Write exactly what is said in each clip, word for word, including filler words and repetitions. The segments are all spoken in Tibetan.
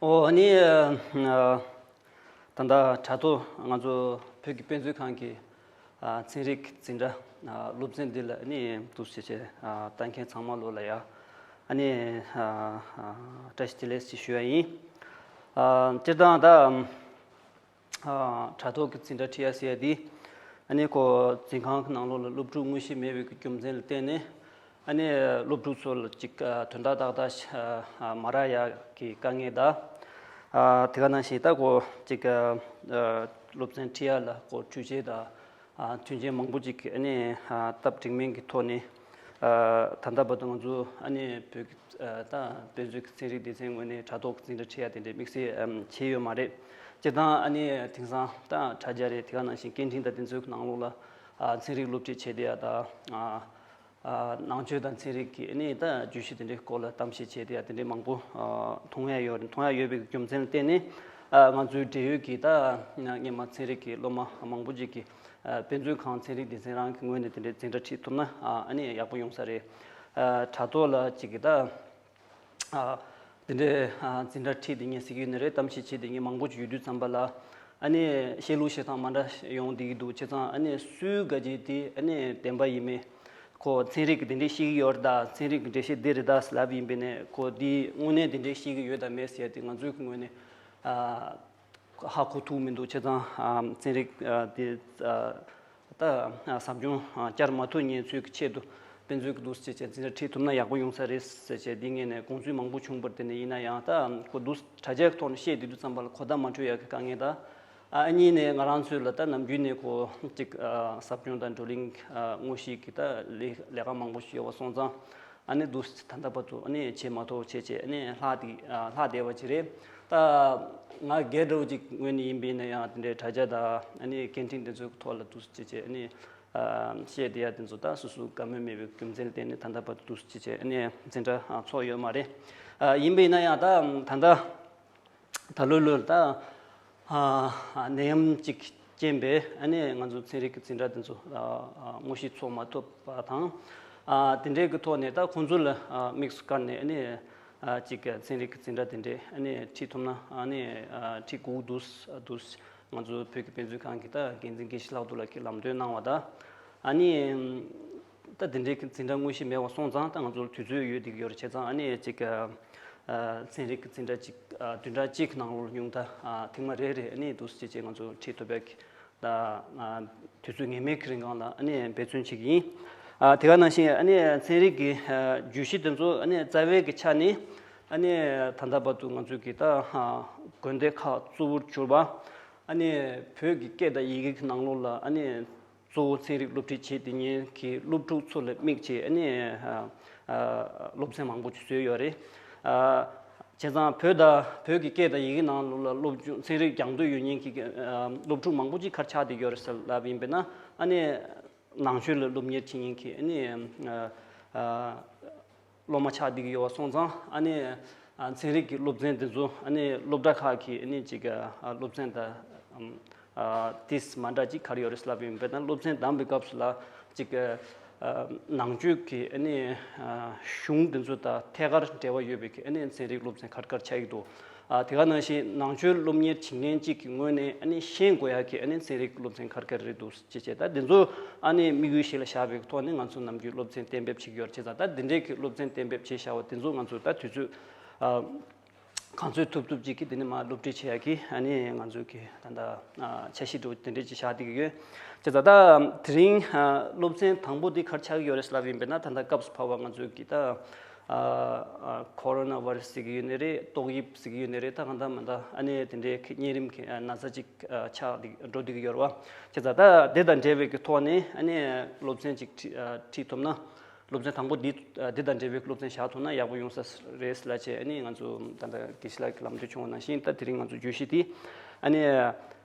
ཨོ་ཨ་ནི་ཨ་ད་ལྟ་དྲ་ཐོག་ང་ཚོ་བོད་ཀྱི་དཔེ་མཛོད་ཁང་གི་ཨ་ཚན་རིག་འཛིན་གྲྭ་ཨ་སློབ་ཚན་འདི་ལ་ཨ་ནི་འདུག་སེ་བྱས་ཨ་ལྟ་མཁན་ཚང་མ་ལོ་ལ་ཡ་ཨ་ནི་ཨ་ཨ་བཀྲ་ཤིས་བདེ་ལེགས་ཞེས་ཞུ་ཡ་ཡིན། ཨ་སྤྱིར་བཏང་ད་ཨ་དྲ་ཐོག་གི་འཛིན་གྲྭ་ཁྲིད་ཡ་ཟེར་ཡ་འདི་ཨ་ནི་ཁོ་འཛིན་ཁང་གི་ནང་ལོགས་ལ་སློབ་ཕྲུག་དངོས་གཞི་མེད་པའི་རྒྱུ་མཚན་ལ་བརྟེན་ནས། ཨ་ནི་སློབ་ཕྲུག་ཚོ་ལ་ཅིག་ཨ་དོན་དག་ཏག་ཏག་ཨ་མ་རག་ཡག་གི་དཀའ་ངལ་དང་། ཨ་དེ་ག་ནང་བཞིན་ད་ཁོ་ཅིག་ཨ་ཨ་སློབ་ཚན་ཁྲིད་ཡ་ལ་ཁོ་འཕྲུལ་ཆས་དང་ཨ་མཐུན་རྐྱེན་མང་པོ་ཅིག་ཨ་ནི་ཨ་སྟབས་འགྲིག་མིན་གྱི་ཐོག་ནས་ཨ་ད་ལྟ་བར་དུ་ང་ཚོ་ཨ་ནི་བོད་ཀྱི་ཨ་ད་དཔེ་མཛོད་ཀྱི་ཚན་རིག་སྡེ་ཚན་ངོས་ནས་དྲ་ཐོག་འཛིན་གྲྭ་ཁྲིད་ཡ་དེ་འདྲའི་དམིགས་བསལ་ཨམ་བྱས་ཡོད་མ་རེད། སྤྱིར་བཏང་ཨ་ནི་དེང་སང་ད་དྲ་རྒྱ་རེད། དེ་ག་ནང་བཞིན་སྐད་འཕྲིན་དང་དེ་ཚོའི་ནང་ལོགས་ལ་ཨ་ཚན་རིག་སློབ་ཁྲིད་བྱས་བསྡད་ཡ་དང་ཨ། ཨ་ནང་ཆོས་དང་ཚན་རིག་གི་ཨ་ནི་ད་བརྗོད་གཞི་དེ་འདྲའི་སྐོར་ལ་གཏམ་བཤད་བྱས་ཏེ་ཡང་དེ་འདྲའི་མང་པོ་ཨ་མཐོང་ཡ་ཡོད་རེད། མཐོང་ཡ་ཡོད་པའི་རྒྱུ་མཚན་ལ་བརྟེན་ནས་ཨ་ང་ཚོའི་འབྲེལ་ཡོད་ཀྱི་ད་སྔོན་མ་ཚན་རིག་གི་སློབ་མ་མང་པོ་ཅིག་གིས་ཨ་དཔེ་མཛོད་ཁང་ཚན་རིག་སྡེ་ཚན་རང་གི་ངོས་ནས་དེ་འདྲའི་འཛིན་གྲྭ་ཁྲིད་ཐུབ་ན་ཨ་ཨ་ནི་ཡག་པོ་ཡོང་ས་རེད། ཨ་དྲ་ཐོག་ལ་ཅིག་གི་ད། ཨ་དེ་འདྲའི་ཨ་འཛིན་གྲྭ་ཁྲིད་བསྡད་མཁན་ཟེར་གྱི་ཡོད་ནི་རེད། གཏམ་བཤད་བྱེད་བསྡད་མཁན་མང་པོ་ཅིག་ཡོད་དུས་ཙམ་པ་ལ་ཨ་ནི་བཤད་ལུགས་བཤད་སྟངས་མ་འདྲ་ཡོང་བསྡད་ཀྱི་འདུག་བྱས་ཙང་ཨ་ནི་སུའི་ག་རྗེས་དེ་ཨ་ནི་བདེན་པ་ཡིན་མིན། ཁོ་ཚན་རིག་གི་དེ་འདྲའི་བཤད་ཀྱི་ཡོད་རེད་ད། ཚན་རིག་གི་འགྲེལ་བཤད་འདི་རེད་ད་ལབ་ཡིན་པས་ནས་ཁོ་འདི་དངོས་གནས་དེ་འདྲའི་བཤད་ཀྱི་ཡོད་དམ་མེད་ཟེར་དེ་ང་ཚོའི་གི་ངོས་ནས་ཨ། ཧ་གོ་ཐུབ་མི་འདུག་བྱས་ཙང་ཨ་ཚན་རིག་ཨ་དེ་ཨ་ད་ཨ་ཟབ་སྦྱོང་ཨ་བསྐྱར་མ་ཐུབ་མཁན་ཚོའི་གི་ཆེད་དུ་དཔེ་མཛོད་ཀྱི་འདུག་སེ་བྱས་བྱས་འཛིན་གྲྭ་ཁྲིད་ཐུབ་ན་ཡག་པོ་ཡོང་ས་རེད་ཟེར་བྱས་འདི་ངས་ནས་དགོངས་ཚུལ་མང་པོ་བྱུང་བར་དེ་ནས་ཡིན་ན་ཡང་ད་ཁོ་འདུག་དྲ་རྒྱའི་ཐོག་ནས་བཤད་བསྡད་དུས་ཙམ་པ་ལ་གོ་བརྡ་མ་འཕྲོད་ཡག་གི་དཀའ་ངལ་དང་། ཨ་གཉིས་ནས་ང་རང་ཚོས་ལ་ད་ནམ་རྒྱུན་ནས་ཁོ་གཅིག་ཨ་ཟབ་སྦྱོང་དང་བགྲོ་གླེང་ཨ་དངོས་གཞི་གི་ད་ལས་ལས་ཀ་མང་པོ་ཞིག་ཡོད་པ་སོང་ཙང་། ཨ་ནི་འདུག་ད་ལྟ་བར་དུ་ཨ་ནི་བྱེད་མ་ཐུབ་བྱས་བྱས་ཨ་ནི་ལྷག་དེ་ཨ་ལྷག་བསྡད་པ་ཅིག་རེད། ད་ང་སྒེར་འདྲ་བོ་ཅིག་ངོས་ནས་ཡིན་པ་ཡིན་ན་ཡང་དེ་འདྲའི་དྲ་རྒྱ་དང་ཨ་ནི་སྐད་འཕྲིན་དེ་ཚོའི་ཐོག་ལ་འདུག་བྱས་བྱས་ཨ་ནི་ཨ་བཤད་བསྡད་ཡ་དེ་ཚོ་ད་སོ་སོའི་བཀའ་མོལ་མེད་པའི་རྒྱུ་མཚན་ལ་བརྟེན་ནས་ད་ལྟ་བར་དུ་འདུག་བྱས་བྱས་ཨ་ནི་འཛིན་གྲྭ་ཨ་ཚོགས་ཡོད་མ་རེད། ཨ་ཡིན་པ་ཡིན་ན་ཡང་ད་ད་ལྟ། ད་ལོ་ལོར་ད་ཨ་ནད་ཡམས་ཅིག་རྐྱེན་པས་ཨ་ནི་ང་ཚོ་ཚན་རིག་གི་འཛིན་གྲྭ་དེ་ཚོ་ཨ་ཨ་དངོས་གཞི་ཚོགས་མ་ཐུབ་པ་དང་། ཨ་དེ་འདྲའི་གི་ཐོག་ནས་ད་ཁོང་ཚོ་ལ་ཨ་དམིགས་སུ་བཀར་ནས་ཨ་ནི་ཨ་ཅིག་ཚན་རིག་གི་འཛིན་གྲྭ་དེ་འདྲའི་ཨ་ནི་ཁྲིད་ཐུབ་ན་ཨ་ནི་ཨ་ཁྲིད་དགོས་འདུག་འདུག་ང་ཚོ་བོད་ཀྱི་དཔེ་མཛོད་ཁང་གི་ད་འགན་འཛིན་དགེ་བཤེས་ལྷག་རྡོར་ལགས་ཀྱིས་ལམ་སྟོན་གནང་བ་དང་། ཨ་ནི་ད་དེ་འདྲའི་གི་འཛིན་གྲྭ་དངོས་གཞི་མེད་པ་སོང་ཙང་ད་ང་ཚོར་དུས་ཚོད་ཡོད་བསྡད་ཀྱི་ཡོད་རེད། བྱས་ཙང་ཨ་ནི་ཅིག་ཨ་ཚན་རིག་གི་འཛིན་གྲྭ་ཅིག་ཨ་བདུན་ཕྲག་གཅིག་གི་ནང་ལོགས་ཉུང་མཐའ་ཨ་ཐེངས་མ་རེ་རེ་ཨ་ནི་འདུག་སེ་བྱས་བྱས་ང་ཚོ་ཁྲིད་ཐུབ་པའི་ད་ཨ་དུས་ཚོད་ངེས་མེད་ཀྱི་རིང་གང་ལ་ཨ་ནི་འབད་བརྩོན་བྱེད་ཀྱི་ཡིན། ཨ་དེ་ག་ནང་བཞིན་ཨ་ནི་ཚན་རིག་གི་ཨ་བརྗོད་གཞི་དེ་ཚོ་ཨ་ནི་རྩ་བའི་གི་ཆ་ནས་ཨ་ནི་ད་ལྟ་བར་དུ་ང་ཚོས་གི་ད་ཨ་དགོན་སྡེ་ཁག་གཙོ་བོར་གྱུར་པ་ཨ་ནི་བོད་ཀྱི་སྐད་དང་ཡི་གེ་གི་ནང་ལོགས་ལ་ཨ་ནི། གཙོ་བོ་ཚན་རིག་སློབ་ཁྲིད་བྱེད་དེ་ཉིན་གྱི་སློབ་ཕྲུག་ཚོ་ལ་དམིགས་བྱས་ཨ་ནི་ཨ་ཨ་སློབ་ཚན་མང་པོ་ཅིག་བཟོས་ཡོད་རེད། ཨ་བྱས་ཙང་བོད་དང་བོད་ཀྱི་སྐད་དང་ཡི་གེ་ནང་ལོགས་ལ་སློབ་སྦྱོང་ཚན་རིག་སྦྱང་འདོད་ཡོད་མཁན་གྱི་ཨ་སློབ་ཕྲུག་མང་པོ་ཅིག་ག་རེ་ཆགས་བསྡད་ཡོད་རེད་ཟེར་ལབ་ཡིན་པས་ན་ཨ་ནི་ནང་ཆོས་ལ་སློབ་གཉེར་བྱེད་མཁན་གྱི་ཨ་ནི་ཨ་ཨ། སློབ་མ་ཆགས་བསྡད་ཀྱི་ཡོད་པ་སོང་ཙང་ཨ་ནི་ཨ་ཚན་རིག་གི་སློབ་ཚན་འདི་ཚོ་ཨ་ནི་སློབ་གྲྭ་ཁག་གི་ཨ་ནི་ཅིག་ཨ་སློབ་ཚན་དང་ཨ་ཏིས་མ་འདྲ་ཅིག་ག་རེ་ཡོད་རེད་ལབ་ཡོང་བས་ན་སློབ་ཚན་བདམས་པའི་སྐབས་སུ་ལ་ཅིག་ཨ་ནང་ཆོས་ཀྱི་ཨ་ནི་ཨ་གཞུང་འདི་ཚོ་དང་ཐད་ཀར་འབྲེལ་བ་ཡོད་པའི་ཨ་ནི་ཚན་རིག་སློབ་ཚན་ག་རེ་ག་རེ་ཆགས་ཀྱི་འདུག་ཨ་དེ་ག་ནང་བཞིན་ནང་ཆོས་སློབ་གཉེར་བྱེད་མཁན་གཅིག་གི་ངོས་ནས་ཨ་ནི་ཤེས་དགོས་ཡག་གི་ཨ་ནི་ཚན་རིག་སློབ་ཚན་ག་རེ་ག་རེ་རེད་འདུག་ཅེས་བྱས་ད་འདི་ཚོ་ཨ་ནི་དམིགས་ཡུལ་གཞི་ལ་བཞག་པའི་ཐོག་ནས་ང་ཚོ་ནམ་རྒྱུན་སློབ་ཚན་གཏན་འབེབས་བྱེད་ཀྱི་ཡོད་རེད། བྱས་ཙང་ད་འདི་འདྲའི་གི་སློབ་ཚན་གཏན་འབེབས་བྱས་བཞག་པ་འདི་ཚོ་ང་ཚོ་ད་དུས་ཚོད་ཨ་གང་ཚོད་ཐུབ་ཐུབ་ཅིག་གི་འདི་ནས་མར་སློབ་ཁྲིད་བྱེད་ཡག་གི་ཨ་ནི་ང་ཚོ་གི་ད་ལྟ་ཨ་འཆར་གཞི་འདྲ་བོ་དེ་འདྲས་ཅིག་བཞག་བསྡད་ཀྱི་ཡོད། བྱས་ཙང་ད་དེ་རིང་ཨ་སློབ་ཚན་དང་པོ་འདི་ག་རེ་ཆགས་ཀྱི་ཡོད་རེད་ལབ་ཡིན་པས་ན་ད་ལྟ་སྐབས་སུ་བབས་པ་ང་ཚོ་གི་ད་ཨ་ཨ་ཁོ་རོ་ན་བྷ་རེ་སི་ཟེར་གྱི་ཡོད་ནི་རེད། ཏོག་དབྱིབས་ཟེར་གྱི་ཡོད་ནི་རེད། ད་གང་ལྟར་མ་ལྟར་ཨ་ནི་དེ་འདྲའི་གི་གཉན་རིམས་ཀྱི་ཨ་ན་ཚ་ཅིག་ཨ་ཆགས་འདི་འགྲོ་འདི་གི་ཡོད་རེད་བ། བྱས་ཙང་ད་དེ་དང་འབྲེལ་བའི་གི་ཐོག་ནས་ཨ་ནི་སློབ་ཚན་ཅིག་ཁྲིད་ཨ་ཁྲིད་ཐུབ་ན་སློབ་ཚན་དང་པོ་འདི་ཨ་འདི་དང་འབྲེལ་བའི་སློབ་ཚན་བཞག་ཐུབ་ན་ཡག་པོ་ཡོང་ས་རེད་ལབ་བྱས་ཨ་ནི་ང་ཚོ་ད་ལྟ་དགེ་བཤེས་ལགས་ཀྱི་ལམ་སྟོན་བྱུང་བ་ནང་བཞིན་ད་དེ་རིང་ང་ཚོ་བརྗོད་གཞི་འདི་ཨ་ནི་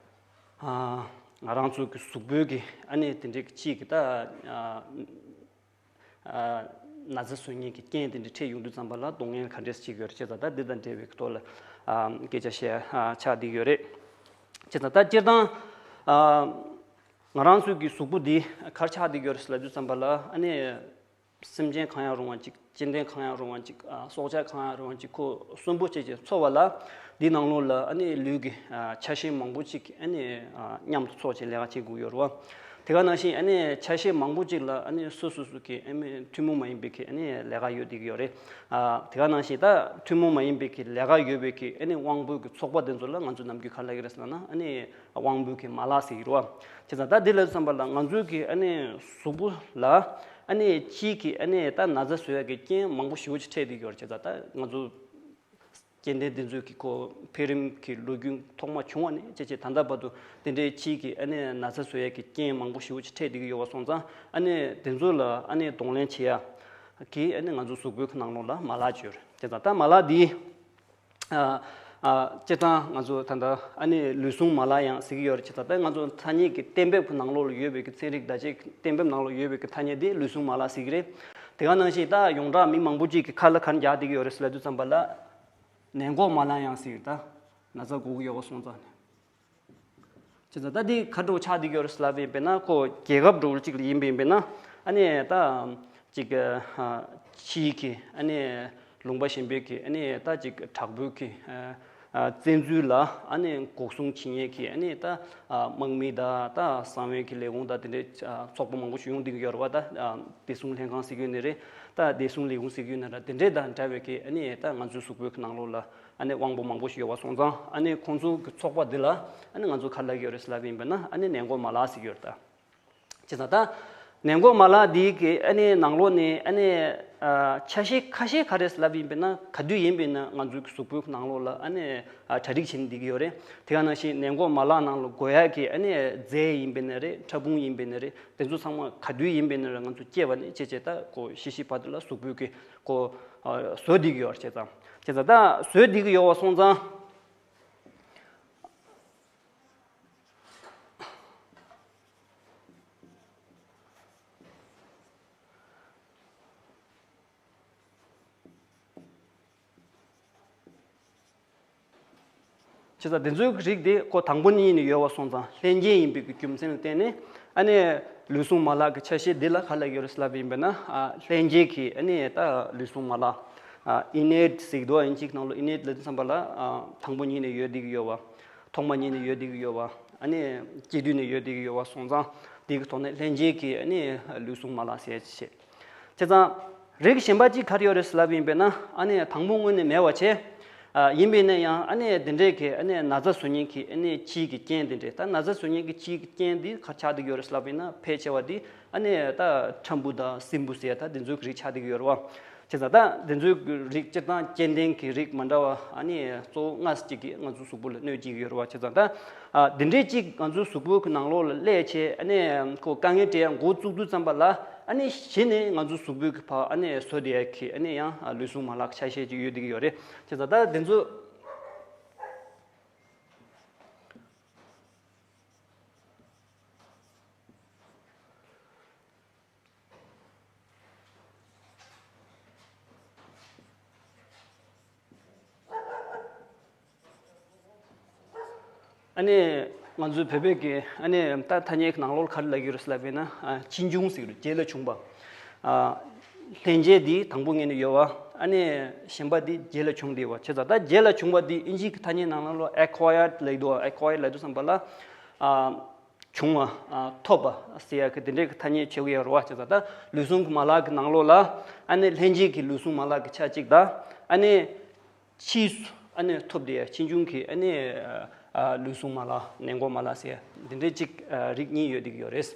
ཨ་ང་རང་ཚོ་གི་གཟུགས་པོའི་གི་ཨ་ནི་དེ་འདྲའི་གི་གཅིག་གི་ད་ཨ། ཨ་ན་ཚ་བཟོ་མཁན་གྱི་རྐྱེན་དེ་འདྲ་འཕྲད་ཡོང་དུས་ཙམ་པ་ལ་གདོང་ལེན་ག་འདྲས་བྱེད་ཀྱི་ཡོད་རེད། བྱས་ཙང་ད་འདི་དང་འབྲེལ་བའི་ཐོག་ལ་ཨ་སྐད་ཆ་བཤད་ཨ་ཆགས་བསྡད་ཡོད་རེད། བྱས་ཙང་ད་སྤྱིར་བཏང་ཨ་ང་རང་ཚོའི་གི་གཟུགས་པོ་འདི་ག་རེ་ཆགས་བསྡད་ཡོད་རེད་ལབ་དུས་ཙམ་པ་ལ་ཨ་ནི་ སེམས་ཅན་གང་ཡང་རུང་བ་ཅིག་སྐྱེ་ལྡན་གང་ཡང་རུང་བ་ཅིག་ཨ་སྲོག་ཆགས་གང་ཡང་རུང་བ་ཅིག་ཁོ་གསོན་པོ་བྱས་བྱས་འཚོ་བ་ལ། འདི་ནང་ལོགས་ལ་ཨ་ནི་ལུས་ཀྱི་ཨ་ཆ་ཤས་མང་པོ་ཅིག་ཨ་ནི་ཨ་མཉམ་དུ་ཚོགས་བྱས་ལས་ཀ་བྱེད་དགོས་ཡོད་རེད་བ། དེ་ག་ནང་བཞིན་ཨ་ནི་ཆ་ཤས་མང་པོ་ཅིག་ལ་ཨ་ནི་སོ་སོ་སོ་གི་ཨ་ནི་ཐུན་མོང་མ་ཡིན་པའི་གི་ཨ་ནི་ལས་ཀ་ཡོད་བསྡད་ཀྱི་ཡོད་རེད། ཨ་དེ་ག་ནང་བཞིན་ད་ཐུན་མོང་མ་ཡིན་པའི་གི་ལས་ཀ་ཡོད་པའི་གི་ཨ་ནི་དབང་པོའི་གི་ཚོགས་པ་དེ་ཚོ་ལ་ང་ཚོ་ནམ་རྒྱུན་ག་རེ་ལབ་ཀྱི་རེད་ཟེར་ན་ཨ་ནི་དབང་པོའི་གི་མ་ལག་ཟེར་གྱི་རེད་བ། བྱས་ཙང་ད་འདི་ལབ་དུས་ཙམ་པ་ལ་ང་ཚོའི་གི་ཨ་ནི་གཟུགས་པོ་ལ་ཨ་ནི་ཕྱིའི་གི་ཨ་ནི་ད་ན་ཚ་བཟོ་ཡ་གི་རྐྱེན་མང་པོ་ཞེ་པོ་ཅིག་འཕྲད་བསྡད་ཀྱི་ཡོད་རེད། བྱས་ཙང་ད་ང་ཚོ་སྐྱེ་ལྡན་འདི་ཚོའི་གི་ཁོ་འཕེལ་རིམ་གྱི་ལོ་རྒྱུས་ཐོག་མ་བྱུང་བ་ནས་བྱས་བྱས་ད་ལྟ་བར་དུ་དེ་འདྲའི་ཕྱིའི་གི་ཨ་ནི་ན་ཚ་བཟོ་ཡ་གི་རྐྱེན་མང་པོ་ཞེ་པོ་ཅིག་འཕྲད་བསྡད་ཀྱི་ཡོད་པ་སོང་ཙང་ཨ་ནི་དེ་ཚོ་ལ་ཨ་ནི་གདོང་ལེན་བྱེད་ཡ་གི་ཨ་ནི་ང་ཚོ་གཟུགས་པོའི་གི་ནང་ལོགས་ལ་མ་ལག་ཅིག་ཡོད་རེད། བྱས་ཙང་ད་མ་ལག་འདི་ཨ་ཨ་སྤྱིར་བཏང་ང་ཚོ་ད་ལྟ་ཨ་ནི་ལུས་ཟུངས་མ་ལག་ཡང་ཟེར་གྱི་ཡོད་རེད། བྱས་ཙང་ད་ང་ཚོ་ཐ་སྙད་ཀྱི་གཏན་འབེབས་ཀྱི་ནང་ལོགས་ལ་ཡོད་པའི་གི་ཚན་རིག་བརྡ་ཆད་ཀྱི་གཏན་འབེབས་ནང་ལོགས་ཡོད་པའི་གི་ཐ་སྙད་འདི་ལུས་ཟུངས་མ་ལག་ཟེར་གྱི་རེད། དེ་ག་ནང་བཞིན་ད་ཡོངས་གྲགས་མི་མང་པོ་ཅིག་གི་ཁ་ལ་ག་རེ་རྒྱག་བསྡད་ཀྱི་ཡོད་རེད་ཟེར་ལབ་དུས་ཙམ་པ་ལ། ནད་འགོག་མ་ལག་ཡང་ཟེར་ད། ན་ཚ་འགོག་གི་ཡོད་པ་སོང་ཙང་ནས། བྱས་ཙང་ད་འདི་ག་འདྲ་ཆགས་བསྡད་ཀྱི་ཡོད་རེད་ཟེར་ལབ་པ་ཡིན་པས་ན་ཁོ་རྒྱལ་ཁབ་འདྲ་བོ་ཅིག་ལ་ཡིན་པ་ཡིན་པས་ན་ཨ་ནི་ད་ཅིག་ཕྱིའི་གི་ཨ་ནི་ལུང་པ་གཞན་པའི་གི་ཨ་ནི་ད་ཅིག་དྲག་པོའི་གི་བཙན་འཛུལ་ལ་ཨ་ནི་འགོག་སྲུང་བྱེད་མཁན་གི་ཨ་ནི་ད་དམག་མི་དང་ད་གསང་བའི་གི་ལས་ཁུངས་དང་དེ་འདྲའི་ཚོགས་པ་མང་པོ་ཞིག་ཡོང་བསྡད་ཀྱི་ཡོད་རེད་བ། ད་བདེ་སྲུང་ལྷན་ཁང་ཟེར་གྱི་ཡོད་ནི་རེད། ད་བདེ་སྲུང་ལས་ཁུངས་ཟེར་གྱི་ཡོད་ནི་རེད། དེ་འདྲའི་དང་འདྲ་བའི་གི་ཨ་ནི་ད་ང་ཚོའི་གཟུགས་པོའི་གི་ནང་ལོགས་ལ། ཨ་ནི་དབང་པོ་མང་པོ་ཞིག་ཡོད་པ་སོང་ཙང་ཨ་ནི་ཁོང་ཚོ་གི་ཚོགས་པ་འདི་ལ་ཨ་ནི་ང་ཚོ་ག་རེ་ལབ་ཀྱི་ཡོད་རེད་ཟེར་ལབ་པ་ཡིན་པས་ན་ཨ་ནི་ནད་འགོག་མ་ལག་ཟེར་གྱི་ཡོད་རེད་ད། བྱས་ཙང་ད་ནད་འགོག་མ་ལག་འདི་གི་ཨ་ནི་ནང་ལོགས་ནས་ཨ་ནི་ཨ་ཆ་ཤས་ཁ་ཤས་ག་རེ་ཟེར་ལབ་པ་ཡིན་པས་ན་ག་དུས་ཡིན་པས་ན་ང་ཚོའི་གི་གཟུགས་པོའི་གི་ནང་ལོགས་ལ་ཨ་ནི་ཨ་གྲ་སྒྲིག་བྱས་ནས་བསྡད་ཀྱི་ཡོད་རེད། དེ་ག་ནང་བཞིན་ནད་འགོག་མ་ལག་ནང་ལ་དགོས་ཡག་གི་ཨ་ནི་རྫས་ཡིན་པས་ན་རེད། ཕྲ་ཕུང་ཡིན་པས་ན་རེད། དེ་ཚོ་ཚང་མ་ག་དུས་ཡིན་པས་ན་རེད། ང་ཚོ་སྐྱེས་པ་ནས་བྱས་བྱས་ད་ཁོ་ཤི་ཤི་བར་དུ་ལ་གཟུགས་པོའི་གི་ཁོ་ཨ་བཟོ་བསྡད་ཀྱི་ཡོད་རེད། བྱས་ཙང་། བྱས་ཙང་ད་བཟོས་བསྡད་ཀྱི་ཡོད་པ་སོང་ཙང་། བྱས་ཙང་དེ་ཚོའི་རིགས་དེ་ཁོ་དང་པོ་ཉིད་ནས་ཡོད་པ་སོང་ཙང་ལྷན་སྐྱེས་ཡིན་པའི་གི་རྒྱུ་མཚན་ལ་བརྟེན་ནས་ཨ་ནི་ལུས་ཟུངས་མ་ལག་གི་ཆ་ཤས་འདི་ལ་ག་ལབ་ཡོད་རེད་ལབ་པ་ཡིན་པས་ན་ཨ་ལྷན་སྐྱེས་ཀྱི་ཨ་ནི་ད་ལུས་ཟུངས་མ་ལག་ཨ་innate་ཟེར་གྱི་འདུག་ཨིན་ཇིའི་ནང་ལ་innate་ལབ་དུས་ཙམ་པ་ལ་ཨ་དང་པོ་ཉིད་ནས་ཡོད་བསྡད་ཀྱི་ཡོད་པ། ཐོག་མ་ཉིད་ནས་ཡོད་བསྡད་ཀྱི་ཡོད་པ། ཨ་ནི་སྐྱེ་དུས་ནས་ཡོད་བསྡད་ཀྱི་ཡོད་པ་སོང་ཙང་དེ་གི་ཐོག་ནས་ལྷན་སྐྱེས་ཀྱི་ཨ་ནི་ལུས་ཟུངས་མ་ལག་ཟེར་ཡ་ཅིག་བྱས། བྱས་ཙང་རིགས་གཞན་པ་ཅིག་ག་རེ་ཡོད་རེད་ཟེར་ལབ་པ་ཡིན་པས་ན་ཨ་ནི་དང་པོ་དངོས་གནས་མེད་པ་བྱས། ཨ་ཡིན་པས་ན་ཡང་ཨ་ནི་དེ་འདྲས་ཀྱི་ཨ་ནི་ན་ཚ་བཟོ་མཁན་གྱི་ཨ་ནི་ཕྱིའི་གི་རྐྱེན་དེ་འདྲས། ད་ན་ཚ་བཟོ་མཁན་གྱི་ཕྱིའི་གི་རྐྱེན་འདི་ག་རེ་ཆགས་བསྡད་ཀྱི་ཡོད་རེད་ཟེར་ལབ་པ་ཡིན་ན་ཕལ་ཆེ་བ་འདི་ཨ་ནི་ད་ཕྲ་འབུ་དང་སྲིན་འབུ་ཟེར་ཡ་ད་དེ་ཚོའི་གི་རིགས་ཆགས་བསྡད་ཀྱི་ཡོད་རེད་བ། བྱས་ཙང་ད་དེ་ཚོའི་གི་རིགས་སྤྱིར་བཏང་སྐྱེ་ལྡན་གྱི་རིགས་མ་འདྲ་བ་ཨ་ནི་གཙོ་བོ་ལྔ་ཅིག་གིས་ང་ཚོའི་གཟུགས་པོ་ལ་གནོད་བྱེད་ཀྱི་ཡོད་རེད་བ། བྱས་ཙང་ད་ཨ་དེ་འདྲས་ཅིག་ང་ཚོའི་གཟུགས་པོའི་གི་ནང་ལོགས་ལ་སླེབས་བྱས་ཨ་ནི་ཁོ་དཀའ་ངལ་འཕྲད་ཡ་འགོ་བཙུགས་དུས་ཙམ་པ་ལ་ཨ་ནི་གཞི་ནས་ང་ཚོའི་གཟུགས་པོའི་གི་ཕར་ཨ་ནི་བཟོ་བསྡད་ཡ་གི་ཨ་ནི་ཡང་ལུས་ཟུངས་མ་ལག་ཆ་ཤས་ཅིག་ཡོད་བསྡད་ཀྱི་ཡོད་རེད། བྱས་ཙང་ད་དེ་ཚོ། ཨ་ནི་ང་ཚོའི་བོད་པའི་གི་ཨ་ནི་ད་ཐ་སྙད་ཀྱི་ནང་ལོགས་ལ་ག་རེ་ལབ་ཀྱི་ཡོད་རེད་ལབ་པས་ན་ཨ་ཕྱིས་འབྱུང་ཟེར་གྱི་རེད། རྗེས་ལ་བྱུང་བ། ཨ་ལྷན་སྐྱེས་འདི་དང་པོ་ངེས་ནས་ཡོད་པ། ཨ་ནི་གཞན་པ་འདི་རྗེས་ལ་བྱུང་བསྡད་པ། བྱས་ཙང་ད་རྗེས་ལ་བྱུང་བ་འདི་ཨིན་ཇིའི་གི་ཐ་སྙད་ནང་ལོགས་ལ་acquired་ལབ་འདུག acquired་ལབ་དུས་ཙམ་པ་ལ་ཨ། བྱུང་བ། ཐོབ་པ་ཟེར་ཡག་གི་དེ་འདྲའི་གི་ཐ་སྙད་བྱེད་ཀྱི་ཡོད་རེད་བ། བྱས་ཙང་ད་ལུས་ཟུངས་ཀྱི་མ་ལག་གི་ནང་ལོགས་ལ་ཨ་ནི་ལྷན་སྐྱེས་ཀྱི་ལུས་ཟུངས་མ་ལག་གི་ཆ་གཅིག་དང་ཨ་ནི་ཕྱིས་སུ་ཨ་ནི་ཐོབ་བསྡད་ཡ་ཕྱིས་འབྱུང་གི་ཨ་ནི་ལུས་ཟུངས་མ་ལག་ནད་འགོག་མ་ལག་ཟེར་ཡ་འདི་འདྲའི་གཅིག་རིགས་གཉིས་ཡོད་བསྡད་ཀྱི་ཡོད་རེད། བྱས་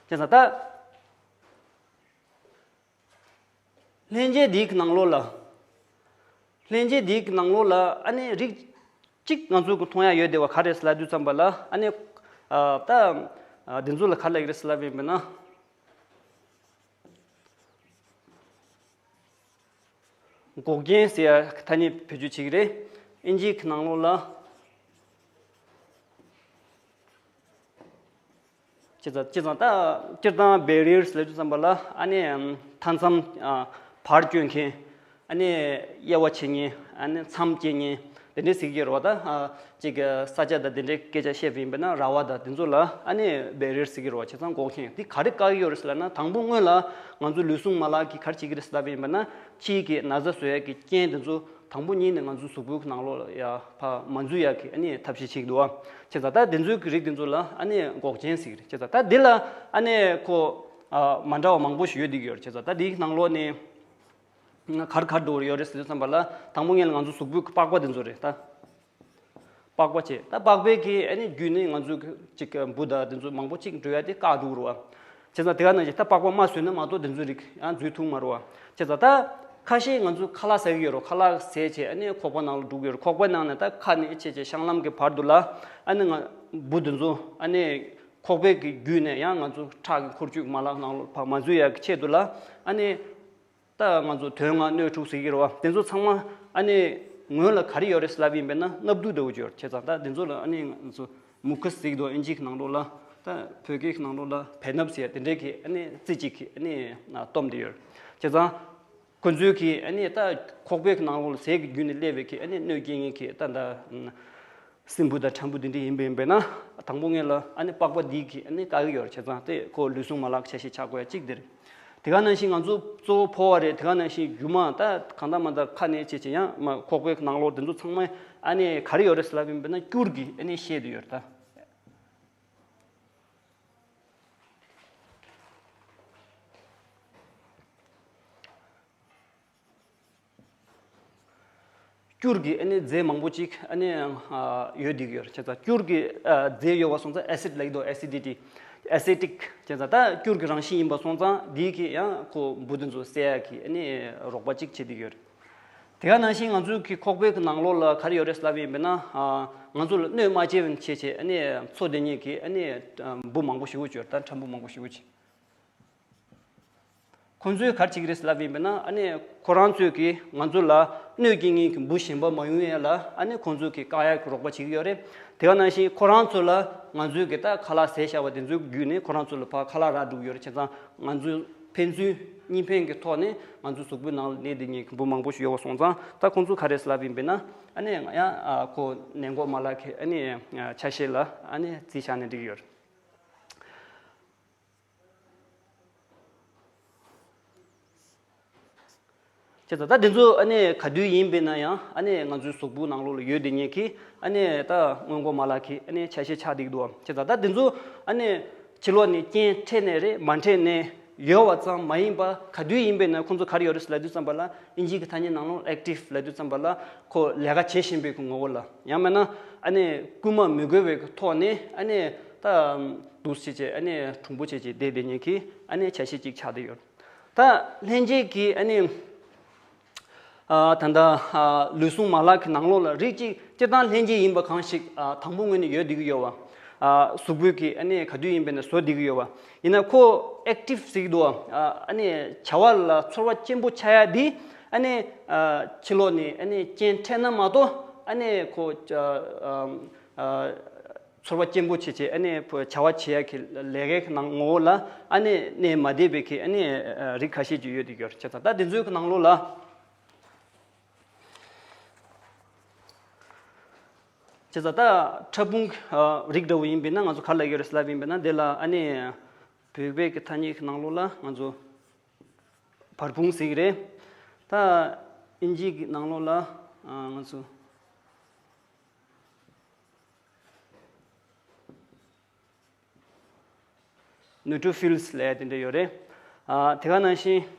ཙང་ད། ལྷན་སྐྱེས་འདིའི་ནང་ལོགས་ལ། ལྷན་སྐྱེས་འདིའི་ནང་ལོགས་ལ་ཨ་ནི་རིགས་གཅིག་ང་ཚོ་གི་མཐོང་ཡ་ཡོད་བསྡད་པ་ག་རེ་ཟེར་ལབ་དུས་ཙམ་པ་ལ་ཨ་ནི། ཨ་ད། ཨ་འདི་ཚོ་ལ་ག་རེ་ལབ་ཀྱི་རེད་ཟེར་ལབ་པ་ཡིན་པ་ན། འགོག་རྐྱེན་ཟེར་ཡ་ཐ་སྙད་བེད་སྤྱོད་བྱེད་ཀྱི་རེད། ཨིན་ཇིའི་ནང་ལོགས་ལ། བྱས་ཙང་བྱས་ཙང་ད་སྤྱིར་བཏང་barriers་ལབ་དུས་ཙམ་པ་ལ་ཨ་ནི་མཐའ་མཚམས་ཨ་བར་གཅོད་མཁན། ཨ་ནི་དབྱེ་བ་ཕྱེ་མཁན། ཨ་ནི་མཚམས་སྐྱེལ་མཁན། དེ་འདྲས་ཟེར་གྱི་རེད་བ། ད་ཨ་ཅིག་ས་ཆ་དང་དེ་འདྲའི་སྐད་ཆ་བཤད་པ་ཡིན་པ་ན་ར་བ་དང་དེ་ཚོ་ལ་ཨ་ནི་བེ་རི་ཡར་ཟེར་གྱི་རེད་བ། བྱས་ཙང་འགོག་རྐྱེན་དེ་ག་རེ་བཀག་གི་ཡོད་རེད་ཟེར་ལབ་ན། དང་པོ་སྔོན་ལ་ང་ཚོ་ལུས་ཟུངས་མ་ལག་གིས་ག་རེ་བྱེད་ཀྱི་རེད་ཟེར་ལབ་པ་ཡིན་པ་ན། ཕྱིའི་གི་ན་ཚ་བཟོ་ཡ་གི་རྐྱེན་དེ་ཚོ་དང་པོ་ཉིད་ནས་ང་ཚོ་གཟུགས་པོའི་ནང་ལོགས་ལ་ཡ་ཕར་མ་འཛུལ་ཡ་གི་ཨ་ནི་ཐབས་ཤེས་བྱེད་ཀྱི་འདུག་བ། བྱས་ཙང་ད་དེ་ཚོའི་གི་རིགས་དེ་ཚོ་ལ་ཨ་ནི་འགོག་རྐྱེན་ཟེར་གྱི་རེད། བྱས་ཙང་ད་འདི་ལ་ཨ་ནི་ཁོ་ཨ་མ་འདྲ་བ་མང་པོ་ཞིག་ཡོད་བསྡད་ཀྱི་ཡོད་རེད། བྱས་ཙང་ད་འདིའི་ནང་ལོགས་ནས། གར་གར་འགྲོ་ཡོད་རེད་ཟེར་དུས་ཙམ་པ་ལ། དང་པོ་ངས་ང་ཚོ་གཟུགས་པོའི་པགས་པ་དེ་ཚོ་རེད་ད། པགས་པ་བྱས་ད་པགས་པའི་གི་ཨ་ནི་བརྒྱུད་ནས་ང་ཚོའི་ཅིག་འབུ་དང་དེ་ཚོ་མང་པོ་ཅིག་འགྲོ་ཡ་དེ་བཀག་འགྲོ་གི་རེད་བ། བྱས་ཙང་དེ་ག་ནང་བཞིན་ད་པགས་པ་མ་ཟོས་ན་མ་གཏོགས་དེ་ཚོའི་རིགས་ཡང་འཛུལ་ཐུབ་མ་རེད་བ། བྱས་ཙང་ད་ཁ་ཤས་ང་ཚོ་ཁ་ལག་ཟ་གི་ཡོད་རེད། ཁ་ལག་ཟས་བྱས་ཨ་ནི་ཁོག་པ་ནང་ལ་འགྲོ་གི་ཡོད་རེད། ཁོག་པའི་ནང་ནས་ད་ཁ་ནས་ཕྱིན་བྱས་གཤང་ལམ་གི་བར་དུ་ལ་ཨ་ནི་ང་འབུ་དེ་ཚོ་ཨ་ནི་ཁོག་པའི་གི་བརྒྱུད་ནས་ཡང་ང་ཚོ་ཁྲག་གི་འཁོར་སྐྱོད་མ་ལག་ནང་ལ་ཕར་མ་འཛུལ་ཡ་གི་ཆེད་དུ་ལ་ཨ་ནི། ད་ང་ཚོ་དོན་ལྔ་སྣོད་དྲུག་ཟེར་གྱི་རེད་བ། དེ་ཚོ་ཚང་མ་ཨ་ནི་ངོས་ལ་ག་རེ་ཡོད་རེད་ཟེར་ལབ་པ་ཡིན་པས་ན་སྣབས་དུག་འདྲ་བོ་ཅིག་ཡོད་རེད། བྱས་ཙང་ད་དེ་ཚོ་ལ་ཨ་ནི་ང་ཚོ་མུ་ཁུས་ཟེར་གྱི་འདུག་ཨིན་ཇིའི་ནང་ལོགས་ལ། ད་བོད་སྐད་ནང་ལོགས་ལ་བེ་སྣབས་ཟེར་ཡ་དེ་འདྲའི་གི་ཨ་ནི་རྩི་གཅིག་གི་ཨ་ནི་བཏོན་བསྡད་ཡོད་རེད། བྱས་ཙང་ཁོ་ཚོའི་གི་ཨ་ནི་ད་ཁོག་པའི་གི་ནང་ལོགས་ལ་ཟས་ཀྱི་བརྒྱུད་ནས་སླེབས་པའི་གི་ཨ་ནི་གནོད་སྐྱེལ་མཁན་གི་ད་ད། སྲིན་འབུ་དང་ཕྲན་བུ་འདི་འདྲ་ཡིན་པ་ཡིན་པས་ན། དང་པོ་ངེད་ལ་ཨ་ནི་པགས་པ་འདི་གིས་ཨ་ནི་བཀག་གི་ཡོད་རེད། བྱས་ཙང་དེ་ཁོ་ལུས་ཟུངས་མ་ལག་ཆ་ཤས་ཆགས་དགོས་ཡ་གཅིག་དེ་རེད། དེ་ག་ནང་བཞིན་ང་ཚོ་གཙོ་བོ་ཕོ་བ་རེད། དེ་ག་ནང་བཞིན་རྒྱུ་མ་ད་གང་ལྟར་མ་ལྟར་ཁ་ནས་བྱས་བྱས་ཡང་མ་ཁོག་པའི་ནང་ལོགས་དེ་ཚོ་ཚང་མ་ཨ་ནི་ག་རེ་ཡོད་རེད་ཟེར་ལབ་ཡིན་པས་ན་སྐྱུར་གྱིས་ཨ་ནི་བཤལ་བསྡད་ཡོད་རེད་ད། སྐྱུར་གྱི་ཨ་ནི་རྫས་མང་པོ་ཅིག་ཨ་ནི་ཡོད་བསྡད་ཀྱི་ཡོད་རེད། བྱས་ཙང་སྐྱུར་གྱི་རྫས་ཡོད་པ་སོང་ཙང་ཨེ་སིད་ལབ་ཀྱི་འདུག་ཨེ་སི་ཌི་ཊི། ཨེ་སི་ཌི་ཊིག་བྱས་ཙང་ད་སྐྱུར་གྱི་རང་བཞིན་ཡིན་པ་སོང་ཙང་འདི་གིས་ཡང་ཁོ་འབུ་དེ་ཚོ་བསད་ཡ་གི་ཨ་ནི་རོགས་པ་ཅིག་བྱེད་བསྡད་ཀྱི་ཡོད་རེད། དེ་ག་ནང་བཞིན་ང་ཚོའི་གི་ཁོག་པའི་གི་ནང་ལོགས་ལ་ག་རེ་ཡོད་རེད་ཟེར་ལབ་ཡིན་པས་ན། ང་ཚོ་ལ་གནོད་མ་བྱེད་པ་བྱས་བྱས་ཨ་ནི་འཚོ་བསྡད་མཁན་གྱི་ཨ་ནི་འབུ་མང་པོ་ཞེ་པོ་ཅིག་ཡོད་རེད་ད། ཕྲན་བུ་མང་པོ་ཞེ་པོ་ཅིག་ཁོང་ཚོས་ག་རེ་བྱེད་ཀྱི་རེད་ཟེར་ལབ་ཡིན་པས་ན། ཨ་ནི་ཁོ་རང་ཚོས་ཀྱིས་ང་ཚོ་ལ་གནོད་སྐྱེལ་མཁན་གྱི་འབུ་གཞན་པ་མ་ཡོང་ཡ་ལ་ཨ་ནི་ཁོང་ཚོས་ཀྱིས་བཀག་ཡ་གི་རོགས་པ་བྱེད་ཀྱི་ཡོད་རེད། དེ་ག་ནང་བཞིན་ཁོ་རང་ཚོ་ལ་ང་ཚོས་ཀྱིས་ད་ཁ་ལག་ཟས་བཞག་པ་དེ་ཚོའི་བརྒྱུད་ནས་ཁོ་རང་ཚོ་ལ་ཕར་ཁ་ལག་རག་འགྲོ་གི་ཡོད་རེད། བྱས་ཙང་ང་ཚོས་ཕན་ཚུན་གཉིས་ཕན་གྱི་ཐོག་ནས་ང་ཚོའི་གཟུགས་པོའི་ནང་ལ་གནས་བསྡད་མཁན་གྱི་འབུ་མང་པོ་ཞིག་ཡོད་པ་སོང་ཙང་ད་ཁོང་ཚོས་ག་རེ་ཟེར་ལབ་ཡིན་པས་ན། ཨ་ནི་ཡང་ཁོ་ནད་འགོག་མ་ལག་གི་ཨ་ནི་ཆ་ཤས་ལ་ཨ་ནི་རྩིས་བཞག་ནས་འགྲིག་གི་ཡོད་རེད། བྱས་ཙང་ད་འདི་ཚོ་ཨ་ནི་ག་དུས་ཡིན་པས་ན་ཡང་ཨ་ནི་ང་ཚོའི་གཟུགས་པོའི་ནང་ལོགས་ལ་ཡོད་བསྡད་མཁན་གྱི་ཨ་ནི་ད་སྔོན་འགོག་མ་ལག་གི་ཨ་ནི་ཆ་ཤས་ཆགས་བསྡད་ཀྱི་འདུག་བ། བྱས་ཙང་ད་འདི་ཚོ་ཨ་ནི་ཕྱི་ལོགས་ནས་རྐྱེན་འཕྲད་ནའི་རེད། མ་འཕྲད་ནའི་ཡོད་པ་ཙམ་མ་ཡིན་པ། ག་དུས་ཡིན་པས་ན་ཁོང་ཚོ་ག་རེ་ཡོད་རེད་ཟེར་ལབ་དུས་ཙམ་པ་ལ། ཨིན་ཇིའི་གི་ཐ་སྙད་ནང་ལོགས་ཨེག་ཊིབ་ལབ་དུས་ཙམ་པ་ལ་ཁོ་ལས་ཀ་བྱེད་བཞིན་པའི་གི་ངོ་བོ་ལ། ཡང་མིན་ན་ཨ་ནི་སྐུལ་མ་མི་དགོས་པའི་གི་ཐོག་ནས་ཨ་ནི་ད་འདུག་སེ་བྱས་བྱས་ཨ་ནི་གྲུང་པོ་བྱས་བྱས་བསྡད་བསྡད་མཁན་གྱི་ཨ་ནི་ཆ་ཤས་ཅིག་ཆགས་བསྡད་ཡོད། ད་ལྷན་སྐྱེས་ཀྱི་ཨ་ནི་ཨ་ད་ལྟ་ཨ་ལུས་ཟུངས་མ་ལག་གི་ནང་ལོགས་ལ་རིགས་གཅིག་སྤྱིར་བཏང་ལྷན་སྐྱེས་ཡིན་པ་གང་ཞིག་ཨ་དང་པོ་ངོས་ནས་ཡོད་བསྡད་ཀྱི་ཡོད་པ། ཨ་གཟུགས་པོའི་གི་ཨ་ནི་ག་དུས་ཡིན་པས་ན་བཟོ་བསྡད་ཀྱི་ཡོད་པ། ཡིན་ན་ཁོ་ཨེག་ཊིབ་ཟེར་གྱི་འདུག་བ། ཨ་ནི་བྱ་བ་ལ་ཚོར་བ་སྐྱེན་པོ་ཆགས་ཡ་འདི་ཨ་ནི་ཕྱི་ལོགས་ནས་ཨ་ནི་རྐྱེན་འཕྲད་ན་མ་གཏོགས་ཨ་ནི་ཁོ་ཚོར་བ་སྐྱེན་པོ་བྱེད་བྱེད་ཨ་ནི་བྱ་བ་བྱེད་ཡ་གི་ལས་ཀའི་ནང་ངོ་བོ་ལ་ཨ་ནི་གནས་མ་བསྡད་པའི་གི་ཨ་ནི་རིགས་ཁ་ཤས་ཅིག་ཡོད་བསྡད་ཀྱི་ཡོད་རེད། བྱས་ཙང་ད་འདི་ཚོའི་གི་ནང་ལོགས་ལ། བྱས་ཙང་ད་ཕྲ་ཕུང་རིགས་འདྲ་བོ་ཡིན་པས་ན་ང་ཚོ་ག་རེ་ལབ་ཀྱི་ཡོད་རེད་ཟེར་ལབ་ཡིན་པས་ན། དེ་ལ་ཨ་ནི་བོད་པའི་གི་ཐ་སྙད་ཀྱི་ནང་ལོགས་ལ་ང་ཚོ་བར་ཕུང་ཟེར་གྱི་རེད། ད་ཨིན་ཇི་གི་ནང་ལོགས་ལ་ང་ཚོ་ནུ་ཊི་རོ་ཕིལ་ལབ་ཡ་དེ་འདྲ་ཡོད་རེད། དེ་ག་ནང་བཞིན།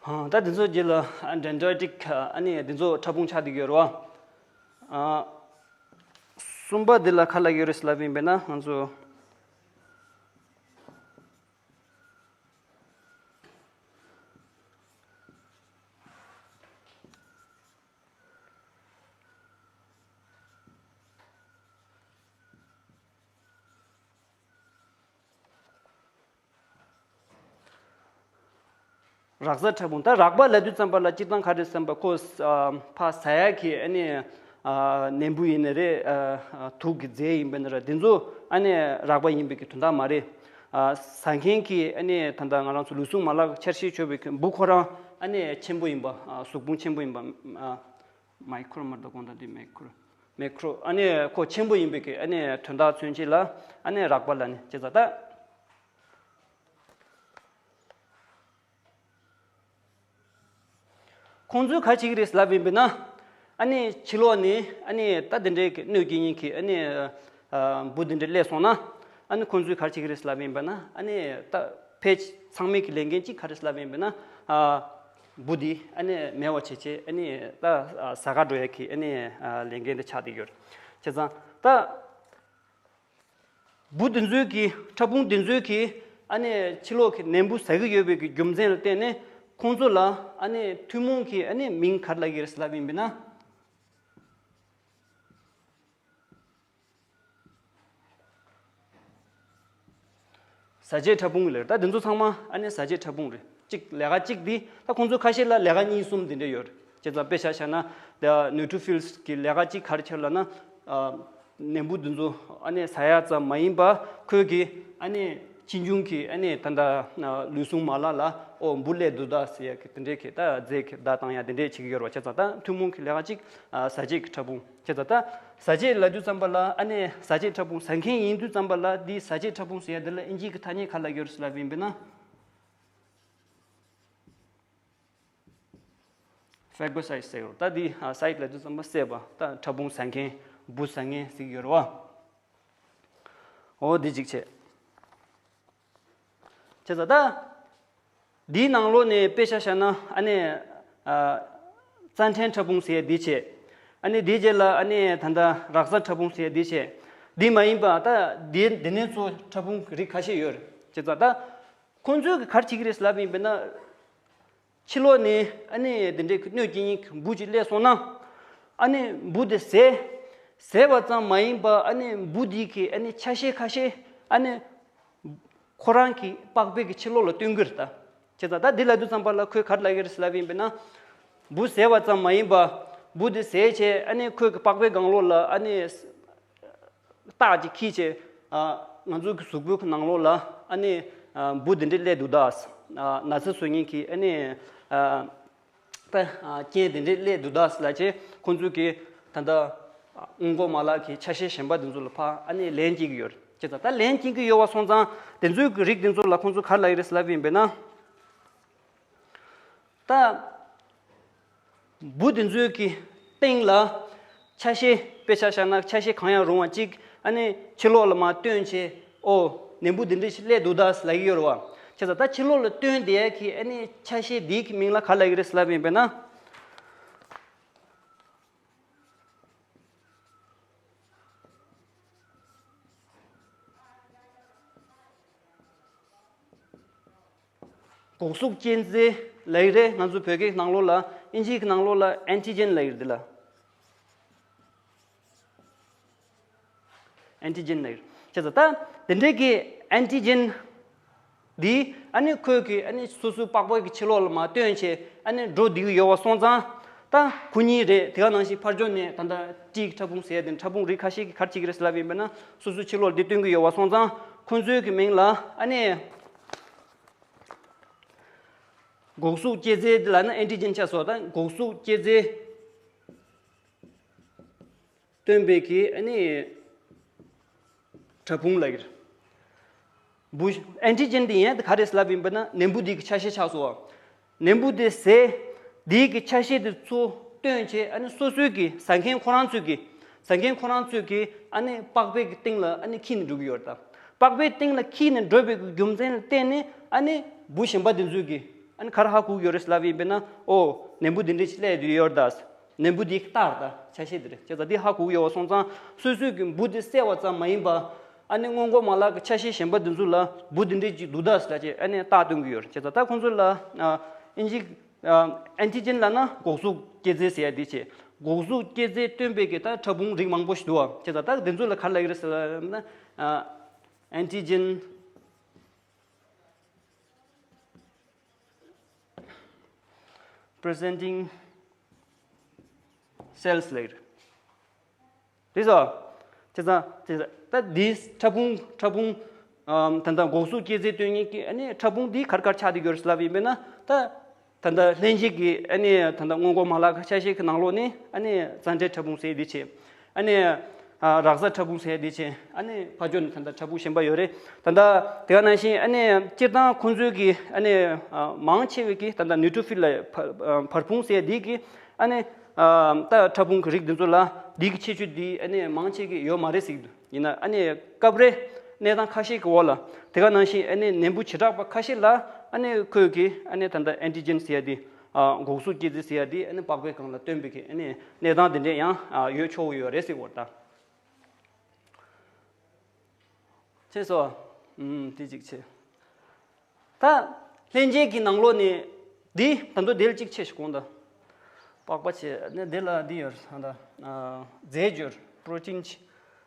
ད་འདི་ཚོ་རྗེས་ལ་ཌེན་ཌྲའི་ཊིག་ཨ་ནི་འདི་ཚོ་ཕྲ་ཕུང་ཆགས་བསྡད་ཡོད་རེད་བ། གསུམ་པ་འདི་ལ་ག་རེ་ལབ་ཀྱི་ཡོད་རེད་ཟེར་ལབ་ཡིན་པས་ན་ང་ཚོ། རགས་ཟ་ཕྲ་ཕུང་། ད་རགས་པ་ལབ་དུས་ཙམ་པ་ལ་སྤྱིར་བཏང་ག་རེ་བསམ་པ་ཁོ་ཨ་ཕ་ཟ་ཡ་གི་ཨ་ནི་ཨ་ནད་འབུ་ཡིན་ནི་རེད། ཨ་དུག་གི་རྫས་ཡིན་པ་ནི་རེད། དེ་ཚོ་ཨ་ནི་རགས་པ་ཡིན་པའི་གི་དོན་དག་མ་རེད། ཨ་ཟ་མཁན་གྱི་ཨ་ནི་ད་ལྟ་ང་རང་ཚོ་ལུས་ཟུངས་མ་ལག་འཆར་གཞི་ཆོད་པའི་གི་འབུ་ཁོ་རང་ཨ་ནི་ཆེན་པོ་ཡིན་པ། ཨ་གཟུགས་ཕུང་ཆེན་པོ་ཡིན་པ། ཨ་མའི་ཁོ་རོ་མར་ད་དགོངས་དག་འདི་མའི་ཁོ་རོ་མའི་ཁོ་རོ་ཨ་ནི་ཁོ་ཆེན་པོ་ཡིན་པའི་གི་ཨ་ནི་དོན་དག་མཚོན་བྱེད་ལ་ཨ་ནི་རགས་པ་ལ་ནི་བྱེད་ཙང་ད། ཁོང་ཚོས་ག་རེ་བྱེད་ཀྱི་རེད་ལབ་ཡིན་པས་ན། ཨ་ནི་ཕྱི་ལོགས་ནས་ཨ་ནི་ད་དེ་འདྲའི་གི་གནོད་སྐྱེལ་མཁན་གྱི་ཨ་ནི་ཨ་འབུ་དེ་འདྲ་སླེབས་སོང་ན། ཨ་ནི་ཁོང་ཚོས་ག་རེ་བྱེད་ཀྱི་རེད་ལབ་ཡིན་པས་ན། ཨ་ནི་ད་ཕལ་ཆེར་ཚང་མས་ཀྱི་ལས་འགན་གཅིག་ག་རེ་ལབ་ཡིན་པས་ན། ཨ་འབུ་དེ་ཨ་ནི་མེད་པ་བྱེད་ཆེད་ཨ་ནི་ད་ཨ་ཟ་ག་འགྲོ་ཡ་གི་ཨ་ནི་ཨ་ལས་འགན་དེ་ཆགས་བསྡད་ཡོད་རེད། བྱས་ཙང་ད། འབུ་དེ་ཚོའི་གི་ཕྲ་ཕུང་དེ་ཚོའི་གི་ཨ་ནི་ཕྱི་ལོགས་ཀྱི་ནད་འབུ་ཟ་གི་ཡོད་པའི་གི་རྒྱུ་མཚན་ལ་བརྟེན་ནས་ཁོང་ཚོ་ལ་ཨ་ནི་ཐུན་མོང་གི་ཨ་ནི་མིང་ག་རེ་ལབ་ཀྱི་རེད་ལབ་ཡིན་པས་ན། ཟ་བྱེད་ཕྲ་ཕུང་ལབ་རེད། ད་དེ་ཚོ་ཚང་མ་ཨ་ནི་ཟ་བྱེད་ཕྲ་ཕུང་རེད། གཅིག་ལས་ཀ་གཅིག་འདི་ད་ཁོང་ཚོ་ཁ་ཤས་ལ་ལས་ཀ་གཉིས་གསུམ་དེ་འདྲ་ཡོད་རེད། བྱས་ཙང་དཔེ་ཆ་བཞག་ན་ད་ནིའུ་ཊི་ཕི་ལི་གི་ལས་ཀ་གཅིག་ག་རེ་བྱེད་ལབ་ན། ཨ་ནད་འབུ་དེ་ཚོ་ཨ་ནི་ཟ་ཡ་ཙམ་མ་ཡིན་པ་ཁོས་གི་ཨ་ནི་ཕྱིས་འབྱུང་གི་ཨ་ནི་ད་ལྟ་ལུས་ཟུངས་མ་ལག་ལ་ཨོ་འབུ་སླེབས་འདུག་ད་ཟེར་ཡ་གི་དེ་འདྲའི་གི་ད་རྫས་གི་བརྡ་བཏང་ཡ་དེ་འདྲའི་བྱེད་ཀྱི་ཡོད་རེད་བ། བྱས་ཙང་ད་ཐུན་མོང་གི་ལས་ཀ་གཅིག་ཨ་ཟ་བྱེད་ཀྱི་ཕྲ་ཕུང་། བྱས་ཙང་ད་ཟ་བྱེད་ལབ་དུས་ཙམ་པ་ལ་ཨ་ནི་ཟ་བྱེད་ཕྲ་ཕུང་ཟ་མཁན་ཡིན་དུས་ཙམ་པ་ལ་འདི་ཟ་བྱེད་ཕྲ་ཕུང་ཟེར་ཡ་འདི་ལ་ཨིན་ཇི་གི་ཐ་སྙད་ག་རེ་ལབ་ཀྱི་ཡོད་རེད་ལབ་ཡིན་པས་ན། ཕེ་གོ་སའིཌ་ཟེར་ཡོད། ད་འདི་ཨ་སའིཌ་ལབ་དུས་ཙམ་པ་བསད་པ། ད་ཕྲ་ཕུང་ཟ་མཁན་འབུ་ཟ་མཁན་ཟེར་གྱི་ཡོད་རེད་བ། འོ་འདི་གཅིག་བྱས། བྱས་ཙང་ད། འདིའི་ནང་ལོགས་ནས་དཔེ་ཆ་བཞག་ན་ཨ་ནི་ཨ་རྩྭ་ཕྲན་ཕྲ་ཕུང་ཟེར་ཡ་འདི་བྱས། ཨ་ནི་འདིའི་རྗེས་ལ་ཨ་ནི་ད་ལྟ་རགས་ཟ་ཕྲ་ཕུང་ཟེར་ཡ་འདི་བྱས། འདི་མ་ཡིན་པ་ད་འདི་འདི་ནས་ཚོ་ཕྲ་ཕུང་རིགས་ཁ་ཤས་ཡོད་རེད། བྱས་ཙང་ད་ཁོང་ཚོས་ག་རེ་བྱེད་ཀྱི་རེད་ལབ་ཡིན་པས་ན། ཕྱི་ལོགས་ནས་ཨ་ནི་དེ་འདྲའི་གནོད་སྐྱེལ་མཁན་འབུ་ཅིག་སླེབས་སོང་ན། ཨ་ནི་འབུ་དེ་བཟས། བཟས་པ་ཙམ་མ་ཡིན་པ་ཨ་ནི་འབུ་དེ་གི་ཨ་ནི་ཆ་ཤས་ཁ་ཤས་ཨ་ནི་ཁོ་རང་གི་པགས་པའི་གི་ཕྱི་ལོགས་ལ་སྟོན་གྱི་རེད་ད། བྱས་ཙང་ད་འདི་ལབ་དུས་ཙམ་པ་ལ་ཁོས་ག་རེ་ལབ་ཀྱི་རེད་ལབ་ཡིན་པས་ན། འབུ་བཟས་པ་ཙམ་མ་ཡིན་པ། འབུ་དེ་བཟས་བྱས་ཨ་ནི་ཁོའི་གི་པགས་པའི་སྒང་ལོགས་ལ་ཨ་ནི། རྟགས་ཅིག་འཁྱེར་བྱས། ཨ་ང་ཚོའི་གི་གཟུགས་པོའི་གི་ནང་ལོགས་ལ་ཨ་ནི་ཨ་འབུ་དེ་འདྲས་སླེབས་འདུག་ད། ཨ་ན་ཚ་བཟོ་མཁན་གྱི་ཨ་ནི་ཨ་ད་ཨ་རྐྱེན་དེ་འདྲས་སླེབས་འདུག་ད་ལབ་བྱས་ཁོང་ཚོས་གི་ད་ལྟ་སྔོན་འགོག་མ་ལག་གི་ཆ་ཤས་གཞན་པ་དེ་ཚོ་ལ་ཕར་ཨ་ནི་ལན་སྐྱེལ་གྱི་ཡོད་རེད། བྱས་ཙང་ད་ལན་སྐྱེལ་གྱི་ཡོད་པ་སོང་ཙང་དེ་ཚོའི་གི་རིགས་དེ་ཚོ་ལ་ཁོང་ཚོས་ག་རེ་ལབ་ཀྱི་རེད་ལབ་ཡིན་པས་ན། ད། འབུ་དེ་ཚོའི་གི་སྟེང་ལ་ཆ་ཤས་དཔེ་ཆ་བཞག་ན་ཆ་ཤས་གང་ཡང་རུང་བ་གཅིག་ཨ་ནི་ཕྱི་ལོགས་ལ་མར་བཏོན་བྱས། ཨོ་ནད་འབུ་འདི་འདྲ་ཞིག་སླེབས་འདུག་ད་ལབ་ཀྱི་ཡོད་རེད་བ། བྱས་ཙང་ད་ཕྱི་ལོགས་ལ་བཏོན་བསྡད་ཡ་གི་ཨ་ནི་ཆ་ཤས་འདི་གི་མིང་ལ་ག་རེ་ལབ་ཀྱི་རེད་ལབ་ཡིན་པས་ན། འགོག་གཟུགས་གཅན་གཟན་ལབ་ཀྱི་རེད། ང་ཚོ་བོད་སྐད་ནང་ལོགས་ལ། ཨིན་ཇི་གི་ནང་ལོགས་ལ་ཨན་ཊི་ཇེན་ལབ་ཀྱི་རེད་འདི་ལ། ཨན་ཊི་ཇེན་ལབ་ཀྱི་རེད། བྱས་ཙང་ད་དེ་འདྲའི་གི་ཨན་ཊི་ཇེན་འདི་ཨ་ནི་ཁོས་གི་ཨ་ནི་སོ་སོའི་པགས་པ་གི་ཕྱི་ལོགས་ལ་མར་བཏོན་བྱས་ཨ་ནི་འགྲོ་བསྡད་ཀྱི་ཡོད་པ་སོང་ཙང་། ད་ཁོ་གཉིས་རེད། དེ་ག་ནང་བཞིན་ཕར་ཕྱོགས་ནས་ད་ལྟ་ཊི་གི་ཕྲ་ཕུང་ཟེར་ཡ་དེ་ཕྲ་ཕུང་རིགས་ཁ་ཤས་ཀྱིས་ག་རེ་བྱེད་ཀྱི་རེད་ལབ་ཡིན་པས་ན། སོ་སོའི་ཕྱི་ལོགས་ལ་འདི་བཏོན་གྱི་ཡོད་པ་སོང་ཙང་ཁོ་ཚོའི་གི་མིང་ལ་ཨ་ནི། འགོག་གཟུགས་གཅན་གཟན་ལབ་ན་ཨན་ཊི་ཇེན་ཆགས་སོང་། ད་འགོག་གཟུགས་གཅན་གཟན་སྟོན་པའི་གི་ཨ་ནི་ཕྲ་ཕུང་ལབ་ཀྱི་རེད། འབུ་ཨན་ཊི་ཇེན་དེ་ཡིན་ད་ག་རེ་ལབ་ཡིན་པ་ན་ནད་འབུ་འདི་གི་ཆ་ཤས་ཆགས་སོང་། ནད་འབུ་དེ་བཟས། དེའི་གི་ཆ་ཤས་དེ་ཚོ་བཏོན་བྱས་ཨ་ནི་སོ་སོའི་གི་ཟ་མཁན་ཁོ་རང་ཚོའི་གི་ཟ་མཁན་ཁོ་རང་ཚོའི་གི་ཨ་ནི་པགས་པའི་གི་སྟེང་ལ་ཨ་ནི་འཁྱིལ་ནས་འགྲོ་གི་ཡོད་རེད་ད། པགས་པའི་སྟེང་ལ་འཁྱིལ་ནས་འགྲོ་བའི་གི་རྒྱུ་མཚན་ལ་བརྟེན་ནས་ཨ་ནི་འབུ་གཞན་པ་དེ་ཚོའི་གི་ཨ་ནི་ག་རེ་ཧ་གོ་གི་ཡོད་རེད་ལབ་ཡིན་པས་ན། ཨོ་ནད་འབུ་དེ་འདྲ་ཞིག་སླེབས་ཡོད་རེད་ད། ནད་འབུ་དེའི་རྟགས་རེད་ད། ཆ་ཤས་དེ་རེད། བྱས་ཙང་དེ་ཧ་གོ་གི་ཡོད་པ་སོང་ཙང་སོ་སོའི་གི་འབུ་དེ་བསད་པ་ཙམ་མ་ཡིན་པ། ཨ་ནི་སྔོན་འགོག་མ་ལག་གི་ཆ་ཤས་གཞན་པ་དེ་ཚོ་ལ་འབུ་དེ་འདྲ་ཅིག་འདུག་ད་ཟེར་ཅེས་ཨ་ནི་རྟགས་སྟོན་གྱི་ཡོད་རེད། བྱས་ཙང་ད་ཁོང་ཚོ་ལ་ཨ་ཨིན་ཇི་ཨ་ཨན་ཊི་ཇེན་ལབ་ན་འགོག་གཟུགས་གཅན་གཟན་ཟེར་ཡ་དེ་བྱས། འགོག་གཟུགས་གཅན་གཟན་སྟོན་པའི་གི་ད་ཕྲ་ཕུང་རིགས་མང་པོ་ཞིག་འདུག་བ། བྱས་ཙང་ད་དེ་ཚོ་ལ་ག་རེ་ལབ་ཀྱི་རེད་ཟེར་ན། ཨ་ཨན་ཊི་ཇེན། presenting cells ལབ་རེད། རེད་སོ། བྱས་ཙང་དེ་ད་འདིའི་ཕྲ་ཕུང་ཕྲ་ཕུང་ཨམ་ད་ལྟ་འགོག་གཟུགས་སྐྱེད་རྫས་སྟོན་མཁན་གྱི་ཨ་ནི་ཕྲ་ཕུང་འདི་ག་རེ་ག་རེ་ཆགས་བསྡད་ཡོད་རེད་ལབ་ཡིན་པས་ན། ད་ད་ལྟ་ལྷན་སྐྱེས་ཀྱི་ཨ་ནི་ད་ལྟ་སྔོན་འགོག་མ་ལག་གི་ཆ་ཤས་ཀྱི་ནང་ལོགས་ནས་ཨ་ནི་རྩ་འབྲེལ་ཕྲ་ཕུང་ཟེར་འདི་བྱས། ཨ་ནི་ཨ་རགས་ཕྲ་ཕུང་ཟེར་འདི་བྱས། ཨ་ནི་ཕར་ཕྱོགས་ནས་ད་ལྟ་ཕྲ་ཕུང་གཞན་པ་ཡོད་རེད། ད་ལྟ་དེ་ག་ནང་བཞིན་ཨ་ནི་སྤྱིར་བཏང་ཁོང་ཚོའི་གི་ཨ་ནི་ཨ་མང་ཆེ་བའི་གི་ད་ལྟ་ནིའུ་ཊྲོ་ཕིལ་ལ་བ་བར་ཕུང་ཟེར་འདི་གི་ཨ་ནི་ཨ་ད་ཕྲ་ཕུང་གི་རིགས་འདི་ཚོ་ལ་འདི་གི་ཁྱད་ཆོས་འདི་ཨ་ནི་མང་ཆེ་གི་ཡོད་མ་རེད་ཟེར་གྱི་འདུག་ཡིན་ན་ཨ་ནི་སྐབས་རེ་གནས་སྟངས་ཁ་ཤས་ཀྱི་འོག་ལ། དེ་ག་ནང་བཞིན་ཨ་ནི་ནད་འབུ་བྱེ་བྲག་པ་ཁ་ཤས་ལ་ཨ་ནི་ཁོས་ཀྱི་ཨ་ནི་ད་ལྟ་ཨན་ཊི་ཇེན་ཟེར་ཡ་དེ་ཨ་འགོག་གཟུགས་སྐྱེད་རྫས་ཟེར་ཡ་དེ་ཨ་ནི་པགས་པའི་སྒང་ལ་བཏོན་པའི་གི་ཨ་ནི་གནས་སྟངས་དེ་འདྲས་ཡང་ཨ་ཡོད་ཆོག་གི་ཡོད་རེད་ཟེར་བ་ད། ཤེས་སོང་། ཨུམ། དེ་གཅིག་བྱས། ད་ལྷན་སྐྱེས་ཀྱི་ནང་ལོགས་ནས་འདི་ད་དུང་དེ་ལ་གཅིག་བྱས་ཤིག་གོང་དང་། པགས་པ་བྱས་ནས་དེ་ལ་འདི་ཡོད་ད་ལྟ། ཨ་རྫས་སྦྱོར་པྲོ་ཊིན་བྱས།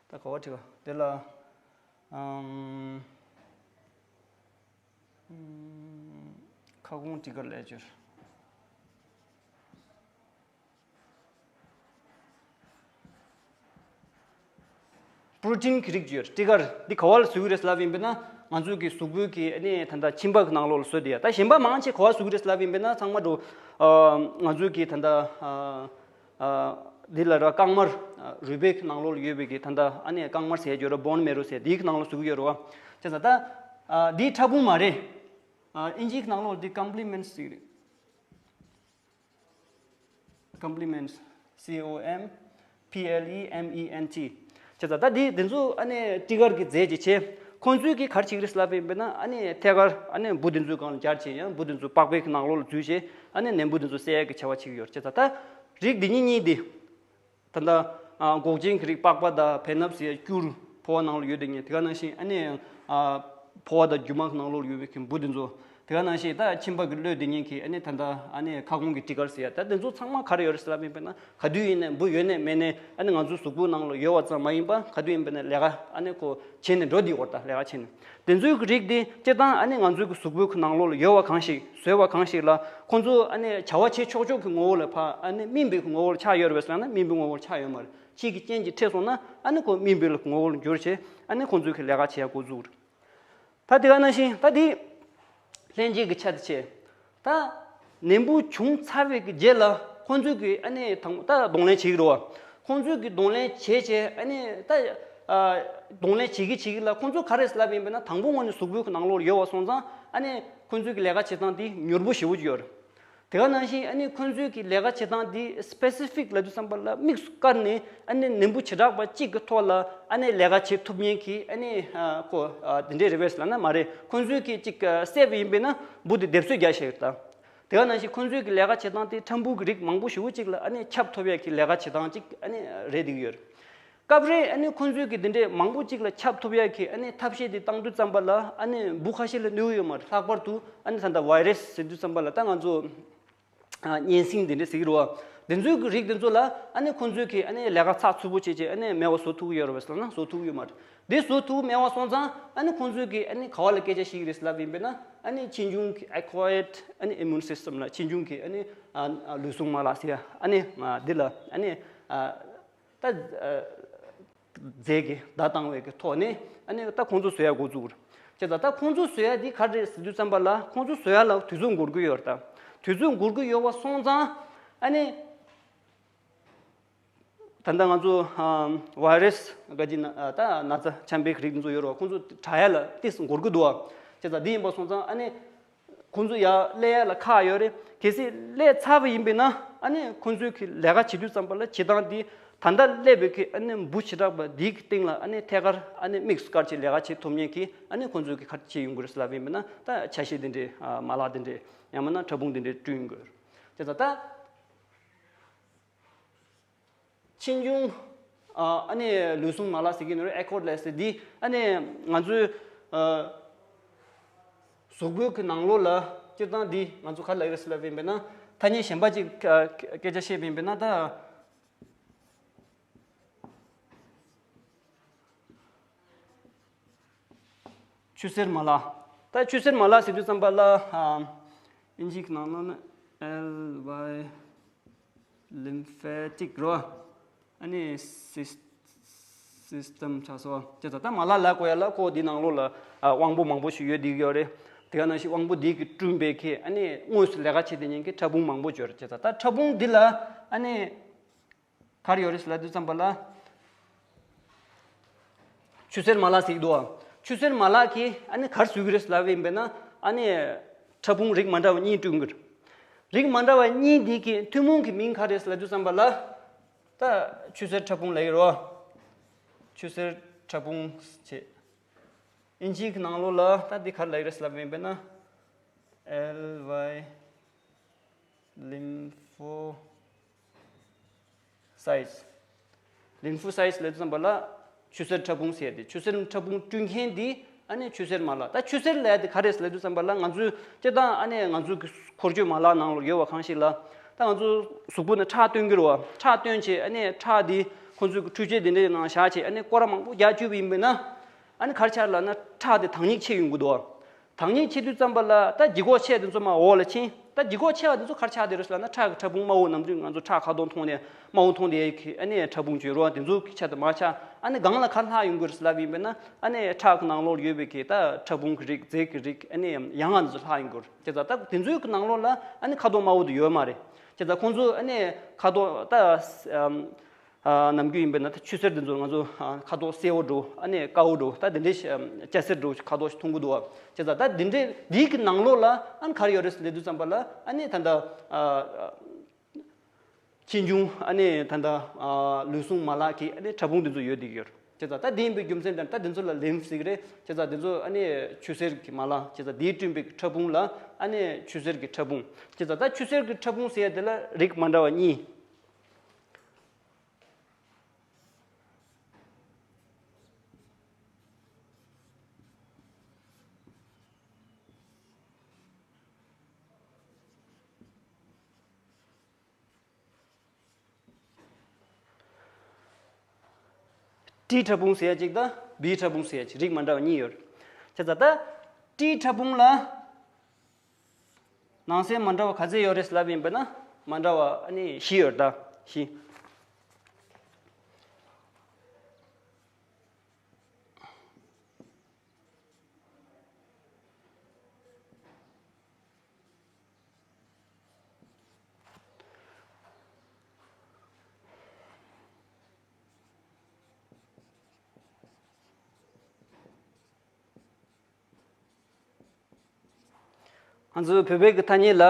ད་ག་བ་བྲིས་པ་དེ་ལ། ཨམ། ཁ་སྐོང་སྤྲི་དཀར་ལས་སྦྱོར། པྲོ་ཊིན་གྱི་རིགས་ཡོད། སྤྲི་དཀར་འདི་ག་བ་ལ་བཟོ་གི་རེད་ལབ་ཡིན་པས་ན། ང་ཚོའི་གི་གཟུགས་པོའི་གི་ཨ་ནི་ད་ལྟ་མཆིན་པ་གི་ནང་ལོགས་ལ་བཟོ་བསྡད་ཡ། ད་གཞན་པ་མང་ཆེ་ག་བ་བཟོ་གི་རེད་ལབ་ཡིན་པས་ན། ཚང་མ་འགྲོ། ཨ་ང་ཚོའི་གི་ད་ལྟ་ཨ་ཨ་འདི་ལ་ར་རྐང་དམར། ཨ་རུས་པའི་གི་ནང་ལོགས་ལ་ཡོད་པའི་གི་ད་ལྟ་ཨ་ནི་རྐང་དམར་ཟེར་ཡ་ཡོད་ར། བོན་མེ་རོ་ཟེར་འདིའི་གི་ནང་ལ་བཟོ་གི་ཡོད་ར་བ། བྱས་ཙང་ད་ཨ་འདི་ཕྲ་ཕུང་མ་རེད། ཨ་ཨིན་ཇིའི་གི་ནང་ལོགས་ལ་འདི་ཀོམ་པི་ལི་མེན་ཊི་ཟེར་གི་རེད། Complements, C O M P L E M E N T། བྱས་ཙང་ད་འདི་འདི་ཚོ་ཨ་ནི་སྤྲི་དཀར་གྱི་རྫས་ཀྱི་ཆེ། ཁོང་ཚོས་ཀྱི་ག་རེ་བྱེད་ཀྱི་རེད་ལབ་ཡིན་པས་ན། ཨ་ནི་ཐད་ཀར་ཨ་ནི་འབུ་འདི་ཚོའི་སྒང་ལ་སྦྱར་བྱས། ཡང་འབུ་འདི་ཚོ་པགས་པའི་གི་ནང་ལོགས་ལ་འཛུལ་བྱས། ཨ་ནི་ནད་འབུ་འདི་ཚོ་བསད་ཡག་གི་བྱ་བ་བྱེད་ཀྱི་ཡོད། བྱས་ཙང་ད་རིགས་འདི་གཉིས་གཉིས་འདི། ད་ལྟ་ཨ་འགོག་ཆེན་གྱི་རིགས་པགས་པ་དང་བེ་སྣབས་ཟེར་སྐྱུར་ཕོ་བ་ནང་ལ་ཡོད་དེ་ཉིད། དེ་ག་ནང་བཞིན་ཨ་ནི་ཨ་ཕོ་བ་དང་རྒྱུ་མ་གི་ནང་ལོགས་ལ་ཡོད་པའི་གི་འབུ་འདི་ཚོ། དེ་ག་ནང་བཞིན་ད་མཆིན་པ་གི་གློད་དེ་ཉིད་ཀྱི་ཨ་ནི་ད་ལྟ་ཨ་ནི་ཁ་སྐོང་གི་སྤྲི་དཀར་ཟེར་ཡ། ད་འདི་ཚོ་ཚང་མ་ག་རེ་ཡོད་རེད་ཟེར་ལབ་ཡིན་པས་ན། ག་དུས་ཡིན་ནའི་འབུ་ཡོད་ནའི་མེད་ནའི་ཨ་ནི་ང་ཚོའི་གཟུགས་པོའི་ནང་ལ་ཡོད་པ་ཙམ་མ་ཡིན་པ། ག་དུས་ཡིན་པ་ནའི་ལས་ཀ་ཨ་ནི་ཁོ་བྱས་ནས་འགྲོ་བསྡད་ཡོད་རེད། ད་ལས་ཀ་བྱས་ནས། དེ་ཚོའི་གི་རིགས་དེ་སྤྱིར་བཏང་ཨ་ནི་ང་ཚོའི་གི་གཟུགས་པོའི་གི་ནང་ལོགས་ལ་ཡོད་པ་གང་ཞིག་བཟོས་པ་གང་ཞིག་ལ། ཁོང་ཚོ་ཨ་ནི་བྱ་བ་བྱེད་ཆོག་ཆོག་གི་ངོ་བོ་ལ་ཕ་ཨ་ནི་སྨིན་པའི་གི་ངོ་བོ་ལ་ཆགས་ཡོད་རེད་པས་ཟེར་ན། སྨིན་པའི་ངོ་བོ་ལ་ཆགས་ཡོད་མ་རེད། ཕྱིའི་གི་རྐྱེན་གྱིས་ཁྲིད་སོང་ན་ཨ་ནི་ཁོ་སྨིན་པའི་ངོ་བོ་ལ་འགྱུར་བྱས། ཨ་ནི་ཁོང་ཚོའི་གི་ལས་ཀ་བྱེད་ཡ་འགོ་འཛུགས་རེད། ད་དེ་ག་ནང་བཞིན་ད་དེ་ལྷན་སྐྱེས་ཀྱི་ཆ་དེ་བྱས། ད་ནད་འབུ་བྱུང་ཚར་བའི་གི་རྗེས་ལ་ཁོང་ཚོས་གི་ཨ་ནི་དང་ད་གདོང་ལེན་བྱེད་ཀྱི་རེད་བ། ཁོང་ཚོས་གི་གདོང་ལེན་བྱས་བྱས། ཨ་ནི་ད་ཨ་གདོང་ལེན་བྱེད་ཀྱི་བྱེད་ཀྱི་ལ། ཁོང་ཚོ་ག་རེ་ལབ་ཡིན་པས་ན། དང་པོ་ངོས་ནས་གཟུགས་པོའི་གི་ནང་ལོགས་ལ་ཡོད་པ་སོང་ཙང་ཨ་ནི་ཁོང་ཚོས་གི་ལས་ཀ་བྱེད་སྟངས་དེ་མྱུར་པོ་ཞེ་པོ་ཅིག་ཡོད་རེད། དེ་ག་ནང་བཞིན་ཨ་ནི་ཁོང་ཚོའི་གི་ལས་ཀ་བྱེད་སྟངས་འདི་སི་པེ་སི་ཕིག་ལབ་དུས་ཙམ་པ་ལ་དམིགས་སུ་བཀར་ནས་ཨ་ནི་ནད་འབུ་བྱེ་བྲག་པ་གཅིག་གི་ཐོག་ལ་ཨ་ནི་ལས་ཀ་བྱེད་ཐུབ་མཁན་གྱི་ཨ་ནི་ཨ་ཁོ་ཨ་དེ་འདྲའི་རེད་པས་ལབ་ན་མ་རེད། ཁོང་ཚོའི་གི་གཅིག་ཨ་བསད་པ་ཡིན་པས་ན་འབུ་དེ་སྡེབ་གསོད་རྒྱག་བཞག་ཡོད་ད། དེ་ག་ནང་བཞིན་ཁོང་ཚོའི་གི་ལས་ཀ་བྱེད་སྟངས་དེ་ཕྲ་འབུ་གི་རིགས་མང་པོ་ཞེ་པོ་གཅིག་ལ་ཨ་ནི་ཁྱབ་ཐུབ་ཡག་གི་ལས་ཀ་བྱེད་སྟངས་གཅིག་ཨ་ནི་རེད་བསྡད་ཀྱི་ཡོད་རེད། སྐབས་རེ་ཨ་ནི་ཁོང་ཚོའི་གི་འདི་འདྲའི་མང་པོ་གཅིག་ལ་ཁྱབ་ཐུབ་ཡག་གི་ཨ་ནི་ཐབས་ཤེས་དེ་བཏང་དུས་ཙམ་པ་ལ་ཨ་ནི་འབུ་ཁ་ཤས་ལ་གནོད་ཀྱི་ཡོད་མ་རེད། ལྷག་པར་དུ་ཨ་ནི་ད་ལྟ་བྷའི་རེས་ཟེར་དུས་ཙམ་པ་ལ་ད་ང་ཚོ་ཨ་གཉན་སྲིན་འདི་འདྲ་ཟེར་གྱི་རེད་བ། འདི་ཚོའི་གི་རིགས་འདི་ཚོ་ལ་ཨ་ནི་ཁོང་ཚོའི་གི་ཨ་ནི་ལས་ཀ་ཚགས་ཚུད་པོ་བྱས་བྱས་ཨ་ནི་མེད་པ་བཟོ་ཐུབ་ཀྱི་ཡོད་རེད་པས་ཟེར་ན་བཟོ་ཐུབ་ཀྱི་ཡོད་མ་རེད། འདི་བཟོ་ཐུབ་མེད་པ་སོང་ཙང་ཨ་ནི་ཁོང་ཚོའི་གི་ཨ་ནི་ག་བ་ལ་སྐད་ཆ་བཤད་ཀྱི་རེད་ལབ་ཡིན་པས་ན། ཨ་ནི་ཕྱིས་འབྱུང་གི་acquired ཨ་ནི་immune system ལ་ཕྱིས་འབྱུང་གི་ཨ་ནི་ཨ་ཨ་ལུས་ཟུངས་མ་ལག་ཟེར་ཡ། ཨ་ནི་ཨ་འདི་ལ་ཨ་ནི་ཨ་ད་ཨ་རྫས་ཀྱི་བརྡ་བཏང་བའི་གི་ཐོག་ནས་ཨ་ནི་ད་ཁོང་ཚོ་བཟོ་ཡ་འགོ་བཙུགས་རེད། བྱས་ཙང་ད་ཁོང་ཚོ་བཟོ་ཡ་འདི་ག་རེ་རེད་ཟེར་དུས་ཙམ་པ་ལ། ཁོང་ཚོ་བཟོ་ཡ་ལ་དུས་ཚོད་འགོར་གི་ཡོད་རེད་ད། དུས་ཚོད་འགོར་གི་ཡོད་པ་སོང་ཙང་ཨ་ནི་ད་ལྟ་ང་ཚོ་ཨ་བྷའི་རེས་ག་ཅི་ན་ཨ་ད་ན་ཚ་ཆམ་པའི་རིགས་ཚོ་ཡོད་རེད་བ། ཁོང་ཚོ་དྲག་ཡ་ལ་ཏིས་འགོར་གི་འདུག་བ། བྱས་ཙང་འདི་ཡིན་པ་སོང་ཙང་ཨ་ནི་ཁོང་ཚོ་ཡར་སླེབས་ཡ་ལ་ཁག་ཡོད་རེད། གལ་སྲིད་སླེབས་ཚར་བ་ཡིན་པས་ན་ཨ་ནི་ཁོང་ཚོའི་གི་ལས་ཀ་བྱེད་དུས་ཙམ་པ་ལ་བྱེད་སྟངས་འདི་ད་ལྟ་སླེབས་པའི་གི་ཨ་ནི་འབུ་བྱེ་བྲག་པ་འདི་གི་སྟེང་ལ་ཨ་ནི་ཐད་ཀར་ཨ་ནི་དམིགས་སུ་བཀར་བྱས་ལས་ཀ་བྱེད་ཐུབ་མཁན་གྱི་ཨ་ནི་ཁོང་ཚོའི་གི་ག་རེ་བྱེད་ཡོང་གི་རེད་ལབ་ཡིན་པས་ན། ད་ཆ་ཤས་འདི་འདྲའི་ཨ་མ་ལག་འདི་འདྲའི་ཡང་མིན་ན་ཕྲ་ཕུང་འདི་འདྲའི་བསྐྲུན་ཡོང་གི་ཡོད་རེད། བྱས་ཙང་ད། ཕྱིས་འབྱུང་ཨ་ཨ་ནི་ལུས་ཟུངས་མ་ལག་ཟེར་གྱི་ནོར་acquired ལས་ཟེར་འདི་ཨ་ནི་ང་ཚོའི་ཨ་གཟུགས་པོའི་གི་ནང་ལོགས་ལ་སྤྱིར་བཏང་འདི་ང་ཚོ་ག་ལ་ཡོད་ཟེར་ལབ་ཡིན་པས་ན། ཐ་སྙད་གཞན་པ་ཅིག་ཨ་སྐད་ཆ་བཤད་པ་ཡིན་པས་ན་ད། ཆུ་སེར་མ་ལག་ད་ཆུ་སེར་མ་ལག་ཟེར་དུས་ཙམ་པ་ལ་ཨ་ཨིན་ཇི་གི་ནང་ལོགས་ན་ L Y lymphatic རོ། ཨ་ནི་སིས་སིས་ཊམ་ཆགས་སོ། དེ་ད་ལྟ་མ་ལག་ལ་བཀོད་ཡ་ལ་ཁོ་འདི་ནང་ལོགས་ལ་ཨ་དབང་པོ་མང་པོ་ཞིག་ཡོད་བསྡད་ཡོད་རེད། དེ་ག་ནང་བཞིན་དབང་པོ་འདི་གི་བསྐྲུན་པའི་ཁེ་ཨ་ནི་དངོས་སུ་ལས་ཀ་བྱེད་དེ་ཉིན་གྱི་ཕྲ་ཕུང་མང་པོ་ཡོད་རེད། དེ་ད་ལྟ་ཕྲ་ཕུང་འདི་ལ་ཨ་ནི་ག་རེ་ཡོད་རེད་ལབ་དུས་ཙམ་པ་ལ། ཆུ་སེར་མ་ལག་ཟེར་གྱི་འདུག་ཨ། ཆུ་སེར་མ་ལག་གིས་ཨ་ནི་ག་རེ་བཟོ་གི་རེད་ལབ་ཡིན་པས་ན། ཨ་ནི་ཕྲ་ཕུང་རིགས་མ་འདྲ་བ་གཉིས་བསྐྲུན་གྱི་རེད། རིགས་མ་འདྲ་བ་གཉིས་འདི་གི་ཐུན་མོང་གི་མིང་ག་རེ་ལབ་དུས་ཙམ་པ་ལ། ད་ཆུ་སེར་ཕྲ་ཕུང་ལབ་ཀྱི་རེད་བ། ཆུ་སེར་ཕྲ་ཕུང་བྱས། ཨིན་ཇིའི་གི་ནང་ལོགས་ལ་ད་འདི་ག་རེ་ལབ་ཀྱི་རེད་ལབ་ཡིན་པས་ན། L Y lymphocytes། Lymphocytes ལབ་དུས་ཙམ་པ་ལ་ཆུ་སེར་ཕྲ་ཕུང་ཟེར་ཏེ། ཆུ་སེར་ཕྲ་ཕུང་བསྐྲུན་མཁན་འདི་ཨ་ནི་ཆུ་སེར་མ་ལག་ད་ཆུ་སེར་ལབ་ཡ་དེ་ག་རེ་ལབ་དུས་ཙམ་པ་ལ། ང་ཚོའི་སྤྱིར་བཏང་ཨ་ནི་ང་ཚོའི་གི་འཁོར་སྐྱོད་མ་ལག་ནང་ལ་ཡོད་པ་གང་ཞིག་ལ། ད་ང་ཚོ་གཟུགས་པོ་ནས་ཁྲག་བཏོན་གྱི་རེད་བ། ཁྲག་བཏོན་བྱས་ཨ་ནི་ཁྲག་འདི་ཁོ་ཚོའི་གི་འཕྲུལ་ཆས་འདི་འདྲའི་ནང་བཞག་བྱས་ཨ་ནི་སྐོར་ར་མང་པོ་རྒྱག་བཅུག་པ་ཡིན་པས་ན། ཨ་ནི་ག་རེ་ཆགས་ལབ་ན་ཁྲག་དེ་དྭངས་སྙིགས་ཆེ་ཡོང་གི་འདུག་བ། དྭངས་སྙིགས་ཆེ་དུས་ཙམ་པ་ལ་ད་ལྗིད་ཁོག་ཆེ་བ་དེ་ཚོ་མར་འོག་ལ་ཕྱིན། ད་ལྗིད་ཁོག་ཆེ་བ་དེ་ཚོ་ག་རེ་ཆགས་བསྡད་རེད་ལབ་ན། ཁྲག་གི་ཕྲ་ཕུང་དམར་པོ། ནམ་རྒྱུན་ང་ཚོ་ཁྲག་ཁ་དོག་མཐོང་ནས་དམར་པོ་མཐོང་བསྡད་ཡ་གི་ཨ་ནི་ཕྲ་ཕུང་ཅིག་ཡོད་རེད་བ། དེ་ཚོ་གི་ཆ་དེ་མར་ཆགས། ཨ་ནི་སྒང་ལ་ག་རེ་ལྷག་ཡོང་གི་རེད་ལབ་ཡིན་པས་ན། ཨ་ནི་ཁྲག་གི་ནང་ལོགས་ཡོད་པའི་གི་ད་ཕྲ་ཕུང་གི་རིགས། རྫས་ཀྱི་རིགས། ཨ་ནི་ཡང་ཡང་ང་ཚོ་ལྷག་ཡོང་གི་རེད། དེ་ད་ད་དེ་ཚོའི་གི་ནང་ལོགས་ལ་ཨ་ནི་ཁ་དོག་དམར་པོ་དེ་ཡོད་མ་རེད། དེ་ད་ཁོང་ཚོ་ཨ་ནི་ཁ་དོག་ད་ཨམ། ཨ་ནམ་རྒྱུན་ཡིན་པས་ན་ད་ཆུ་སེར་འདི་ཚོ་ང་ཚོ་ཨ་ཁ་དོག་སེར་པོ་འདྲ་བོ། ཨ་ནི་དཀར་པོ་འདྲ་བོ། ད་དེ་འདྲའི་ཤ་སྐྱ་སེར་འདྲ་བོ་ཁ་དོག་ཞིག་མཐོང་གི་འདུག་བ། བྱས་ཙང་ད་དེ་འདྲའི་འདི་གི་ནང་ལོགས་ལ་ཨ་ནི་ག་རེ་ཡོད་རེད་ལབ་དུས་ཙམ་པ་ལ། ཨ་ནི་ད་ལྟ་ཨ་ཆེ་ཆུང་། ཨ་ནི་ད་ལྟ་ཨ་ལུས་ཟུངས་མ་ལག་གི་ཨ་ནི་ཕྲ་ཕུང་འདི་ཚོ་ཡོད་བསྡད་ཀྱི་ཡོད་རེད། བྱས་ཙང་ད་དེ་ཡིན་པའི་རྒྱུ་མཚན་དེ་ད་དེ་ཚོ་ལ་ལིམ་ཕ་ཟེར་གྱི་རེད། བྱས་ཙང་དེ་ཚོ་ཨ་ནི་ཆུ་སེར་གྱི་མ་ལག་བྱས་ཙང་དེས་བསྐྲུན་པའི་ཕྲ་ཕུང་ལ་ཨ་ནི་ཆུ་སེར་གྱི་ཕྲ་ཕུང་། བྱས་ཙང་ད་ཆུ་སེར་གྱི་ཕྲ་ཕུང་ཟེར་ཡ་དེ་ལ་རིགས་མ་འདྲ་བ་གཉིས། ཊི་ཕྲ་ཕུང་ཟེར་ཡ་གཅིག་དང་བི་ཕྲ་ཕུང་ཟེར་ཡ་གཅིག། རིགས་མ་འདྲ་བ་གཉིས་ཡོད་རེད། བྱས་ཙང་ད་ཊི་ཕྲ་ཕུང་ལ་ནང་གསེས་མ་འདྲ་བ་ག་ཚད་ཡོད་རེད་ལབ་ཡིན་པ་ན། མ་འདྲ་བ་ཨ་ནི་བཞི་ཡོད་རེད། ད་བཞི། ང་ཚོའི་བོད་པའི་གི་ཐ་སྙད་ལ་ཨ་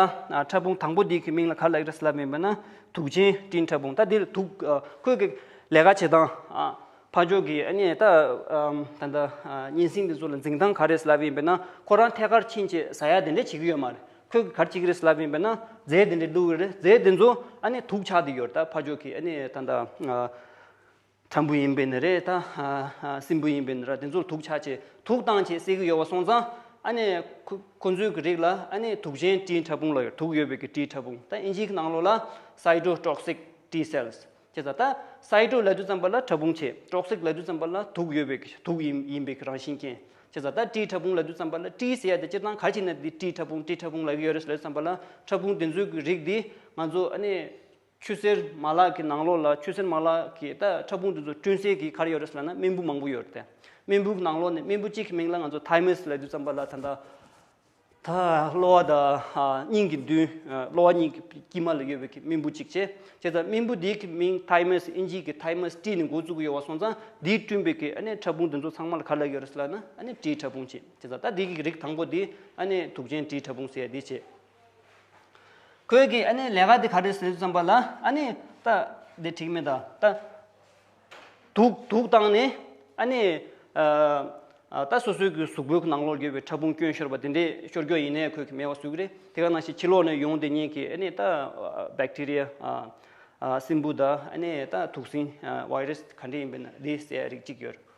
ཕྲ་ཕུང་དང་པོ་འདི་གི་མིང་ལ་ག་རེ་ལབ་ཀྱི་རེད་ལབ་ཡིན་པ་ན། དུག་ཅན་ཊི་ཕྲ་ཕུང་། ད་འདི་ལ་དུག་ཨ་ཁོའི་གི་ལས་ཀ་བྱེད་སྟངས། ཨ་ཕར་ཕྱོགས་ཀྱི་ཨ་ནི་ད་ཨམ་ད་ལྟ་ཨ་གཉན་སྲིན་འདི་ཚོ་ལ་འཛིང་སྟངས་ག་རེ་རེད་ལབ་ཡིན་པ་ན། ཁོ་རང་ཐད་ཀར་ཕྱིན་བྱས་ཟ་ཡ་དེ་འདྲ་བྱེད་ཀྱི་ཡོད་མ་རེད། ཁོས་ག་རེ་བྱེད་ཀྱི་རེད་ལབ་ཡིན་པ་ན། རྫས་དེ་འདྲ་བླུགས་ཀྱི་རེད། རྫས་དེ་ཚོ་ཨ་ནི་དུག་ཆགས་བསྡད་ཡོད་རེད། ད་ཕར་ཕྱོགས་ཀྱི་ཨ་ནི་ད་ལྟ་ཨ་ཁྲམ་བུ་ཡིན་པས་ནི་རེད། ད་ཨ་ཨ་སྲིན་བུ་ཡིན་པས་ནི་རེད། དེ་ཚོར་དུག་ཆགས་བྱས། དུག་བཏང་བྱས་བསད་ཀྱི་ཡོད་པ་སོང་ཙང་། ཨ་ནི་ཁོ་ཁོ་ཚོའི་གི་རིགས་ལ་ཨ་ནི་དུག་ཅན་ཊི་ཕྲ་ཕུང་ལབ་ཡོད། དུག་ཡོད་པའི་གི་ཊི་ཕྲ་ཕུང་། ད་ཨིན་ཇིའི་གི་ནང་ལོགས་ལ་སའི་ཊོ་ཊོག་སིག་ཊི་སེལ་ཟེར། བྱས་ཙང་ད་སའི་ཊོ་ལབ་དུས་ཙམ་པ་ལ་ཕྲ་ཕུང་བྱས། ཊོག་སིག་ལབ་དུས་ཙམ་པ་ལ་དུག་ཡོད་པའི་གི་དུག་ཡིན་ཡིན་པའི་གི་རང་བཞིན་ཅན། བྱས་ཙང་ད་ཊི་ཕྲ་ཕུང་ལབ་དུས་ཙམ་པ་ལ། ཊི་ཟེར་ཡ་དེ་སྤྱིར་བཏང་ག་རེ་བྱས་ནས་འདི་ཊི་ཕྲ་ཕུང་ཊི་ཕྲ་ཕུང་ལབ་ཀྱི་ཡོད་རེད་ལབ་དུས་ཙམ་པ་ལ། ཕྲ་ཕུང་དེ་ཚོའི་གི་རིགས་འདི་ང་ཚོ་ཨ་ནི་ཆུ་སེར་མ་ལག་གི་ནང་ལོགས་ལ། ཆུ་སེར་མ་ལག་གི་ད་ཕྲ་ཕུང་དེ་ཚོ་བསྐྲུན་སའི་གི་ག་རེ་ཡོད་རེད་ཟེར་ན། རྨེན་བུ་མང་པོ་ཡོད་རེད་དེ། རྨེན་བུ་གི་ནང་ལོགས་ནས་རྨེན་བུ་གཅིག་གི་མིང་ལ་ང་ཚོ་ཐའི་མས་ལབ་དུས་ཙམ་པ་ལ། ད་ད་ད་གློ་བ་དང་ཨ་སྙིང་གི་མདུན། ཨ་གློ་བ་གཉིས་ཀྱི་དཀྱིལ་མ་ལ་ཡོད་པའི་གི་རྨེན་བུ་གཅིག་བྱས། བྱས་ཙང་རྨེན་བུ་འདི་གི་མིང་ཐའི་མས། ཨིན་ཇིའི་གི་ཐའི་མས་ཊི་ནས་འགོ་བཙུགས་ཀྱི་ཡོད་པ་སོང་ཙང་། འདིས་བསྐྲུན་པའི་གི་ཨ་ནི་ཕྲ་ཕུང་དེ་ཚོ་ཚང་མ་ལ་ག་རེ་ལབ་ཀྱི་ཡོད་རེད་ཟེར་ལབ་ན། ཨ་ནི་ཊི་ཕྲ་ཕུང་བྱས། བྱས་ཙང་ད་འདི་གི་རིགས་དང་པོ་འདི་ཨ་ནི་དུག་ཅན་ཊི་ཕྲ་ཕུང་ཟེར་ཡ་འདི་བྱས། ཁོས་གི་ཨ་ནི་ལས་ཀ་འདི་ག་རེ་ཟེར་དུས་ཙམ་པ་ལ། ཨ་ནི་ད་འདི་འགྲིག་མེད་ད། ད་དུག་དུག་བཏང་ནས་ཨ་ནི་ཨ་ཨ་ད་སོ་སོའི་གི་གཟུགས་པོའི་གི་ནང་ལོགས་ཡོད་པའི་ཕྲ་ཕུང་སྐྱོན་ཤོར་བ་དེ་འདྲས་ཤོར་རྒྱུ་ཡིན་ནའི་ཁོས་གི་མེད་པ་བཟོ་གི་རེད། དེ་ག་ནང་བཞིན་ཕྱི་ལོགས་ནས་ཡོང་དེ་ཉིད་ཀྱི་ཨ་ནི་ད་བེག་ཊི་རི་ཡ། ཨ་ཨ་སྲིན་བུ་དང་། ཨ་ནི་ད་དུག་སྲིན། ཨ་བྷའི་རས་ག་འདྲས་ཡིན་པ་ན་འདི་ཟེར་ཡ་རིགས་གཅིག་ཡོད།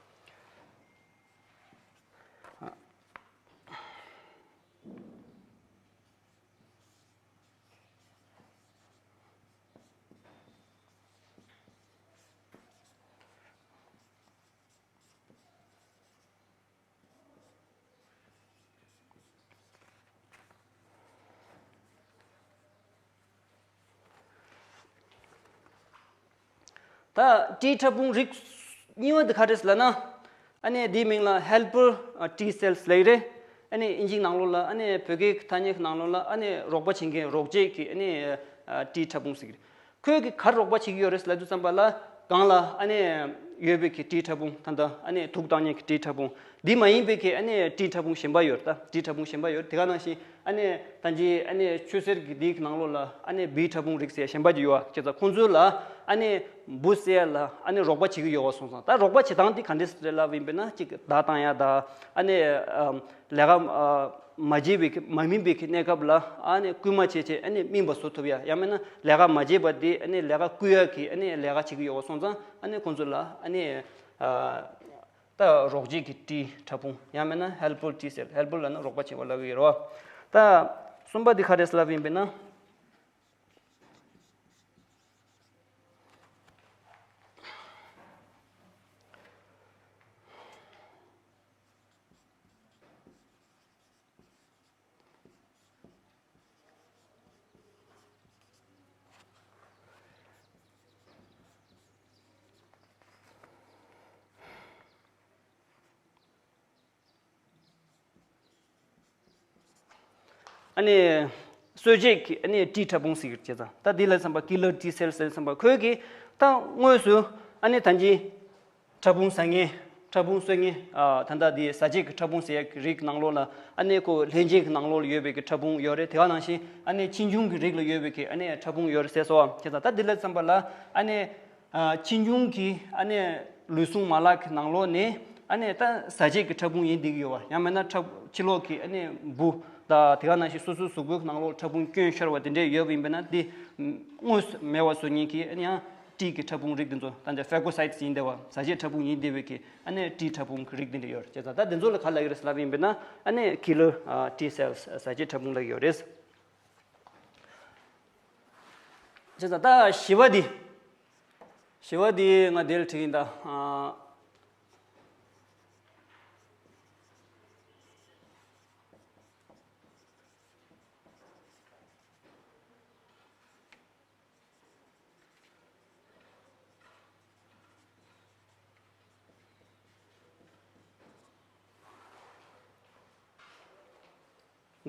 ད་T་ཕྲ་ཕུང་རིགས་གཉིས་པ་དེ་ག་རེ་རེད་ལབ་ན། ཨ་ནི་དེའི་མིང་ལ་helper T cells ལབ་ཀྱི་རེད། ཨ་ནི་ཨིན་ཇིའི་ནང་ལོགས་ལ། ཨ་ནི་བོད་སྐད་ཀྱི་ཐ་སྙད་ཀྱི་ནང་ལོགས་ལ་ཨ་ནི་རོགས་པ་བྱེད་མཁན་རོགས་བྱེད་ཀྱི་ཨ་ནི་T་ཕྲ་ཕུང་ཟེར་གྱི་རེད། ཁོས་ཀྱི་ག་རེ་རོགས་པ་བྱེད་ཀྱི་ཡོད་རེད་ལབ་དུས་ཙམ་པ་ལ། སྒང་ལ་ཨ་ནི་ཡོད་པའི་གི་T་ཕྲ་ཕུང་ད་ལྟ་ཨ་ནི་དུག་བཏང་མཁན་གྱི་T་ཕྲ་ཕུང་འདི་མ་ཡིན་པའི་གི་ཨ་ནི་T་ཕྲ་ཕུང་གཞན་པ་ཡོད་རེད། ད་T་ཕྲ་ཕུང་གཞན་པ་ཡོད་རེད། དེ་ག་ནང་བཞིན་ཨ་ནི་ད་ཅི་ཨ་ནི་ཆུ་སེར་གྱི་འདིའི་ནང་ལོགས་ལ་ཨ་ནི་B་ཕྲ་ཕུང་རིགས་ཟེར་གཞན་པ་ཅིག་ཡོད་པ། བྱས་ཙང་ཁོང་ཚོ་ལ་ཨ་ནི་འབུ་གསོད་ཡ་ལ་ཨ་ནི་རོགས་པ་བྱེད་ཀྱི་ཡོད་པ་སོང་ཙང་། ད་རོགས་པ་བྱེད་སྟངས་འདི་ག་འདྲས་རེད་ལབ་ཡིན་པས་ན། གཅིག་བརྡ་བཏང་ཡ་དང་། ཨ་ནི་ཨམ་ལས་ཀ་ཨ་མ་བྱེད་པའི་གི་མ་སྨིན་པའི་གི་གནས་སྐབས་ལ་ཨ་ནི་སྐུལ་མ་བྱས་བྱས་ཨ་ནི་སྨིན་པ་བཟོ་ཐུབ་ཡ། ཡང་མིན་ན་ལས་ཀ་མ་བྱེད་པ་དེ་ཨ་ནི་ལས་ཀ་སྐུལ་ཡ་གི་ཨ་ནི་ལས་ཀ་བྱེད་ཀྱི་ཡོད་པ་སོང་ཙང་། ཨ་ནི་ཁོང་ཚོ་ལ་ཨ་ནི་ཨ་ད་རོགས་བྱེད་ཀྱི་T་ཕྲ་ཕུང་། ཡང་མིན་ན་helper T cell། helper ལབ་ན་རོགས་པ་བྱེད་པ་ལབ་ཀྱི་ཡོད་རེད་པ། ད་གསུམ་པ་འདི་ག་རེ་རེད་ལབ་ཡིན་པས་ན། ཨ་ནི་གསོད་བྱེད་ཀྱི་ཨ་ནི་T་ཕྲ་ཕུང་ཟེར་གྱི་རེད། བྱས་ཙང་ད་འདི་ལ་བསམ་པ་killer T cells ཟེར་བསམ་པ། ཁོས་ཀྱི་ད་དངོས་སུ་ཨ་ནི་ད་ཅི་ཕྲ་ཕུང་ཟ་མཁན། ཕྲ་ཕུང་གསོད་མཁན། ཨ་ད་ལྟ་འདི་ཟ་བྱེད་ཀྱི་ཕྲ་ཕུང་ཟེར་ཡག་གི་རིགས་ནང་ལོགས་ལ་ཨ་ནི་ཁོ་ལྷན་སྐྱེས་ཀྱི་ནང་ལོགས་ལ་ཡོད་པའི་གི་ཕྲ་ཕུང་ཡོད་རེད། དེ་ག་ནང་བཞིན་ཨ་ནི་ཆེ་ཆུང་གི་རིགས་ལ་ཡོད་པའི་གི་ཨ་ནི་ཕྲ་ཕུང་ཡོད་རེད་ཟེར་སོང་བ། བྱས་ཙང་ད་འདི་ལ་བསམ་པ་ལ་ཨ་ནི་ཨ་ཆེ་ཆུང་གི་ཨ་ནི་ལུས་ཟུངས་མ་ལག་གི་ནང་ལོགས་ནས་ཨ་ནི་ད་ཟ་བྱེད་ཀྱི་ཕྲ་ཕུང་ཡིན་བསྡད་ཀྱི་ཡོད་པ། ཡང་མིན་ན་ཕྲ་ཕྱི་ལོགས་ཀྱི་ཨ་ནི་འབུ་དང་དེ་ག་ནང་བཞིན་སོ་སོའི་གཟུགས་པོའི་ནང་ལོགས་ཕྲ་ཕུང་སྐྱོན་ཤོར་བ་དེ་འདྲས་ཡོད་པ་ཡིན་པས་ན། འདི་དངོས་སུ་མེད་པ་བཟོ་མཁན་གྱི་ཨ་ནི་ཡང་T་གི་ཕྲ་ཕུང་རིགས་འདི་ཚོ་ད་ལྟ་phagocytes ཡིན་བསྡད་པ། ཟ་བྱེད་ཕྲ་ཕུང་ཡིན་བསྡད་པའི་གི་ཨ་ནི་T་ཕྲ་ཕུང་གི་རིགས་འདི་འདྲས་ཡོད་རེད། བྱས་ཙང་ད་འདི་ཚོ་ལ་ག་ལབ་ཀྱི་རེད་ལབ་ཡིན་པས་ན། ཨ་ནི་killer T cells ཟ་བྱེད་ཕྲ་ཕུང་ལབ་ཀྱི་ཡོད་རེད། བྱས་ཙང་ད་བཞི་པ་འདི། བཞི་པ་འདི་ང་འདིར་བྲིས་ཡིན་ད། ཨ།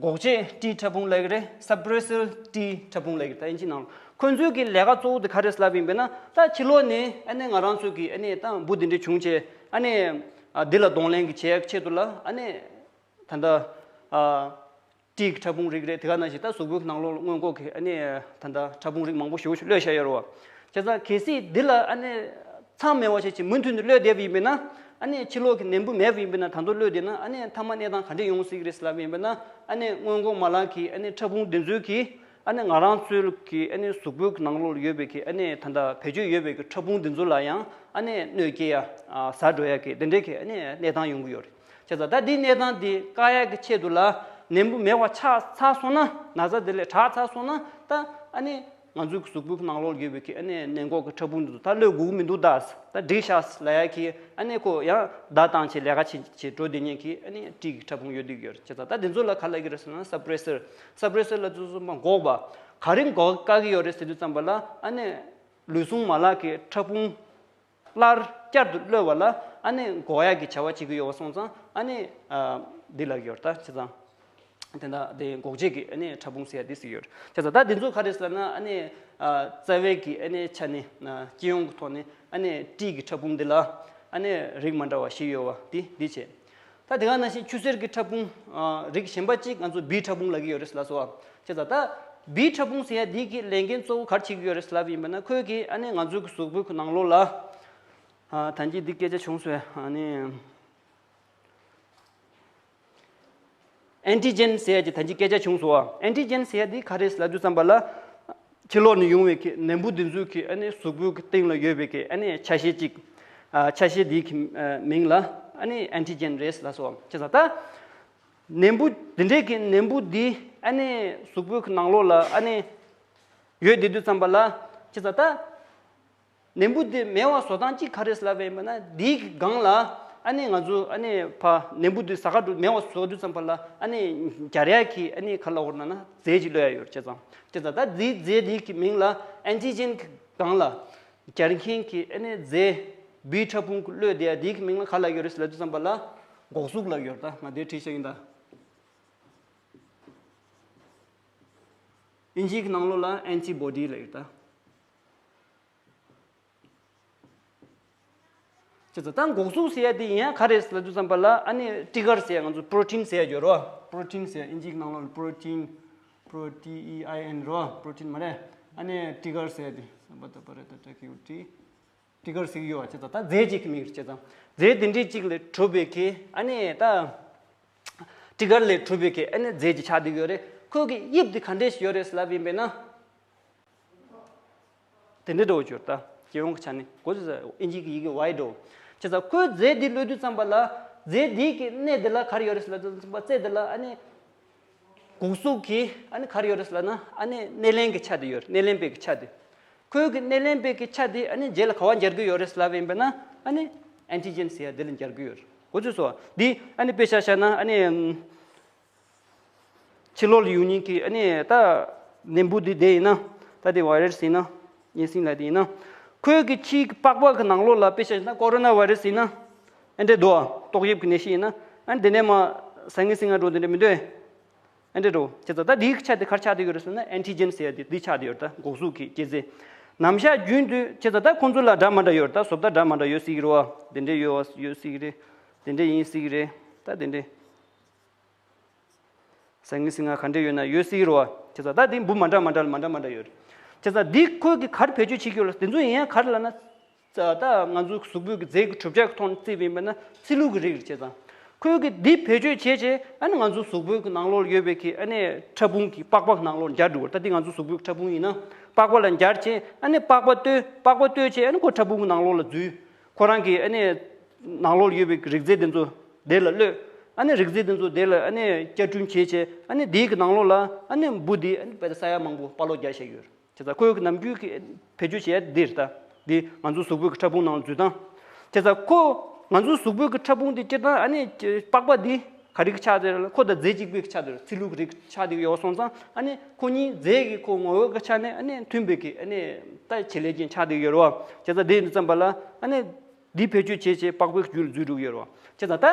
འགོག་བྱེད་T་ཕྲ་ཕུང་ལབ་ཀྱི་རེད། suppressor T་ཕྲ་ཕུང་ལབ་ཀྱི་རེད། ད་ཨིན་ཇིའི་ནང་ལ་ཁོ་ཚོའི་གི་ལས་ཀ་གཙོ་བོ་དེ་ག་རེ་རེད་ལབ་ཡིན་པས་ན། ད་ཕྱི་ལོགས་ནས་ཨ་ནི་ང་རང་ཚོ་གི་ཨ་ནི་ད་འབུ་འདི་འདྲ་བྱུང་བྱས། ཨ་ནི་ཨ་འདི་ལ་གདོང་ལེན་གྱི་བྱེད་ཡག་ཆེད་དུ་ལ་ཨ་ནི་ད་ལྟ་ཨ་T་གི་ཕྲ་ཕུང་རིགས་རེད། དེ་ག་ནང་བཞིན་ད་གཟུགས་པོའི་ནང་ལོགས་ལ་སྔོན་འགོག་གི་ཨ་ནི་ད་ལྟ་ཕྲ་ཕུང་རིགས་མང་པོ་ཞེ་པོ་ཞིག་གློད་བཞག་ཡོད་རེད་པ། བྱས་ཙང་གལ་སྲིད་འདི་ལ་ཨ་ནི་མཚམས་མེད་པ་བྱས་ཀྱི་མུ་མཐུད་ནས་གློད་བསྡད་པ་ཡིན་པས་ན། ཨ་ནི་ཕྱི་ལོགས་ཀྱི་ནད་འབུ་མེད་པ་ཡིན་པས་ན། ད་དུང་གློད་བསྡད་ན་ཨ་ནི་མཐའ་མ་གནས་སྟངས་ག་འདྲ་ཡོང་སྲིད་ཀྱི་རེད་ལབ་ཡིན་པས་ན། ཨ་ནི་སྔོན་འགོག་མ་ལག་གིས་ཨ་ནི་ཕྲ་ཕུང་འདི་ཚོས་ཀྱིས་ཨ་ནི་ང་རང་ཚོའི་གི་ཨ་ནི་གཟུགས་པོའི་ནང་ལོགས་ལ་ཡོད་པའི་གི་ཨ་ནི་ད་ལྟ་བེད་སྤྱོད་ཡོད་པའི་གི་ཕྲ་ཕུང་འདི་ཚོ་ལ་ཡང་ཨ་ནི་གནོད་སྐྱེལ་ཡ། ཨ་ཟ་འགྲོ་ཡ་གི་དེ་འདྲའི་གི་ཨ་ནི་གནས་སྟངས་ཡོང་གི་ཡོད་རེད། བྱས་ཙང་ད་འདི་གནས་སྟངས་འདི་བཀག་ཡག་གི་ཆེད་དུ་ལ་ནད་འབུ་མེད་པ་ཆགས་ཚར་སོང་ན། ན་ཚ་དེ་ལས་དྲག་ཚར་སོང་ན། ད་ཨ་ནི་ང་ཚོའི་གི་གཟུགས་པོའི་གི་ནང་ལོགས་ལ་ཡོད་པའི་གི་ཨ་ནི་ནད་འགོག་གི་ཕྲ་ཕུང་འདི་ཚོ་ད་གློད་དགོས་ཀྱི་མི་འདུག་ད། ད་འགྲིག་ཤག་ལབ་ཡ་གི་ཨ་ནི་ཁོ་ཡང་བརྡ་བཏང་བྱས་ལས་ཀ་བྱེད་བྱེད་འགྲོ་བསྡད་མཁན་གྱི་ཨ་ནི་T་གི་ཕྲ་ཕུང་ཡོད་བསྡད་ཀྱི་ཡོད་རེད། བྱས་ཙང་ད་འདི་ཚོ་ལ་ག་ལབ་ཀྱི་རེད་ཟེར་ན་suppressor། suppressor་ལབ་དུས་ཙམ་པ་འགོག་པ། ག་རེ་འགོག་བཀག་གི་ཡོད་རེད་ཟེར་དུས་ཙམ་པ་ལ། ཨ་ནི་ལུས་ཟུངས་མ་ལག་གི་ཕྲ་ཕུང་སླར་བསྐྱར་དུ་གློད་པ་ལ་ཨ་ནི་འགོག་ཡག་གི་བྱ་བ་བྱེད་ཀྱི་ཡོད་པ་སོང་ཙང་། ཨ་ནི་ཨ་འདི་ལབ་ཀྱི་ཡོད་རེད། ད་བྱས་ཙང་དེ་འདྲ་དེ་འགོག་བྱེད་ཀྱི་ཨ་ནི་ཕྲ་ཕུང་ཟེར་ཡ་འདི་ཟེར་ཡོད་རེད། བྱས་ཙང་ད་འདི་ཚོ་ག་རེ་ཟེར་ན། ཨ་ནི་ཨ་རྩ་བའི་གི་ཨ་ནི་ཆ་ནས་ཨ་སྤྱི་ཡོངས་ཀྱི་ཐོག་ནས་ཨ་ནི་T་གི་ཕྲ་ཕུང་འདི་ལ་ཨ་ནི་རིགས་མ་འདྲ་བ་བཞི་ཡོད་པ་འདི་འདི་བྱས། ད་དེ་ག་ནང་བཞིན་ཆུ་སེར་གྱི་ཕྲ་ཕུང་ཨ་རིགས་གཞན་པ་གཅིག་ང་ཚོ་B་ཕྲ་ཕུང་ལབ་ཀྱི་ཡོད་རེད་ལབ་སོང་བ། བྱས་ཙང་ད་B་ཕྲ་ཕུང་ཟེར་ཡ་འདི་གི་ལས་འགན་གཙོ་བོ་ག་རེ་བྱེད་ཀྱི་ཡོད་རེད་ལབ་ཡིན་པ་ན། ཁོས་ཀྱིས་ཨ་ནི་ང་ཚོའི་གི་གཟུགས་པོའི་གི་ནང་ལོགས་ལ། ཨ་ད་གིན་འདི་སྐད་ཆ་བྱུང་སོང་། ཨ་ནི་ཨན་ཊི་ཇེན་ཟེར་ཡ་གི་ད་གིན་སྐད་ཆ་བྱུང་སོང་བ། ཨན་ཊི་ཇེན་ཟེར་ཡ་འདི་ག་རེ་ལབ་དུས་ཙམ་པ་ལ། ཕྱི་ལོགས་ནས་ཡོང་བའི་གི་ནད་འབུ་འདི་ཚོའི་གི་ཨ་ནི་གཟུགས་པོའི་གི་སྟེང་ལ་ཡོད་པའི་གི་ཨ་ནི་ཆ་ཤས་གཅིག་ཨ་ཆ་ཤས་འདིའི་གི་ཨ་མིང་ལ་ཨ་ནི་ཨན་ཊི་ཇེན་རེད་ལབ་སོང་བ། བྱས་ཙང་ད་ནད་འབུ་འདི་འདྲའི་གི་ནད་འབུ་འདི་ཨ་ནི་གཟུགས་པོའི་གི་ནང་ལོགས་ལ་ཨ་ནི་ཡོད་བསྡད་དུས་ཙམ་པ་ལ། བྱས་ཙང་ད་ནད་འབུ་འདི་མེད་པ་བཟོ་སྟངས་གཅིག་ག་རེ་ལབ་པ་ཡིན་པ་ན། འདིའི་གི་སྒང་ལ་ཨ་ནི་ང་ཚོ་ཨ་ནི་ཕ་ནད་འབུ་འདི་ཟ་ཁ་འགྲོ་མེད་པ་བཟོ་དུས་ཙམ་པ་ལ་ཨ་ནི་རྒྱག་ཡ་གི་ཨ་ནི་ག་ལབ་དགོས་ན་ན་རྫས་ཅིག་གློད་ཡ་ཡོད། བྱས་ཙང་བྱས་ཙང་ད་འདིའི་རྫས་འདིའི་གི་མིང་ལ་ཨན་ཊི་ཇེན་གི་སྒང་ལ། འབྱར་མཁན་གྱི་ཨ་ནི་རྫས་བིའི་ཕྲ་ཕུང་གི་གློད་དེ་ཡ་དེའི་གི་མིང་ལ་ག་ལབ་ཡོད་རེད་ཟེར་ལབ་དུས་ཙམ་པ་ལ་འགོག་གཟུགས་ལབ་ཡོད་རེད། ད་ང་དེ་བྲིས་བཞག་ཡིན་ད། ཨིན་ཇིའི་གི་ནང་ལོགས་ལ་ཨན་ཊི་བོ་ཌི་ལབ་ཡོད་ད། བྱས་ཙང་ད་འགོག་གཟུགས་ཟེར་ཡ་དེ་ཡིན་ཡང་ག་རེད་ཟེར་ལབ་དུས་ཙམ་པ་ལ་ཨ་ནི་ཊི་གར་ཟེར་ཡ་ང་ཚོ་པྲོ་ཊིན་ཟེར་ཡ་ཡོད་རེད་བ། པྲོ་ཊིན་ཟེར་ཡ་ཨིན་ཇིའི་གི་ནང་ལོགས་ལ་པྲོ་ཊིན། པྲོ་ཊི་ཨི་ཨའི་ཨེན་རེད་བ། པྲོ་ཊིན་མ་རེད། ཨ་ནི་ཊི་གར་ཟེར་ཡ་དེ་བསམ་པ་ད་པ་རེད་ད་ཊ་ཀེའུ་ཊི། ཊི་གར་ཟེར་གྱི་ཡོད་བ། བྱས་ཙང་ད་རྫས་གཅིག་གི་མིང་རེད། བྱས་ཙང་རྫས་དེ་འདྲའི་གཅིག་ལས་གྲུབ་པའི་གི་ཨ་ནི་ད་ཊི་གར་ལས་གྲུབ་པའི་གི་ཨ་ནི་རྫས་ཅིག་ཆགས་བསྡད་ཡོད་རེད། ཁོ་གི་དབྱིབས་དེ་ག་འདྲས་ཤིག་ཡོད་རེད་ཟེར་ལབ་ཡིན་པས་ན། དེ་འདྲའི་འགྲོ་བཅུག་ད། སྤྱི་ཡོངས་ཀྱི་ཆ་ནས་གོ་ཚོད་ཨིན་ཇི་གི་ཡི་གེ་ཝའི་འགྲོ། བྱས་ཙང་ཁོའི་རྫས་འདི་གློད་དུས་ཙམ་པ་ལ་རྫས་འདིའི་གི་སྣེ་འདི་ལ་ག་རེ་ཡོད་རེད་ཟེར་ལབ་དུས་ཙམ་པ་རྩེ་འདི་ལ་ཨ་ནི་འགོག་གཟུགས་ཀྱི་ཨ་ནི་ག་རེ་ཡོད་རེད་ཟེར་ལབ་ན་ཨ་ནི་སྣེ་ལེན་གྱི་ཆ་དེ་ཡོད་རེད། སྣེ་ལེན་པའི་གི་ཆ་དེ། ཁོའི་གི་སྣེ་ལེན་པའི་གི་ཆ་དེ་ཨ་ནི་རྗེས་ལ་ག་བ་འབྱར་གི་ཡོད་རེད་ཟེར་ལབ་ཡིན་པ་ན་ཨ་ནི་ཨན་ཊི་ཇེན་ཟེར་ཡ་འདི་ལ་འབྱར་གི་ཡོད་རེད། གོ་ཚོད་སོང་། འདི་ཨ་ནི་དཔེ་ཆ་བཞག་ན་ཨ་ནི། ཕྱི་ལོགས་ལ་ཡོང་མཁན་གྱི་ཨ་ནི་ད་ནད་འབུ་འདི་དེ་ཡིན་ན། ད་དེ་ཝའི་ར་སི་ཡིན་ན། གཉན་སྲིན་ལབ་དེ་ཡིན་ན། ཁོའི་གི་ཕྱིའི་གི་པགས་པ་གི་ནང་ལོགས་ལ་དཔེ་ཆ་བཞག་ན་ཀོ་རོ་ན་ཝའི་ར་སི་ཡིན་ན། ཨེ་འདྲས་འདུག་ཨ། ཏོག་དབྱིབས་ཀྱི་ནད་གཞི་ཡིན་ན། ཨ་ནི་དེ་ནས་མ་ཟ་ངེ་ཟིང་ང་འགྲོ་དེ་འདྲས་མི་འདུག་ཨེ། ཨེ་འདྲས་འགྲོ། བྱས་ཙང་ད་དེའི་གི་ཆ་དེ་ག་རེ་ཆགས་བསྡད་ཡོད་རེད་ཟེར་ན་ཨན་ཊི་ཇེན་ཟེར་ཡ་དེ་འདི་ཆགས་བསྡད་ཡོད་རེད། ད་འགོག་གཟུགས་ཀྱི་སྐྱེད་རྫས། ནམ་ཞག་རྒྱུན་དུ་བྱས་ཙང་ད་ཁོང་ཚོ་ལ་འདྲ་མ་འདྲ་ཡོད་རེད། ད་བཟོ་ལྟ་འདྲ་མ་འདྲ་ཡོད་སྲིད་ཀྱི་རེད་བ། དེ་འདྲས་ཡོད་བ་ཡོད་སྲིད་ཀྱི་རེད། དེ་འདྲས་ཡིན་སྲིད་ཀྱི་རེད། ད་དེ་འདྲས། ཟ་ངེ་ཟིང་ང་ག་འདྲས་ཡོད་ན་ཡོད་སྲིད་ཀྱི་རེད་བ། བྱས་ཙང་ད་འདི་འབུ་མ་འདྲ་མ་འདྲ་ལ་མ་འདྲ་མ་འདྲ་ཡོད་རེད། བྱས་ཙང་འདི་ཁོས་ཀྱི་ག་རེ་བེད་སྤྱོད་བྱེད་ཀྱི་ཡོད་ལ་དེ་ཚོ་ཡིན་ཡང་ག་རེ་ལབ་ན། ད་ང་ཚོའི་གཟུགས་པོའི་གི་རྫས་ཀྱི་གྲུབ་ཆ་གི་ཐོག་ནས་བརྩིས་པ་ཡིན་པ་ན་ཚི་ལུ་གི་རིགས་རེད། བྱས་ཙང་ཁོས་ཀྱི་འདི་བེད་སྤྱོད་བྱས་བྱས་ཨ་ནི་ང་ཚོའི་གཟུགས་པོའི་གི་ནང་ལོགས་ལ་ཡོད་པའི་གི་ཨ་ནི་ཕྲ་ཕུང་གི་པགས་པ་གི་ནང་ལོགས་ལ་འབྱར་འགྲོ་གི་རེད། ད་འདི་ང་ཚོའི་གཟུགས་པོའི་གི་ཕྲ་ཕུང་ཡིན་ན་པགས་པ་ལ་འབྱར་བྱས་ཨ་ནི་པགས་པ་ལྟོས་པགས་པ་ལྟོས་བྱས་ཨ་ནི་ཁོ་ཕྲ་ཕུང་གི་ནང་ལོགས་ལ་འཛུལ། ཁོ་རང་གི་ཨ་ནི་ནང་ལོགས་ལ་ཡོད་པའི་རིགས་རྫས་དེ་ཚོ་དེ་ལ་གློད། ཨ་ནི་རིགས་རྫས་དེ་ཚོ་དེ་ལ་ཨ་ནི་བསྐྱར་སྐྲུན་བྱས་བྱས་ཨ་ནི་དེའི་གི་ནང་ལོགས་ལ་ཨ་ནི་འབུ་དེ་ཨ་ནི་དཔེ་ད་ས་ཡ་མང་པོ་སྤར་ལོག་རྒྱག་བཞག་ཡོད། བྱས་ཙང་ཁོའི་གི་ནམ་རྒྱུན་གི་བེད་སྤྱོད་བྱེད་ཡ་འདི་རེད་ད། འདི་ང་ཚོའི་གཟུགས་པོའི་གི་ཕྲ་ཕུང་ནང་ལ་འཛུལ་སྟངས། བྱས་ཙང་ཁོ་ང་ཚོའི་གཟུགས་པོའི་གི་ཕྲ་ཕུང་དེ་སྤྱིར་བཏང་ཨ་ནི་པགས་པ་འདི་ག་རིགས་ཆགས་བསྡད་རེད་ལ་ཁོ་དང་རྫས་གཅིག་པའི་གི་ཆགས་བསྡད་རེད། ཚི་ལུ་གི་རིགས་ཆགས་བསྡད་ཡོད་སོང་ཙང་ཨ་ནི་ཁོ་གཉིས་རྫས་ཀྱི་ཁོ་ངོ་བོའི་གི་ཆ་ནས་ཨ་ནི་མཐུན་པའི་གི་ཨ་ནི་ད་བྱེད་ལས་ཅན་ཆགས་བསྡད་ཡོད་རེད་བ། བྱས་ཙང་དེ་ཡིན་དུས་ཙམ་པ་ལ་ཨ་ནི། འདི་བེད་སྤྱོད་བྱས་བྱས་པགས་པའི་རྒྱུད་ལ་འཛུལ་འགྲོ་གི་ཡོད་རེད་བ། བྱས་ཙང་ད།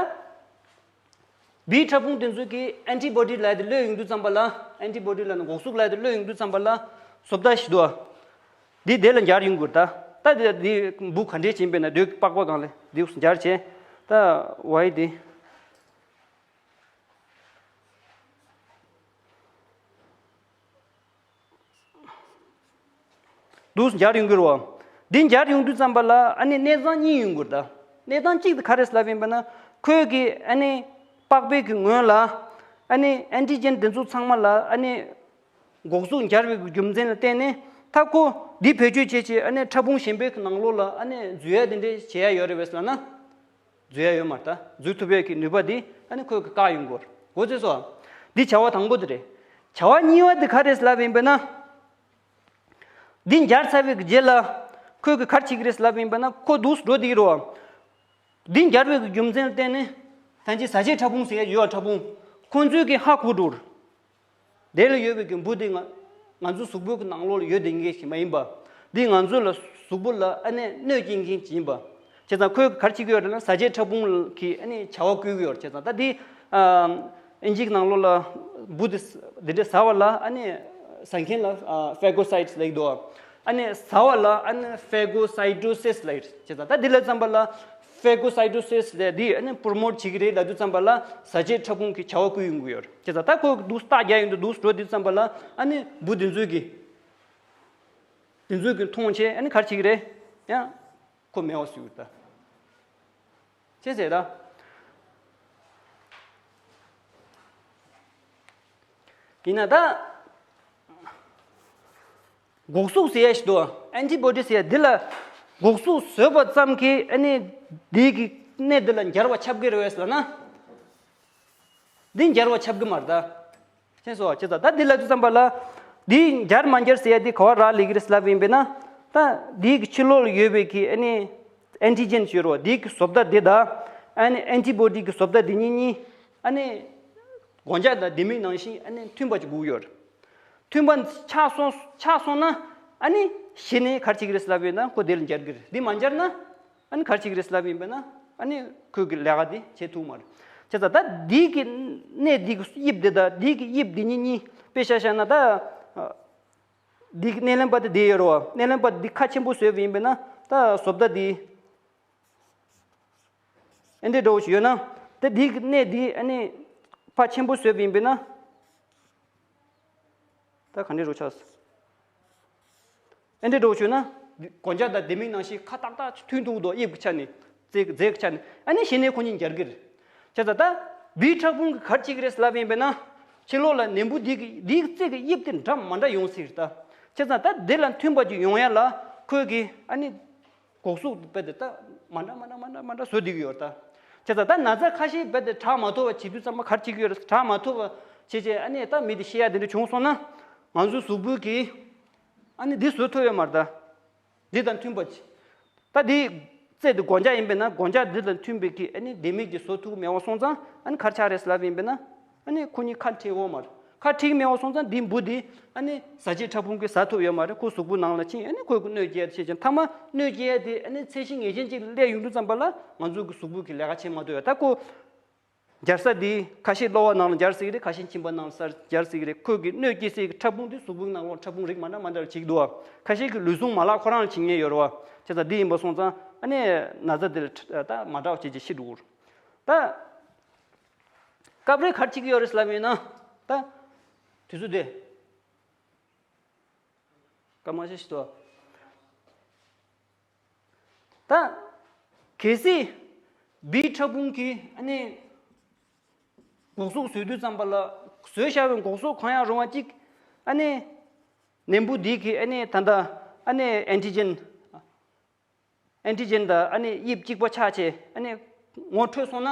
བིའི་ཕྲ་ཕུང་དེ་ཚོ་གིས་ཨན་ཊི་བོ་ཌི་ལབ་དེ་གློད་ཡོང་དུས་ཙམ་པ་ལ་ཨན་ཊི་བོ་ཌི་ལབ་ནས་འགོག་གཟུགས་ལབ་དེ་གློད་ཡོང་དུས་ཙམ་པ་ལ་བཟོ་ལྟ་ཞིག་འདུག་བ། འདི་དེ་ལ་འབྱར་ཡོང་གི་རེད་ད། ད་དེ་འདི་འབུ་ག་འདྲས་ཕྱིན་པས་ན་དེ་པགས་པ་སྒང་ལ་འདི་འབྱར་བྱས། ད་ཝའི་དེ། འདུག་སེ་འབྱར་ཡོང་གི་རེད་བ། འདི་འབྱར་ཡོང་དུས་ཙམ་པ་ལ་ཨ་ནི་གནས་སྟངས་གཉིས་ཡོང་གི་རེད་ད། གནས་སྟངས་གཅིག་དེ་ག་རེ་ལབ་ཡིན་པ་ན་ཁོས་ཀྱི་ཨ་ནི་པགས་པའི་གི་ངོས་ལ་ཨ་ནི་ཨན་ཊི་ཇེན་དེ་ཚོ་ཚང་མ་ལ་ཨ་ནི་འགོག་གཟུགས་འབྱར་བའི་གི་རྒྱུ་མཚན་ལ་བརྟེན་ནས་ད་ཁོ་འདི་བེད་སྤྱོད་བྱས་བྱས་ཨ་ནི་ཕྲ་ཕུང་གཞན་པའི་གི་ནང་ལོགས་ལ་ཨ་ནི་འཛུལ་ཡ་དེ་འདྲས་བྱེད་ཡ་ཡོད་རེད་བས་ལབ་ན། འཛུལ་ཡ་ཡོད་མ་རེད་ད། འཛུལ་ཐུབ་ཡས་ཀྱི་ནུས་པ་འདི་ཨ་ནི་ཁོས་ཀྱི་བཀག་ཡོང་གི་ཡོད་རེད། གོ་ཚོད་སོང་། འདི་བྱ་བ་དང་པོ་དེ་རེད། བྱ་བ་གཉིས་པ་འདི་ག་རེད་ལབ་ཡིན་པས་ན། འདི་འབྱར་ཚར་བའི་གི་རྗེས་ལ་ཁོས་ཀྱི་ག་རེ་བྱེད་ཀྱི་རེད་ལབ་ཡིན་པས་ན་ཁོ་འདུག་སེ་འགྲོ་བསྡད་ཀྱི་རེད་བ། འདི་འབྱར་བའི་གི་རྒྱུ་མཚན་ལ་བརྟེན་ནས་ད་ཅི་ཟ་བྱེད་ཕྲ་ཕུང་ཟེར་ཡ་ཡོད་ཕྲ་ཕུང་ཁོང་ཚོས་ཀྱི་ཧ་གོ་འགྲོ་རེད། དེ་ལ་ཡོད་པའི་གི་འབུ་དེ་ང་ང་ཚོའི་གཟུགས་པོའི་གི་ནང་ལོགས་ལ་ཡོད་བསྡད་མཁན་ཞིག་མ་ཡིན་པ། འདི་ང་ཚོ་ལ་གཟུགས་པོ་ལ་ཨ་ནི་གནོད་སྐྱེལ་མཁན་ཞིག་ཡིན་པ། བྱས་ཙང་ཁོས་ག་རེ་བྱེད་ཀྱི་ཡོད་རེད་ན་ཟ་བྱེད་ཕྲ་ཕུང་གི་ཨ་ནི་བྱ་བ་བསྐུལ་གྱི་ཡོད་རེད། བྱས་ཙང་ད་འདི་ཨ་ཨིན་ཇིའི་ནང་ལོགས་ལ་འབུ་དེ་འདི་འདྲ་ཟ་བ་ལ་ཨ་ནི་ཟ་མཁན་ལ་ཨ་ཕེ་གོ་སའི་ཊི་སི་ལབ་ཀྱི་འདུག་ཨ་ནི་ཟ་བ་ལ་ཨ་ནི་ཕེ་གོ་སའི་ཊོ་སི་སི་ལབ་ཀྱི་རེད། བྱས་ཙང་ད་འདི་ལ་བརྩམས་པ་ལ། ཕེ་གོ་སའི་ཊོ་སི་སི་ལབ་འདི་ཨ་ནི་པྲོ་མོཊ་བྱེད་ཀྱི་རེད་ལབ་དུས་ཙམ་པ་ལ་ཟ་བྱེད་ཕྲ་ཕུང་གི་བྱ་བ་བསྐུལ་ཡོང་གི་ཡོད་རེད། བྱས་ཙང་ད་ཁོས་འདུག་སྟག་རྒྱག་ཡོང་དུས་འདུག་འགྲོ་དུས་ཙམ་པ་ལ་ཨ་ནི་འབུ་དེ་ཚོས་ཀྱི་དེ་ཚོས་ཀྱི་མཐོང་བྱས་ཨ་ནི་ག་རེ་བྱེད་ཀྱི་རེད། ཡང་ཁོ་མེད་པ་བཟོས་ཡོད་ད། བྱས་ཟེར་ད། ཡིན་ན་ད། འགོག་གཟུགས་ཟེར་ཡ་ཞིག་འདུག་ཨན་ཊི་བོ་ཌི་ཟེར་ཡ་འདི་ལ་འགོག་གཟུགས་བཟོས་པ་ཙམ་གྱིས་ཨ་ནི་འདི་གི་གནས་འདི་ལ་འབྱར་བ་ཁྱབ་ཀྱི་རེད་བས་ལབ་ན། འདི་འབྱར་བ་ཁྱབ་ཀྱི་མ་རེད་ད། ཤེས་སོང་བ། བྱས་ཙང་ད་འདི་ལབ་དུས་ཙམ་པ་ལ་འདི་འབྱར་མ་འབྱར་ཟེར་ཡ་འདི་ག་བ་རག་ལས་ཀྱི་རེད་ལབ་ཡིན་པས་ན། ད་འདི་གི་ཕྱི་ལོགས་ལ་ཡོད་པའི་གི་ཨ་ནི་ཨན་ཊི་ཇེན་ཞིག་ཡོད་རེད་བ། འདི་གི་བཟོ་ལྟ་འདི་དང་ཨ་ནི་ཨན་ཊི་བོ་ཌི་གི་བཟོ་ལྟ་འདི་གཉིས་གཉིས་ཨ་ནི་སྒོ་ལྕགས་དང་ལྡེ་མིག་ནང་བཞིན་ཨ་ནི་མཐུན་པ་ཅིག་དགོས་ཀྱི་ཡོད་རེད། མཐུན་པ་ཆགས་སོང་ཆགས་སོང་ན་ཨ་ནི་ གཞི་ནས་ག་རེ་བྱེད་ཀྱི་རེད་ལབ་ཡིན་ན་ཁོ་དེ་ལ་འབྱར་གྱི་རེད། འདི་མ་འབྱར་ན་ཨ་ནི་ག་རེ་བྱེད་ཀྱི་རེད་ལབ་ཡིན་པས་ན་ཨ་ནི་ཁོས་ཀྱི་ལས་ཀ་འདི་བྱེད་ཐུབ་མ་རེད། བྱས་ཙང་ད་འདི་གི་གནས་འདི་གི་དབྱིབས་འདི་དང་འདི་གི་དབྱིབས་འདི་གཉིས་གཉིས་དཔེ་བཞག་བཞག་ན་ད། འདི་གི་སྣེ་ལེན་པ་དེ་འདི་ཡོད་རེད་བ། སྣེ་ལེན་པ་འདི་ཁ་ཆེན་པོ་བཟོས་པ་ཡིན་པས་ན་ད་བཟོ་ལྟ་འདི། ཨེ་འདྲའི་འདྲ་བོ་ཞིག་ཡོད་ན། ད་འདི་གི་གནས་འདི་ཨ་ནི་ཕར་ཆེན་པོ་བཟོས་པ་ཡིན་པས་ན། ད་ག་འདྲའི་འདྲ་བོ་ཆགས། ཨེ་འདྲའི་འདྲ་བོ་ཞིག་ཡོད་ན། སྒོ་ལྕགས་དང་ལྡེ་མིག་ནང་བཞིན་ཁ་ཏག་ཏག་མཐུན་འདུག་དོ། དབྱིབས་ཀྱི་ཆ་ནས། རྩེ་རྩེ་གི་ཆ་ནས་ཨ་ནི་གཞི་ནས་ཁོ་གཉིས་འབྱར་གི་རེད། བྱས་ཙང་ད་བིའི་ཕྲ་ཕུང་གི་ག་རེ་བྱེད་ཀྱི་རེད་ལབ་ཡིན་པས་ན། ཕྱི་ལོགས་ལ་ནད་འབུ་འདི་གི་འདིའི་རྩེ་གི་དབྱིབས་དེ་འདྲ་མ་འདྲ་ཡོང་སྲིད་རེད་ད། བྱས་ཙང་ད་འདི་ལ་མཐུན་པ་ཅིག་ཡོང་ཡ་ལ་ཁོས་ཀྱི་ཨ་ནི། སྒོག་གཟུགས་དཔེ་དེ་ལྟ་མ་འདྲ་མ་འདྲ་མ་འདྲ་མ་འདྲ་བཟོ་བསྡད་ཀྱི་ཡོད་རེད་ད། བྱས་ཙང་ད་ན་ཚ་ཁ་ཤས་དཔེ་དེ་དྲག་མ་ཐུབ་པ་བྱེད་དུས་ཙམ་པ་ག་རེ་བྱེད་ཀྱི་ཡོད་རེད། དྲག་མ་ཐུབ་པ་བྱས་བྱས་ཨ་ནི་ད་མི་དེ་ཤི་ཡ་དེ་འདྲ་བྱུང་སོང་ན། ང་ཚོའི་གཟུགས་པོ་གིས་ཨ་ནི་འདི་བཟོ་ཐུབ་ཡོད་མ་རེད་ད། འདི་དང་མཐུན་པ་ཅིག་ད་འདི་རྩེ་འདི་སྒོ་ལྕགས་ཡིན་པས་ན་སྒོ་ལྕགས་འདི་དང་མཐུན་པའི་གི་ཨ་ནི་ལྡེ་མིག་ཅིག་བཟོ་ཐུབ་མེད་པ་སོང་ཙང་ཨ་ནི་ག་རེ་ཆགས་རེད་ལབ་ཡིན་པས་ན། ཨ་ནི་ཁོ་གཉིས་ཁ་འཁྲིག་འོང་མ་རེད། ཁ་འཁྲིག་མེད་པ་སོང་ཙང་འདི་འབུ་འདི་ཨ་ནི་ཟ་བྱེད་ཕྲ་ཕུང་གིས་ཟ་ཐུབ་ཡོད་མ་རེད། ཁོ་གཟུགས་པོ་ནང་ལ་ཕྱིན་ཨ་ནི་ཁོས་ཁོ་གནོད་སྐྱེལ་བྱེད་ཅིང་མཐའ་མ་གནོད་སྐྱེལ་དེ་ཨ་ནི་ཚད་གཞི་ངེས་ཅན་ཅིག་སླེབས་ཡོང་དུས་ཙམ་པ་ལ་ང་ཚོ་གི་གཟུགས་པོ་གི་ལས་ཀ་བྱེད་མ་ཐུབ་ཡོད། ད་ཁོ་འབྱར་ས་འདི་ཁ་ཤས་གློ་བ་ནང་ལ་འབྱར་སྲིད་ཀྱི་རེད། ཁ་ཤས་མཆིན་པ་ནང་ལ་སར་འབྱར་སྲིད་ཀྱི་རེད། ཁོས་ཀྱི་གནོད་སྐྱེལ་སའི་གི་ཕྲ་ཕུང་འདི་གཟུགས་པོའི་ནང་ལོགས་ཕྲ་ཕུང་རིགས་མ་འདྲ་མ་འདྲ་ཅིག་འདུག་བ། ཁ་ཤས་ཀྱི་ལུས་ཟུངས་མ་ལག་ཁོ་རང་ལ་བྱེད་མཁན་ཡོད་རེད་བ། བྱས་ཙང་འདི་ཡིན་པ་སོང་ཙང་ཨ་ནི་ན་ཚ་འདི་ལ་ད་མ་འདྲ་བ་བྱེད་ཅིག་ཤི་འགྲོ་གི་རེད། ད། སྐབས་རེ་ག་རེ་བྱེད་ཀྱི་ཡོད་རེད་ལབ་ཡིན་ན། ད། དུས་ཚོད་དེ། སྐར་མ་ཤས་ཤིག་ཏུ། ད། གལ་སྲིད། བིའི་ཕྲ་ཕུང་གིས་ཨ་ནི། སྒོག་གཟུགས་བཟོས་དུས་ཙམ་པ་ལ། བཟོས་བཞག་པའི་སྒོག་གཟུགས་གང་ཡང་རུང་བ་གཅིག་ཨ་ནི། ནད་འབུ་འདི་གིས་ཨ་ནི་ད་ལྟ་ཨ་ནི་ཨན་ཊི་ཇེན། ཨན་ཊི་ཇེན་དང་ཨ་ནི་དབྱིབས་གཅིག་པ་ཆགས་བྱས་ཨ་ནི་ངོ་འཕྲོད་སོང་ན་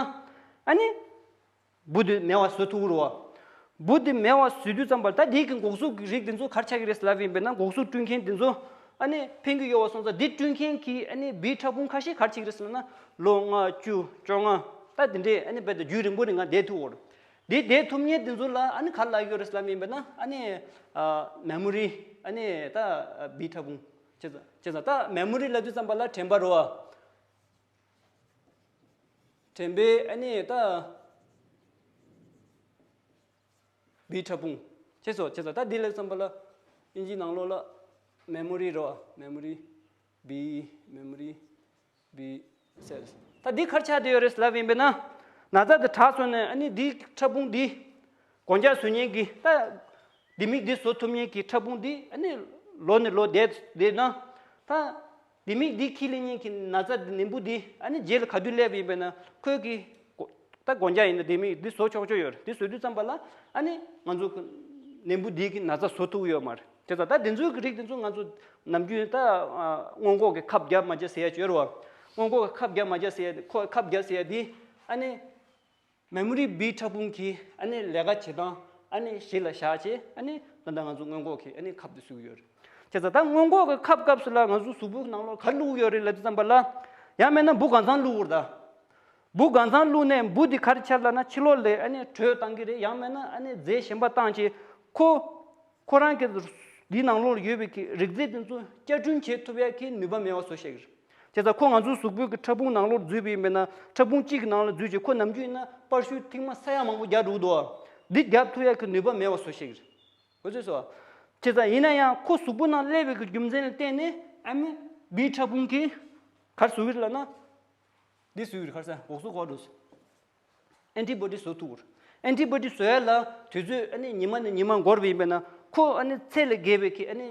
ཨ་ནི་འབུ་དེ་མེད་པ་བཟོ་ཐུབ་ཀྱི་རེད་བ། འབུ་དེ་མེད་པ་བཟོ་དུས་ཙམ་པར་ད་དེའི་གི་འགོག་གཟུགས་ཀྱི་རིགས་དེ་ཚོ་ག་རེ་ཆགས་ཀྱི་རེད་ལབ་ཡིན་པས་ན་འགོག་གཟུགས་བསྐྲུན་མཁན་དེ་ཚོ་ཨ་ནི་ཕན་གྱི་ཡོད་པ་སོང་ཙང་དེ་བསྐྲུན་མཁན་གྱི་ཨ་ནི་བིའི་ཕྲ་ཕུང་ཁ་ཤས་ག་རེ་བྱེད་ཀྱི་རེད་ཟེར་ན་ལོ་ལྔ་བཅུ་བཅོ་ལྔ་ད་དེ་འདྲའི་ཨ་ནི་རྦད་དེ་རྒྱུན་རིང་པོ་རིང་ང་བསྡད་ཐུབ་ཀྱི་རེད། དེ་བསྡད་ཐུབ་མཁན་དེ་ཚོ་ལ་ཨ་ནི་ག་རེ་ལབ་ཀྱི་ཡོད་རེད་ལབ་ཡིན་པས་ན་ཨ་ནི་མེ་མོ་རི་ཨ་ནི་ད་བིའི་ཕྲ་ཕུང་། བྱས་ཙང་བྱས་ཙང་ད་མེ་མོ་རི་ལབ་དུས་ཙམ་པ་ལ་དྲན་པ་རེད་བ། དྲན་པའི་ཨ་ནི་ད་བིའི་ཕྲ་ཕུང་། བྱས་སོ་བྱས་ཙང་ད་འདི་ལབ་ཙམ་པ་ལ་ཨིན་ཇིའི་ནང་ལོགས་ལ་མེ་མོ་རི་རེད་བ། མེ་མོ་རི་བི་མེ་མོ་རི་བི་སེལ། ད་འདི་ག་རེ་ཆགས་བསྡད་ཡོད་རེད་ལབ་ཡིན་པས་ན། ན་ཚ་དེ་དྲག་སོང་ནས་ཨ་ནི་འདི་ཕྲ་ཕུང་འདི་སྒོ་ལྕགས་བཟོ་མཁན་གྱི་ད། ལྡེ་མིག་འདི་བཟོ་ཐུབ་མཁན་གྱི་ཕྲ་ཕུང་འདི་ཨ་ནི་ལོ་ནས་ལོ་བསྡད་བསྡད་ན། ད་ལྡེ་མིག་འདི་འཁྱེར་ལེན་མཁན་གྱི་ན་ཚ་འདི་ནད་འབུ་འདི་ཨ་ནི་རྗེས་ལ་ག་དུས་སླེབས་ཡིན་པས་ན་ཁོས་ཀྱི་ད་སྒོ་ལྕགས་ཡིན་ན་ལྡེ་མིག་འདི་བཟོ་ཆོག་ཆོག་ཡོད་རེད། འདི་བཟོ་དུས་ཙམ་པ་ལ་ཨ་ནི་ང་ཚོ་ནད་འབུ་འདི་གི་ན་ཚ་བཟོ་ཐུབ་ཡོད་མ་རེད། དེ་ཙང་ད་འདི་ཚོའི་གི་རིགས་འདི་ཚོ་ང་ཚོ་ནམ་རྒྱུན་ད་སྔོན་འགོག་གི་ཁབ་བརྒྱབ་མ་བརྒྱབ་ཟེར་ཡ་ཅིག་ཡོད་རེད་བ། སྔོན་འགོག་གི་ཁབ་བརྒྱབ་མ་བརྒྱབ་ཟེར་ཡ་ཁོ་ཁབ་བརྒྱབ་ཟེར་ཡ་འདི་ཨ་ནི། མེ་མོ་རི་བིའི་ཕྲ་ཕུང་གིས་ཨ་ནི་ལས་ཀ་བྱེད་སྟངས་ཨ་ནི་གཞི་ལ་བཞག་བྱས་ཨ་ནི་ད་ལྟ་ང་ཚོ་སྔོན་འགོག་གི་ཨ་ནི་ཁབ་དེ་བཟོ་གི་ཡོད་རེད། བྱས་ཙང་ད་སྔོན་འགོག་གི་ཁབ་སྐབས་སུ་ལ་ང་ཚོ་གཟུགས་པོའི་ནང་ལོགས་ག་རེ་བླུགས་ཡོད་རེད་ལབ་དུས་ཙམ་པ་ལ། ཡང་མིན་ན་འབུ་གང་ཚང་བླུགས་ཡོད་རེད་ད། འབུ་གང་ཚང་བླུགས་ནས་འབུ་དེ་ག་རེ་བྱས་ལབ་ན་ཕྱི་ལོགས་ལ་ཨ་ནི་དྲོད་བཏང་གི་རེད། ཡང་མིན་ན་ཨ་ནི་རྫས་གཞན་པ་བཏང་བྱས་ཁོ། ཁོ་རང་གི་འདི་ནང་ལོགས་ལ་ཡོད་པའི་གི་རིགས་རྫས་དེ་ཚོ་བསྐྱར་སྐྲུན་བྱེད་ཐུབ་ཡ་གི་ནུས་པ་མེད་པ་བཟོ་བྱེད་ཀྱི་རེད། བྱས་ཙང་ཁོ་ང་ཚོའི་གཟུགས་པོའི་གི་ཕྲ་ཕུང་ནང་ལོགས་འཛུལ་བ་ཡིན་པས་ན་ཕྲ་ཕུང་གཅིག་གི་ནང་ལ་འཛུལ་བྱས་ཁོ་ནམ་རྒྱུན་ཡིན་ན་པར་ཤུ་ཐེངས་མ་ས་ཡ་མང་པོ་རྒྱག་འགྲོ་གི་འདུག་འདི་རྒྱག་ཐུབ་ཡ་གི་ནུས་པ་མེད་པ་བཟོ་བྱེད་ཀྱི་རེད། ཁོ་ཚོས་སོ། བྱས་ཙང་ཡིན་ན་ཡང་ཁོ་གཟུགས་པོ་ནང་སླེབས་པའི་གི་རྒྱུ་མཚན་ལ་བརྟེན་ནས་ཨ་མི་བིའི་ཕྲ་ཕུང་གིས་ག་རེ་བཟོ་གི་རེད་ལབ་ན། འདི་བཟོས་ཡོད་རེད། ཁ་སང་འགོག་གཟུགས་གོ་འགྲོ། ཨན་ཊི་བོ་ཌི་བཟོ་ཐུབ་རེད། ཨན་ཊི་བོ་ཌི་བཟོ་ཡ་ལ་དུས་ཚོད་ཨ་ནི་ཉི་མ་ནས་ཉི་མ་འགོར་བ་ཡིན་པས་ན་ཁོ་ཨ་ནི་ཚད་ལས་བརྒལ་བའི་གི་ཨ་ནི་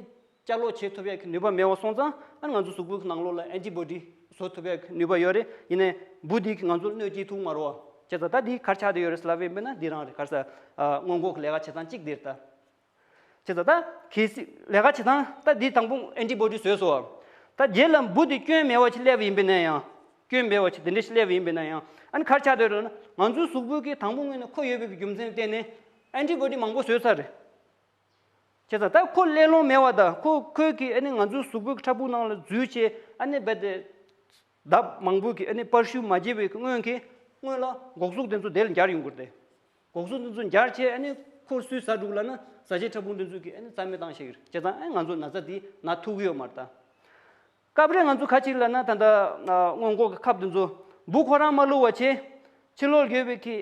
བཅའ་ལོག་བྱེད་ཐུབ་ཡ་གི་ནུས་པ་མེད་པ་སོང་ཙང་ཨ་ནི་ང་ཚོ་གཟུགས་པོའི་གི་ནང་ལོགས་ལ་ཨན་ཊི་བོ་ཌི་བཟོ་ཐུབ་ཡ་གི་ནུས་པ་ཡོད་རེད། ཡིན་ནའི་འབུ་འདི་གི་ང་ཚོར་གནོད་སྐྱེལ་ཐུབ་མ་རེད་བ། བྱས་ཙང་ད་འདི་ག་རེ་ཆགས་བསྡད་ཡོད་རེད་ལབ་ཡིན་པས་ན་འདི་རང་རེད། ག་རེ་ཟེར། ཨ་སྔོན་འགོག་གི་ལས་ཀ་བྱེད་སྟངས་གཅིག་འདི་རེད་ད། བྱས་ཙང་ད་གལ་སྲིད་ལས་ཀ་བྱེད་སྟངས་ད་འདི་དང་པོ་ཨན་ཊི་བོ་ཌི་བཟོས་སོང་། ད་རྗེས་ལ་འབུ་དེ་སྐྱོན་མེད་པ་ཞིག་སླེབས་པ་ཡིན་པས་ན་ཡང་། སྐྱོན་མེད་པ་ཞིག་དེ་འདྲ་ཞིག་སླེབས་པ་ཡིན་པས་ན་ཡང་ཨ་ནི་ག་རེ་ཆགས་བསྡད་ཡོད་རེད་ན་ང་ཚོའི་གཟུགས་པོའི་གི་དང་པོ་ངོས་ནས་ཁོ་ཡོད་པའི་གི་རྒྱུ་མཚན་བརྟེན་ནས་ཨན་ཊི་བོ་ཌི་མང་པོ་བཟོས་ཚར་རེད། བྱས་ཙང་ད་ཁོ་སླེབས་ལོང་མེད་པ་དང་ཁོ་ཁོས་གི་ཨ་ནི་ང་ཚོའི་གཟུགས་པོའི་གི་ཕྲ་ཕུང་ནང་ལ་འཛུལ་བྱས་ཨ་ནི་རྦད་དེ། ལྡབ་མང་པོ་གི་ཨ་ནི་པར་ཤུ་མ་བརྗེ་བའི་སྔོན་གྱི་སྔོན་ལ་འགོག་གཟུགས་དེ་ཚོ་དེ་ལ་འབྱར་ཡོང་གི་རེད། འགོག་གཟུགས་དེ་ཚོ་འབྱར་བྱས་ཨ་ནི་ ཁོ་སུས་ཟ་འགྲོ་ལབ་ན་ཟ་བྱེད་ཕྲ་ཕུང་དེ་ཚོ་གིས་ཨ་ནི་རྩ་མེད་བཏང་ཤེས་ཀྱི་རེད། བྱས་ཙང་ཨ་ང་ཚོ་ན་ཚ་དེ་ན་ཐུབ་ཀྱི་ཡོད་མ་རེད་ད། སྐབས་རེ་ང་ཚོ་ཁ་ཅིག་ལབ་ན་ད་ལྟ་སྔོན་འགོག་གི་ཁབ་དེ་ཚོ་འབུ་ཁོ་རང་མ་བླུགས་པ་བྱས། ཕྱི་ལོགས་ཡོད་པའི་གི་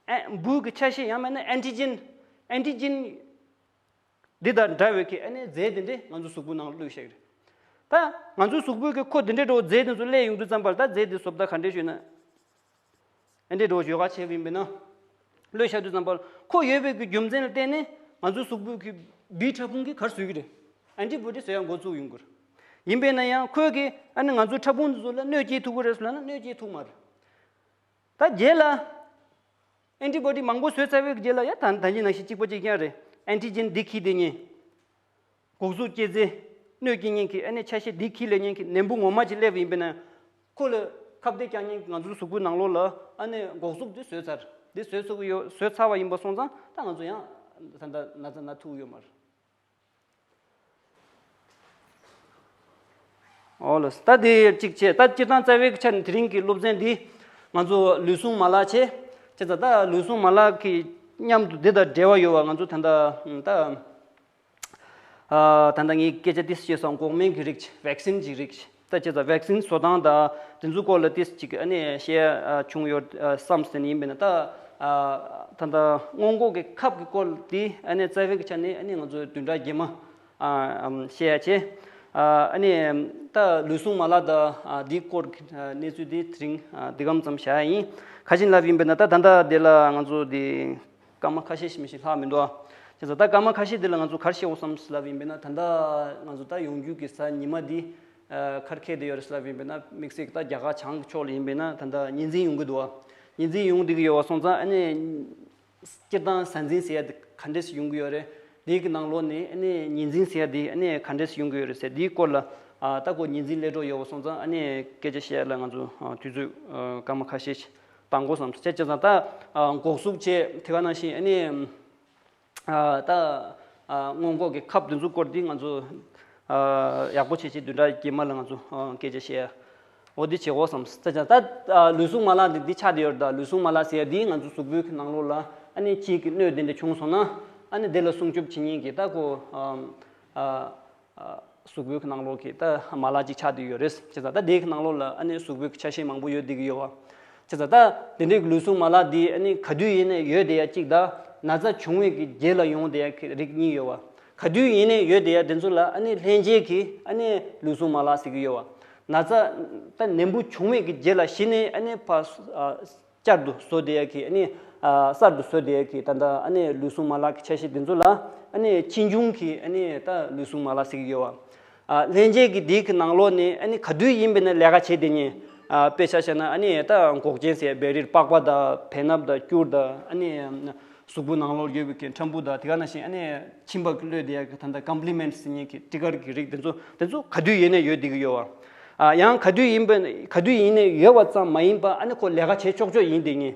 ཨ་འབུ་གི་ཆ་ཤས་ཡང་མིན་ན་ཨན་ཊི་ཇེན། ཨན་ཊི་ཇེན་འདི་དང་འདྲ་བའི་གི་ཨ་ནི་རྫས་དེ་འདྲས་ང་ཚོ་གཟུགས་པོའི་ནང་བླུགས་ཤེས་ཀྱི་རེད། ད་ང་ཚོའི་གཟུགས་པོའི་གི་ཁོ་དེ་འདྲས་འགྲོ་རྫས་དེ་ཚོ་སླེབས་ཡོང་དུས་ཙམ་པར་ད་རྫས་དེ་བཟོ་ལྟ་ག་འདྲས་ཞུས་ན། ཨ་འདྲས་འགྲོ་ཡོ་ག་བྱས་པ་ཡིན་པས་ན། བླུགས་བཞག་དུས་ཙམ་པར་ཁོ་ཡོད་པའི་གི་རྒྱུ་མཚན་ལ་བརྟེན་ནས་ང་ཚོའི་གཟུགས་པོའི་གི་བིའི་ཕྲ་ཕུང་གིས་ག་རེ་བཟོ་གི་རེད། ཨན་ཊི་བོ་ཌི་བཟོ་ཡག་འགོ་བཙུགས་ཡོང་གི་རེད། ཡིན་པས་ན་ཡང་ཁོས་གི་ཨ་ནི་ང་ཚོའི་ཕྲ་ཕུང་དེ་ཚོ་ལ་གནོད་སྐྱེལ་ཐུབ་ཀྱི་རེད་ཟེར་ལབ་ན་གནོད་སྐྱེལ་ཐུབ་མ་རེད། ད་རྗེས་ལ་ཨན་ཊི་བོ་ཌི་མང་པོ་བཟོས་ཚར་བའི་རྗེས་ལ་ཡ་ད་ད་གིན་ནང་བཞིན་གཅིག་པ་གཅིག་རྐྱང་རེད། ཨན་ཊི་ཇེན་འདི་འཁྱེར་བསྡད་མཁན། འགོག་གཟུགས་སྐྱེད་རྫས། གནོད་སྐྱེལ་མཁན་གྱི་ཨ་ནི་ཆ་ཤས་འདི་འཁྱེར་སླེབས་མཁན་གྱི་ནད་འབུ་ངོ་མ་ཅིག་སླེབས་པ་ཡིན་པས་ན། ཁོ་ལ་ཁ་གཏད་བཅག་མཁན་གྱི་ང་ཚོའི་གཟུགས་པོའི་ནང་ལོགས་ལ་ཨ་ནི་འགོག་གཟུགས་འདི་བཟོས་ཚར། འདི་བཟོས་ཚར་གི་ཡོད། བཟོས་ཚར་བ་ཡིན་པ་སོང་ཙང་ད་ང་ཚོ་ཡང་ད་ལྟ་ན་ཚ་ན་ཐུབ་ཀྱི་ཡོད་མ་རེད། ཨོ་ལགས། ད་དེ་གཅིག་བྱས། ད་སྤྱིར་བཏང་རྩ་བའི་ཆ་ནས་དེ་རིང་གི་སློབ་ཚན་འདི་ང་ཚོ་ལུས་ཟུངས་མ་ལག་བྱས། བྱས་ཙང་ད་ལུས་ཟུངས་མ་ལག་གི་མཉམ་དུ་འདི་དང་འབྲེལ་བ་ཡོད་པ་ང་ཚོ་ད་ལྟ་ད་ཨ་ད་ལྟ་ངས་སྐད་ཆ་ཏིས་བཤད་སོང་། འགོག་སྨན་གྱི་རིགས། ཝེག་སིན་གྱི་རིགས། ད་བྱས་ཙང་ཝེག་སིན་བཟོ་སྟངས་དང་དེ་ཚོའི་སྐོར་ལ་ཏིས་ཅིག་ཨ་ནི་བཤད་ཨ་བྱུང་ཡོད་ཨ་བསམ་ཟིན་ཡིན་པས་ན། ད་ཨ་ད་ལྟ་སྔོན་འགོག་གི་ཁབ་ཀྱི་སྐོར་འདི་ཨ་ནི་རྩ་བའི་ཆ་ནས་ཨ་ནི་ང་ཚོས་བདུན་ཕྲག་རྗེས་མ་ཨ་ཨམ་བཤད་ཡ་བྱས། ཨ་ཨ་ནི་ད་ལུས་ཟུངས་མ་ལག་དང་ཨ་འདིའི་སྐོར་གྱི་ཨ་གནས་ཚུལ་འདི་དེ་རིང་ཨ་འདི་གམ་ཙམ་བཞག་ཡ་ཡིན། ཁ་ཤས་ལབ་ཡིན་པས་ན་ད་ད་ལྟ་འདི་ལ་ང་ཚོ་འདི་སྐར་མ་ཁ་ཤས་ཤིག་མ་གཏོགས་ལྷག་མི་འདུག་ཨ། བྱས་ཙང་ད་སྐར་མ་ཁ་ཤས་འདི་ལ་ང་ཚོ་ག་རེ་བཤད་དགོས་བསམ་ཟིན་ལབ་ཡིན་པས་ན། ད་ལྟ་ང་ཚོ་ད་ཡོང་རྒྱུ་གི་གཟའ་ཉི་མ་འདི་ཨ་ག་རེ་འཁེལ་བསྡད་ཡོད་རེད་ཟེར་ལབ་ཡིན་པས་ན། དམིགས་བསལ་གྱི་ད་རྒྱ་གར་བྱང་གི་ཕྱོགས་ལ་ཡིན་པས་ན་ད་ལྟ་ཉི་འཛིན་ཡོང་གི་འདུག་ཨ། ཉི་འཛིན་ཡོང་བསྡད་ཀྱི་ཡོད་པ་སོང་ཙང་ཨ་ནི་སྤྱིར་བཏང་གཟའ་འཛིན་ཟེར་ཡ་དེ་ག་འདྲས་སེ་ཡོང་གི་ཡོད་རེད། དེའི་གི་ནང་ལོགས་ནས་ཨ་ནི་ཉི་འཛིན་ཟེར་ཡ་དེ་ཨ་ནི་ག་འདྲས་སེ་ཡོང་གི་ཡོད་རེད་ཟེར་དེའི་སྐོར་ལ་ཨ་ད་ཁོ་ཉི་འཛིན་སླེབས་འགྲོ་ཡོད་པ་སོང་ཙང་ཨ་ནི་སྐད་ཆ་བཤད་ཡ་ལ་ང་ཚོ་ཨ་དུས་ཚོད་ཨ་སྐར་མ་ཁ་ཤས་ཤིག་བཏང་དགོས་བསམ་སོང་། བྱས་ཙང་ད་ཨ་འགོག་གཟུགས་བྱས། དེ་ག་ནང་བཞིན་ཨ་ནི་ཨ་ད་ཨ་སྔོན་འགོག་གི་ཁབ་དེ་ཚོའི་སྐོར་འདི་ང་ཚོ་ཨ་ཡག་པོ་བྱས་བྱས་བདུན་ཕྲག་རྗེས་མ་ལ་ང་ཚོ་ཨ་སྐད་ཆ་བཤད་ཡ། འོ་འདི་བྱེད་དགོས་བསམ། ད་ད་ལུས་ཟུངས་མ་ལག་འདི་འདི་ཆགས་བསྡད་ཡོད་རེད། ད་ལུས་ཟུངས་མ་ལག་ཟེར་ཡ་འདི་ང་ཚོ་གཟུགས་པོའི་གི་ནང་ལོགས་ལ་ཨ་ནི་ཕྱིའི་གི་གནོད་དེ་འདྲ་བྱུང་སོང་ན་ཨ་ནི་དེ་ལ་སྲུང་སྐྱོབ་བྱེད་མཁན་གི་ད་ཁོ་ཨ་ཨ་ཨ་གཟུགས་པོའི་གི་ནང་ལོགས་ཀྱི་ད་མ་ལག་ཅིག་ཆགས་བསྡད་ཡོད་རེད། བྱས་ཙང་ད་དེའི་གི་ནང་ལོགས་ལ་ཨ་ནི་གཟུགས་པོའི་གི་ཆ་ཤས་མང་པོ་ཡོད་བསྡད་ཀྱི་ཡོད་པ། བྱས་ཙང་ད་དེ་འདྲའི་གི་ལུས་ཟུངས་མ་ལག་འདི་ཨ་ནི་ག་དུས་ཡིན་ནའི་ཡོད་བསྡད་ཡ་གཅིག་དང་ན་ཚ་བྱུང་བའི་གི་རྗེས་ལ་ཡོང་བསྡད་ཡ་གི་རིགས་གཉིས་ཡོད་པ། ག་དུས་ཡིན་ནའི་ཡོད་བསྡད་ཡ་དེ་ཚོ་ལ་ཨ་ནི་ལྷན་སྐྱེས་ཀྱི་ཨ་ནི་ལུས་ཟུངས་མ་ལག་ཟེར་གྱི་ཡོད་པ། ན་ཚ་ད་ནད་འབུ་བྱུང་བའི་གི་རྗེས་ལ་གཞི་ནས་ཨ་ནི་ཕར་ཨ་བསྐྱར་དུ་བཟོ་བསྡད་ཡ་གི་ཨ་ནི་ཨ་གསར་དུ་བཟོ་བསྡད་ཡ་གི་ད་ལྟ་ཨ་ནི་ལུས་ཟུངས་མ་ལག་གི་ཆ་ཤས་དེ་ཚོ་ལ་ཨ་ནི་ཕྱིས་འབྱུང་གི་ཨ་ནི་ད་ལུས་ཟུངས་མ་ལག་ཟེར་གྱི་ཡོད་པ། ཨ་ལྷན་སྐྱེས་ཀྱི་དེའི་གི་ནང་ལོགས་ནས་ཨ་ནི་ག་དུས་ཡིན་པས་ན་ལས་ཀ་བྱེད་བསྡད་མཁན། ཨ་དཔེ་ཆ་བཞག་ན་ཨ་ནི་ད་འགོག་རྐྱེན་ཟེར་བེ་རིར་པགས་པ་དང་བེ་སྣབས་དང་སྐྱུར་དང་ཨ་ནི་གཟུགས་པོའི་ནང་ལོགས་ཡོད་པའི་གི་ཕྲ་འབུ་དང་དེ་ག་ནང་བཞིན་ཨ་ནི་མཆིན་པ་གི་གློད་བསྡད་ཡ་གི་ད་ལྟ་ཀོམ་པི་ལི་མེན་ཊི་ཟེར་མཁན་གྱི་སྤྲི་དཀར་གྱི་རིགས་དེ་ཚོ་དེ་ཚོ་ག་དུས་ཡིན་ནའི་ཡོད་བསྡད་ཀྱི་ཡོད་པ། ཨ་ཡང་ག་དུས་ཡིན་པ་ག་དུས་ཡིན་ནའི་ཡོད་པ་ཙམ་མ་ཡིན་པ་ཨ་ནི་ཁོ་ལས་ཀ་བྱེད་ཆོག་ཆོག་ཡིན་བསྡད་མཁན།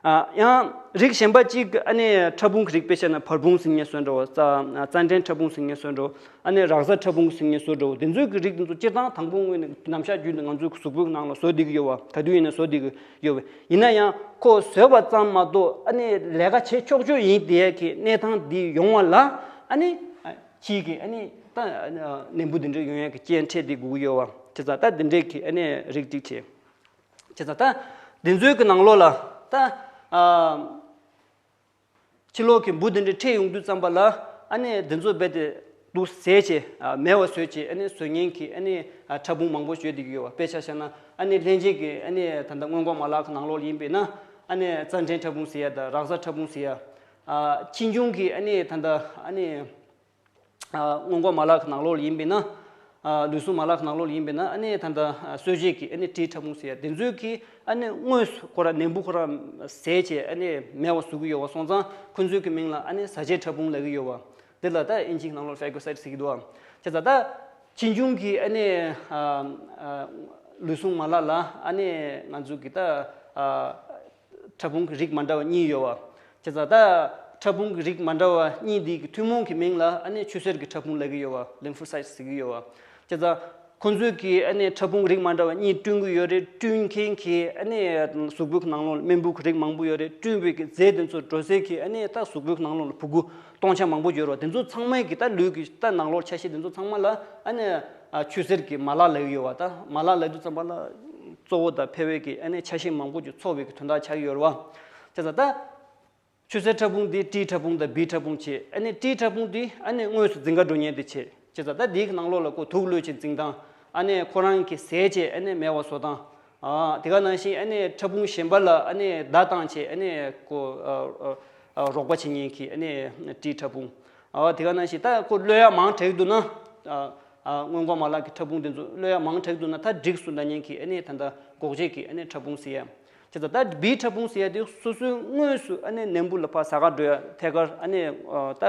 ཨ་ཡང་རིགས་གཞན་པ་གཅིག་ཨ་ནི་ཕྲ་ཕུང་གི་རིགས། དཔེ་བཤད་ན་བར་ཕུང་ཟེར་མཁན་བཟོ་འདྲ་བོ། རྩ་རྩ་ཕྲན་ཕྲ་ཕུང་ཟེར་མཁན་བཟོ་འདྲ་བོ། ཨ་ནི་རགས་བཟའ་ཕྲ་ཕུང་ཟེར་མཁན་བཟོ་འདྲ་བོ། དེ་ཚོའི་གི་རིགས་དེ་ཚོ་སྤྱིར་བཏང་དང་པོ་ངོས་ནས་ནམ་ཞག་རྒྱུན་དུ་ང་ཚོའི་གཟུགས་པོའི་ནང་ལ་བཟོ་བསྡད་ཀྱི་ཡོད་པ། ག་དུས་ཡིན་ནའི་བཟོ་བསྡད་ཀྱི་ཡོད་པ། ཡིན་ན་ཡང་ཁོ་བཟོས་པ་ཙམ་མ་གཏོགས་ཨ་ནི་ལས་ཀ་བྱེད་ཆོག་ཆོག་ཡིན་བསྡད་ཡ་གི་གནས་སྟངས་འདི་ཡོང་བ་ལ་ཨ་ནི་ཕྱིའི་གི་ཨ་ནི་ད་ནད་འབུ་དེ་འདྲ་ཡོང་ཡ་གི་རྐྱེན་འཕྲད་བསྡད་དགོས་ཀྱི་ཡོད་པ། བྱས་ཙང་ད་དེ་འདྲའི་གི་ཨ་ནི་རིགས་གཅིག་བྱས། བྱས་ཙང་ད་དེ་ཚོའི་གི་ནང་ལོགས་ལ་ད་ཨ་ཕྱི་ལོགས་ཀྱི་འབུ་དེ་འདྲ་འཕྲད་ཡོང་དུས་ཙམ་པ་ལ་ཨ་ནི་དེ་ཚོ་རྦད་དེ་དུག་ཟས་བྱས་ཨ་མེད་པ་བཟོས་བྱས་ཨ་ནི་བཟོ་མཁན་གྱི་ཨ་ནི་ཨ་ཕྲ་ཕུང་མང་པོ་ཡོད་བསྡད་ཀྱི་ཡོད་པ། དཔེ་ཆ་བཞག་ན་ཨ་ནི་ལྷན་སྐྱེས་ཀྱི་ཨ་ནི་ད་ལྟ་སྔོན་འགོག་མ་ལག་གི་ནང་ལོགས་ཡིན་པས་ན་ཨ་ནི་རྩ་ཕྲན་ཕྲ་ཕུང་ཟེར་ཡ་དང་རགས་བཟའ་ཕྲ་ཕུང་ཟེར་ཡ། ཨ་ཕྱིས་འབྱུང་གི་ཨ་ནི་ད་ལྟ་ཨ་ནི། ཨ་སྔོན་འགོག་མ་ལག་གི་ནང་ལོགས་ལ་ཡིན་པས་ན། ཨ་ལུས་ཟུངས་མ་ལག་གི་ནང་ལོགས་ལ་ཡིན་པས་ན་ཨ་ནི་ད་ལྟ་ཨ་གསོད་བྱེད་ཀྱི་ཨ་ནི་ཏྲི་ཕྲ་ཕུང་ཟེར་ཡ་དེ་ཚོའི་གི་ཨ་ནི་དངོས་སུ་ཁོ་རང་ནད་འབུ་ཁོ་རང་ཟས་བྱས་ཨ་ནི་མེད་པ་བཟོ་གི་ཡོད་པ་སོང་ཙང་ཁོ་ཚོའི་གི་མིང་ལ་ཨ་ནི་ཟ་བྱེད་ཕྲ་ཕུང་ལབ་ཀྱི་ཡོད་པ། དེ་ལ་ད་ཨིན་ཇིའི་ནང་ལོགས་ཕེ་གོ་སའིཌ་ཟེར་གྱི་འདུག་ཨ། བྱས་ཙང་ད་ཕྱིས་འབྱུང་གི་ཨ་ནི་ཨ་ཨ་ལུས་ཟུངས་མ་ལག་ལ་ཨ་ནི་ང་ཚོ་གི་ད་ཨ། ཕྲ་ཕུང་གི་རིགས་མ་འདྲ་བ་གཉིས་ཡོད་པ། བྱས་ཙང་ད་ཕྲ་ཕུང་གི་རིགས་མ་འདྲ་བ་གཉིས་འདི་གི་ཐུན་མོང་གི་མིང་ལ་ཨ་ནི་ཆུ་སེར་གྱི་ཕྲ་ཕུང་ལབ་ཀྱི་ཡོད་པ། ལིམ་ཕོ་སའིཊ་ཟེར་གྱི་ཡོད་པ། བྱས་ཙང་ ཁོང་ཚོས་ཀྱི་ཨ་ནི་ཕྲ་ཕུང་རིགས་མ་འདྲ་བ་གཉིས་བསྐྲུན་གྱི་ཡོད་རེད། བསྐྲུན་མཁན་གྱི་ཨ་ནི་གཟུགས་པོའི་ནང་ལོགས་ལ་རྨེན་བུ་གི་རིགས་མང་པོ་ཡོད་རེད། བསྐྲུན་པའི་གི་རྫས་དེ་ཚོ་འགྲོ་སའི་གི་ཨ་ནི་ད་གཟུགས་པོའི་ནང་ལོགས་ལ་ཕྲུ་གུ་སྟོང་ཆ་མང་པོ་ཡོད་རེད་བ། དེ་ཚོ་ཚང་མའི་གི་ད་ལུས་ཀྱི་ད་ནང་ལོགས་ཆ་ཤས་དེ་ཚོ་ཚང་མ་ལ་ཨ་ནི་ཨ་ཆུ་སེར་གྱི་མ་ལག་ལབ་ཀྱི་ཡོད་བ། ད་མ་ལག་ལབ་དུས་ཙམ་པ་ལ་གཙོ་བོ་དང་ཕལ་བའི་གི་ཨ་ནི་ཆ་ཤས་མང་པོ་ཅིག་ཚོགས་པའི་གི་དོན་དག་ཆགས་ཀྱི་ཡོད་རེད་བ། བྱས་ཙང་ད། ཆུ་སེར་ཕྲ་ཕུང་འདི་ཊི་ཕྲ་ཕུང་དང་བི་ཕྲ་ཕུང་བྱས། ཨ་ནི་ཊི་ཕྲ་ཕུང་འདི་ཨ་ནི་དངོས་སུ་འཛིན་ག་འགྲོ་མཁན་དེ་བྱས། བྱས་ཙང་ད་འདིའི་ནང་ལོགས་ལ་ཁོ་དུག་ལོག་ཅིག་འཛིན་སྟངས། ཨ་ནི་ཁོ་རང་གི་ཟས་བྱས་ཨ་ནི་མེད་པ་བཟོ་སྟངས། ཨ་དེ་ག་ནང་བཞིན་ཨ་ནི་ཕྲ་ཕུང་གཞན་པ་ལ་ཨ་ནི་བརྡ་བཏང་བྱས་ཨ་ནི་ཁོ་ཨ་ཨ་ཨ་རོགས་པ་བྱེད་མཁན་གྱི་ཨ་ནི་ཊི་ཕྲ་ཕུང་། ཨ་དེ་ག་ནང་བཞིན་ད་ཁོ་གློད་ཡག་མང་དྲགས་འདུག་ན། ཨ་ཨ་སྔོན་འགོག་མ་ལག་གི་ཕྲ་ཕུང་དེ་ཚོ་གློད་ཡག་མང་དྲགས་འདུག་ན་ད་འགྲིགས་སུ་འདྲ་མཁན་གྱི་ཨ་ནི་ད་ལྟ་འགོག་བྱེད་ཀྱི་ཨ་ནི་ཕྲ་ཕུང་ཟེར་ཡ། བྱས་ཙང་ད་བི་ཕྲ་ཕུང་ཟེར་ཡ་དེ་སོ་སོའི་དངོས་སུ་ཨ་ནི་ནད་འབུ་ལ་ཕར་ཟ་ག་འགྲོ་ཡ་ཐད་ཀར་ཨ་ནི་ཨ་ད་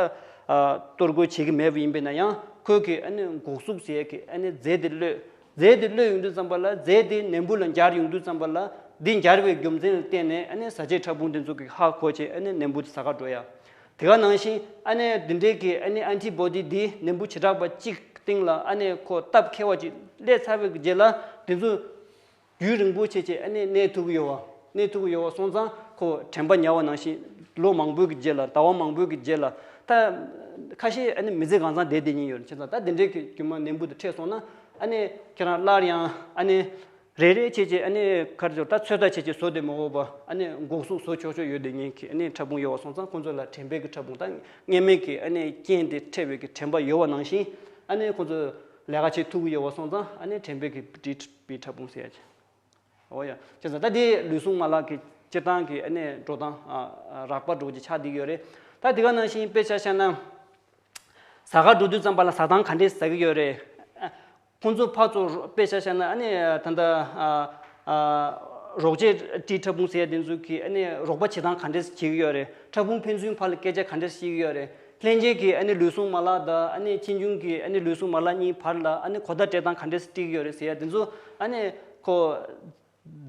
ཨ་གཏོར་རྒོལ་བྱེད་ཀྱི་མེད་པ་ཡིན་པས་ན་ཡང་ཁོས་ཀྱི་ཨ་ནི་འགོག་གཟུགས་ཟེར་ཡ་གི་ཨ་ནི་རྫས་དེ་གློད། རྫས་དེ་གློད་ཡོང་དུས་ཙམ་པ་ལ་རྫས་དེ་ནད་འབུ་ལ་འབྱར་ཡོང་དུས་ཙམ་པ་ལ་འདི་འབྱར་བའི་རྒྱུ་མཚན་ལ་བརྟེན་ནས་ཨ་ནི་ཟ་བྱེད་ཕྲ་ཕུང་དེ་ཚོ་གི་ཧ་གོ་བྱས་ཨ་ནི་ནད་འབུ་དེ་ཟ་ག་འགྲོ་ཡ། དེ་ག་ནང་བཞིན་ཨ་ནི་འདི་འདྲའི་གི་ཨ་ནི་ཨན་ཊི་བོ་ཌི་འདི་ནད་འབུ་བྱེ་བྲག་པ་གཅིག་སྟེང་ལ་ཨ་ནི་ཁོ་སྟབས་མཁས་པ་ཅིག་སླེབས་ཚར་བའི་རྗེས་ལ་དེ་ཚོ་རྒྱུན་རིང་པོ་བྱས་བྱས་ཨ་ནི་གནས་ཐུབ་ཀྱི་ཡོད་བ། གནས་ཐུབ་ཀྱི་ཡོད་བ་སོང་ཙང་ཁོ་དྲན་པ་ཉར་བ་ནང་བཞིན་ལོ་མང་པོའི་གི་རྗེས་ལ་ཟླ་བ་མང་པོའི་གི་རྗེས་ལ་ད་ཁ་ཤས་ཨ་ནི་མི་ཚེ་གང་ཚང་བསྡད་བསྡད་ཉིན་ཡོད་རེད། བྱས་ཙང་ད་དེ་འདྲའི་གི་རྒྱུ་མ་ནད་འབུ་དེ་འཕྲད་སོང་ན་ཨ་ནི་ཁྱེད་རང་སླར་ཡང་ཨ་ནི་རེ་རེ་བྱས་བྱས་ཨ་ནི་ག་རེ་ཟེར་ད་ཚོད་ལྟ་བྱས་བྱས་བཟོ་བསྡད་མ་དགོས་པ་ཨ་ནི་འགོག་གཟུགས་བཟོ་ཆོག་ཆོག་ཡོད་བསྡད་ཉིན་གི་ཨ་ནི་ཕྲ་ཕུང་ཡོད་བ་སོང་ཙང་ཁོང་ཚོ་ལ་དྲན་པའི་གི་ཕྲ་ཕུང་ད་སྔོན་མའི་གི་ཨ་ནི་རྐྱེན་དེ་འཕྲད་པའི་གི་དྲན་པ་ཡོད་བ་ནང་བཞིན་ཨ་ནི་ཁོང་ཚོ་ལས་ཀ་བྱེད་ཐུབ་ཀྱི་ཡོད་བ་སོང་ཙང་ཨ་ནི་དྲན་པའི་གི་ཊི་བི་ཕྲ་ཕུང་ཟེར་ཡ་ཅིག་འོ་ཡ། བྱས་ཙང་ད་དེ་ལུས་ཟུངས་མ་ལག་གི་སྤྱིར་བཏང་གི་ཨ་ནི་འགྲོ་སྟངས་ཨ་ཨ་རགས་པ་འགྲོ་གི་ཆགས་བསྡད་ཀྱི་ཡོད་རེད། ད་དེ་ག་ནང་བཞིན་དཔེ་ཆ་བཞག་ན། ཟ་ཁང་འགྲོ་དུས་ཙམ་པ་ལ་ཟ་སྟངས་ག་འདྲས་ཟ་གི་ཡོད་རེད། ཨ་ཁོང་ཚོ་ཕར་ཚུར་དཔེ་ཆ་བཞག་ན་ཨ་ནི་ད་ལྟ་ཨ་ཨ་རོགས་བྱེད་ཊི་ཕྲ་ཕུང་ཟེར་ཡ་དེ་ཚོ་གིས་ཨ་ནི་རོགས་པ་བྱེད་སྟངས་ག་འདྲས་བྱེད་ཀྱི་ཡོད་རེད། ཕྲ་ཕུང་ཕན་ཚུན་བར་ལ་སྐད་ཆ་ག་འདྲས་བཤད་ཀྱི་ཡོད་རེད། ལྷན་རྒྱས་ཀྱི་ཨ་ནི་ལུས་ཟུངས་མ་ལག་དང་ཨ་ནི་ཕྱིས་འབྱུང་གི་ཨ་ནི་ལུས་ཟུངས་མ་ལག་གཉིས་བར་ལ་ཨ་ནི་གོ་བརྡ་སྤྲད་སྟངས་ག་འདྲས་སྤྲད་ཀྱི་ཡོད་རེད་ཟེར་ཡ་དེ་ཚོ་ཨ་ནི་ཁོ་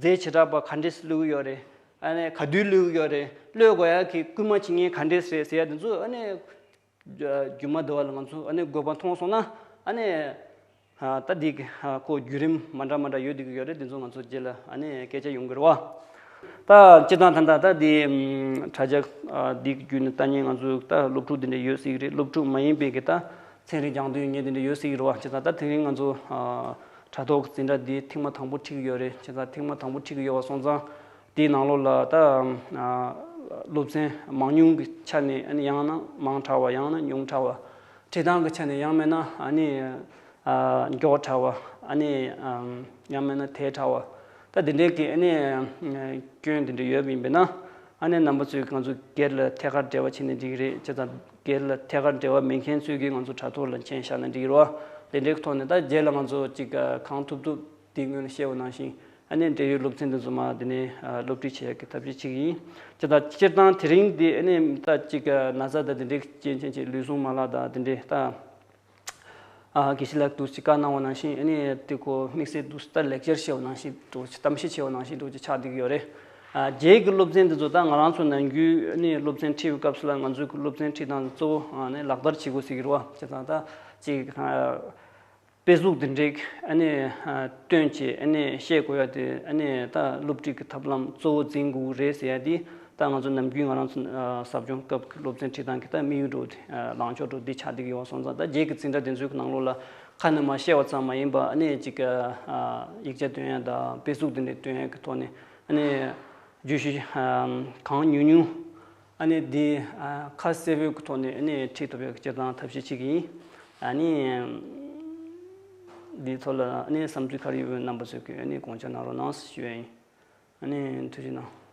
རྫས་བྱེ་བྲག་པ་ག་འདྲས་བླུགས་ཀྱི་ཡོད་རེད། ཨ་ནི་ག་དུས་བླུགས་ཀྱི་ཡོད་རེད། གློད་དགོས་ཡ་གི་སྐུལ་མ་བྱེད་མཁན་ག་འདྲས་རེད་ཟེར་ཡ་དེ་ཚོ་ཨ་ནི་རྒྱུ་མ་འདི་བ་ལ་ང་ཚོ་ཨ་ནི་དགོས་པ་མཐོང་སོང་ན་ཨ་ནི་ཨ་ད་འདི་གི་ཨ་ཁོ་བརྒྱུད་རིམ་མ་འདྲ་མ་འདྲ་ཡོད་བསྡད་ཀྱི་ཡོད་རེད། དེ་ཚོ་ང་ཚོ་རྗེས་ལ་ཨ་ནི་སྐད་ཆ་ཡོང་གི་རེད་བ། ད་སྤྱིར་བཏང་ད་ལྟ་ད་འདི་ཨམ་དྲ་རྒྱ་ཨ་འདི་བརྒྱུད་ནས་ལྟ་མཁན་ང་ཚོ་ད་སློབ་ཕྲུག་འདི་འདྲ་ཡོད་སྲིད་ཀྱི་རེད། སློབ་ཕྲུག་མ་ཡིན་པའི་གི་ད་ཚན་རིག་སྦྱང་འདོད་ཡོད་མཁན་འདི་འདྲ་ཡོད་སྲིད་ཀྱི་རེད་བ། བྱས་ཙང་ད་དེ་རིང་ང་ཚོ་ཨ་དྲ་ཐོག་གི་འཛིན་གྲྭ་འདི་ཐེངས་མ་དང་པོ་ཁྲིད་ཀྱི་ཡོད་རེད། བྱས་ཙང་ཐེངས་མ་དང་པོ་ཁྲིད་ཀྱི་ཡོད་བ་སོང་ཙང་དེའི་ནང་ལོགས་ལ་ད་ཨ་སློབ་ཚན་མང་ཉུང་གི་ཆ་ནས་ཨ་ནི་ཡང་ན་མང་དྲགས་བ་ཡང་ན་ཉུང་དྲགས་བ། ཁྲིད་སྟངས་ཀྱི་ཆ་ནས་ཡང་མིན་ན་ཨ་ནི་ཨ་མགྱོགས་དྲགས་བ་ཨ་ནི་ཨམ་ཡང་མིན་ན་དལ་དྲགས་བ། ད་དེ་འདྲའི་གི་ཨ་ནི་སྐྱོན་དེ་འདྲ་ཡོད་པ་ཡིན་པས་ན་ཨ་ནི་རྣམ་པ་ཚོས་ང་ཚོ་སྒེར་ལ་ཐད་ཀར་འབྲེལ་བ་བྱས་ནས་འགྲིག་གི་རེད། བྱས་ཙང་སྒེར་ལ་ཐད་ཀར་འབྲེལ་བ་མེད་མཁན་ཚོས་ཀྱིས་ང་ཚོ་དྲ་ཐོག་ལ་མཆན་བཞག་ན་འགྲིག་གི་རེད་བ། དེ་འདྲའི་གི་ཐོག་ནས་ད་རྗེས་ལ་ང་ཚོ་ཅིག་གང་ཐུབ་ཐུབ་དེ་སྔོན་ལ་བཤད་པ་ནང་བཞིན་ཨ་ནི་འབྲེལ་ཡོད་སློབ་ཚན་དེ་ཚོ་མར་དེ་ནས་སློབ་ཁྲིད་བྱེད་ཡག་གི་ཐབས་ཤེས་བྱེད་ཀྱི་ཡིན། བྱས་ཙང་སྤྱིར་བཏང་དེ་རིང་འདི་ཨ་ནི་ད་ཅིག་ན་ཚ་དང་དེ་འདྲའི་རྐྱེན་ཅན་གྱི་ལུས་ཟུངས་མ་ལག་དང་དེ་འདྲའི་ད་ཨ་དགེ་བཤེས་ལགས་འདུག་ཅིག་བཀའ་གནང་བ་ནང་བཞིན་ཨ་ནི་དེ་ཁོ་དམིགས་བསལ་འདུག་ད་ལེགས་ཆར་བྱས་པ་ནང་བཞིན་འདུག་གཏམ་བཤད་བྱས་པ་ནང་བཞིན་འདུག་ཅིག་ཆགས་བསྡད་ཀྱི་ཡོད་རེད། ཨ་རྗེས་ཀྱི་སློབ་ཚན་འདི་ཚོ་ད་ང་རང་ཚོ་ནམ་རྒྱུན་ཨ་ནི་སློབ་ཚན་ཁྲིད་པའི་སྐབས་སུ་ལ་ང་ཚོའི་གི་སློབ་ཚན་ཁྲིད་སྟངས་གཙོ་བོ་ཨ་ནི་ལག་བསྟར་བྱེད་དགོས་ཟེར་གྱི་རེད་བ། བྱས་ཙང་ད་ཅིག་ཨ་དཔེ་གཟུགས་འདི་འདྲའི་ཨ་ནི་ཨ་སྟོན་བྱས་ཨ་ནི་བཤད་དགོས་ཡ་དེ་ཨ་ནི་ད་སློབ་ཁྲིད་ཀྱི་ཐབས་ལམ་གཙོ་བོ་འཛིན་དགོས་རེད་ཟེར་ཡ་དེ་ད་ང་ཚོ་ནམ་རྒྱུན་ང་རང་ཚོ་ཨ་ཟབ་སྦྱོང་སྐབས་ཀྱི་སློབ་ཚན་ཁྲིད་སྟངས་ཀྱི་ད་དམིགས་ཡུལ་འདྲ་བོ་དེ་ཨ་ལངས་ཕྱོགས་འདྲ་བོ་འདི་ཆགས་བསྡད་ཀྱི་ཡོད་པ་སོང་ཙང་ད་རྗེས་ཀྱི་འཛིན་གྲྭ་དེ་ཚོའི་གི་ནང་ལོགས་ལ་ཁ་ནས་མར་བཤད་པ་ཙམ་མ་ཡིན་པ་ཨ་ནི་ཅིག་ཨ་ཡིག་ཆ་སྟོན་ཡ་དང་དཔེ་གཟུགས་དེ་འདྲ་སྟོན་ཡ་གི་ཐོག་ནས་ཨ་ནི་བརྗོད་གཞི་ཨ་གང་ཉུང་ཉུང་། ཨ་ནི་འདི་ཨ་ཁ་གསལ་པོའི་ཐོག་ནས་ཨ་ནི་ཁྲིད་ཐུབ་ཡག་གི་སྤྱིར་བཏང་ཐབས་ཤེས་བྱེད་ཀྱི་ཡིན། ཨ་ནི་འདིའི་ཐོག་ལ་ཨ་ནི་བསམ་ཚུལ་ག་རེ་ཡོད་པའི་རྣམ་པ་ཚོས་ཀྱིས་ཨ་ནི་དགོངས་འཆར་གནང་རོགས་གནང་ཞུ་ཡ་ཡིན། ཨ་ནི་ཐུགས་རྗེ་གནང་།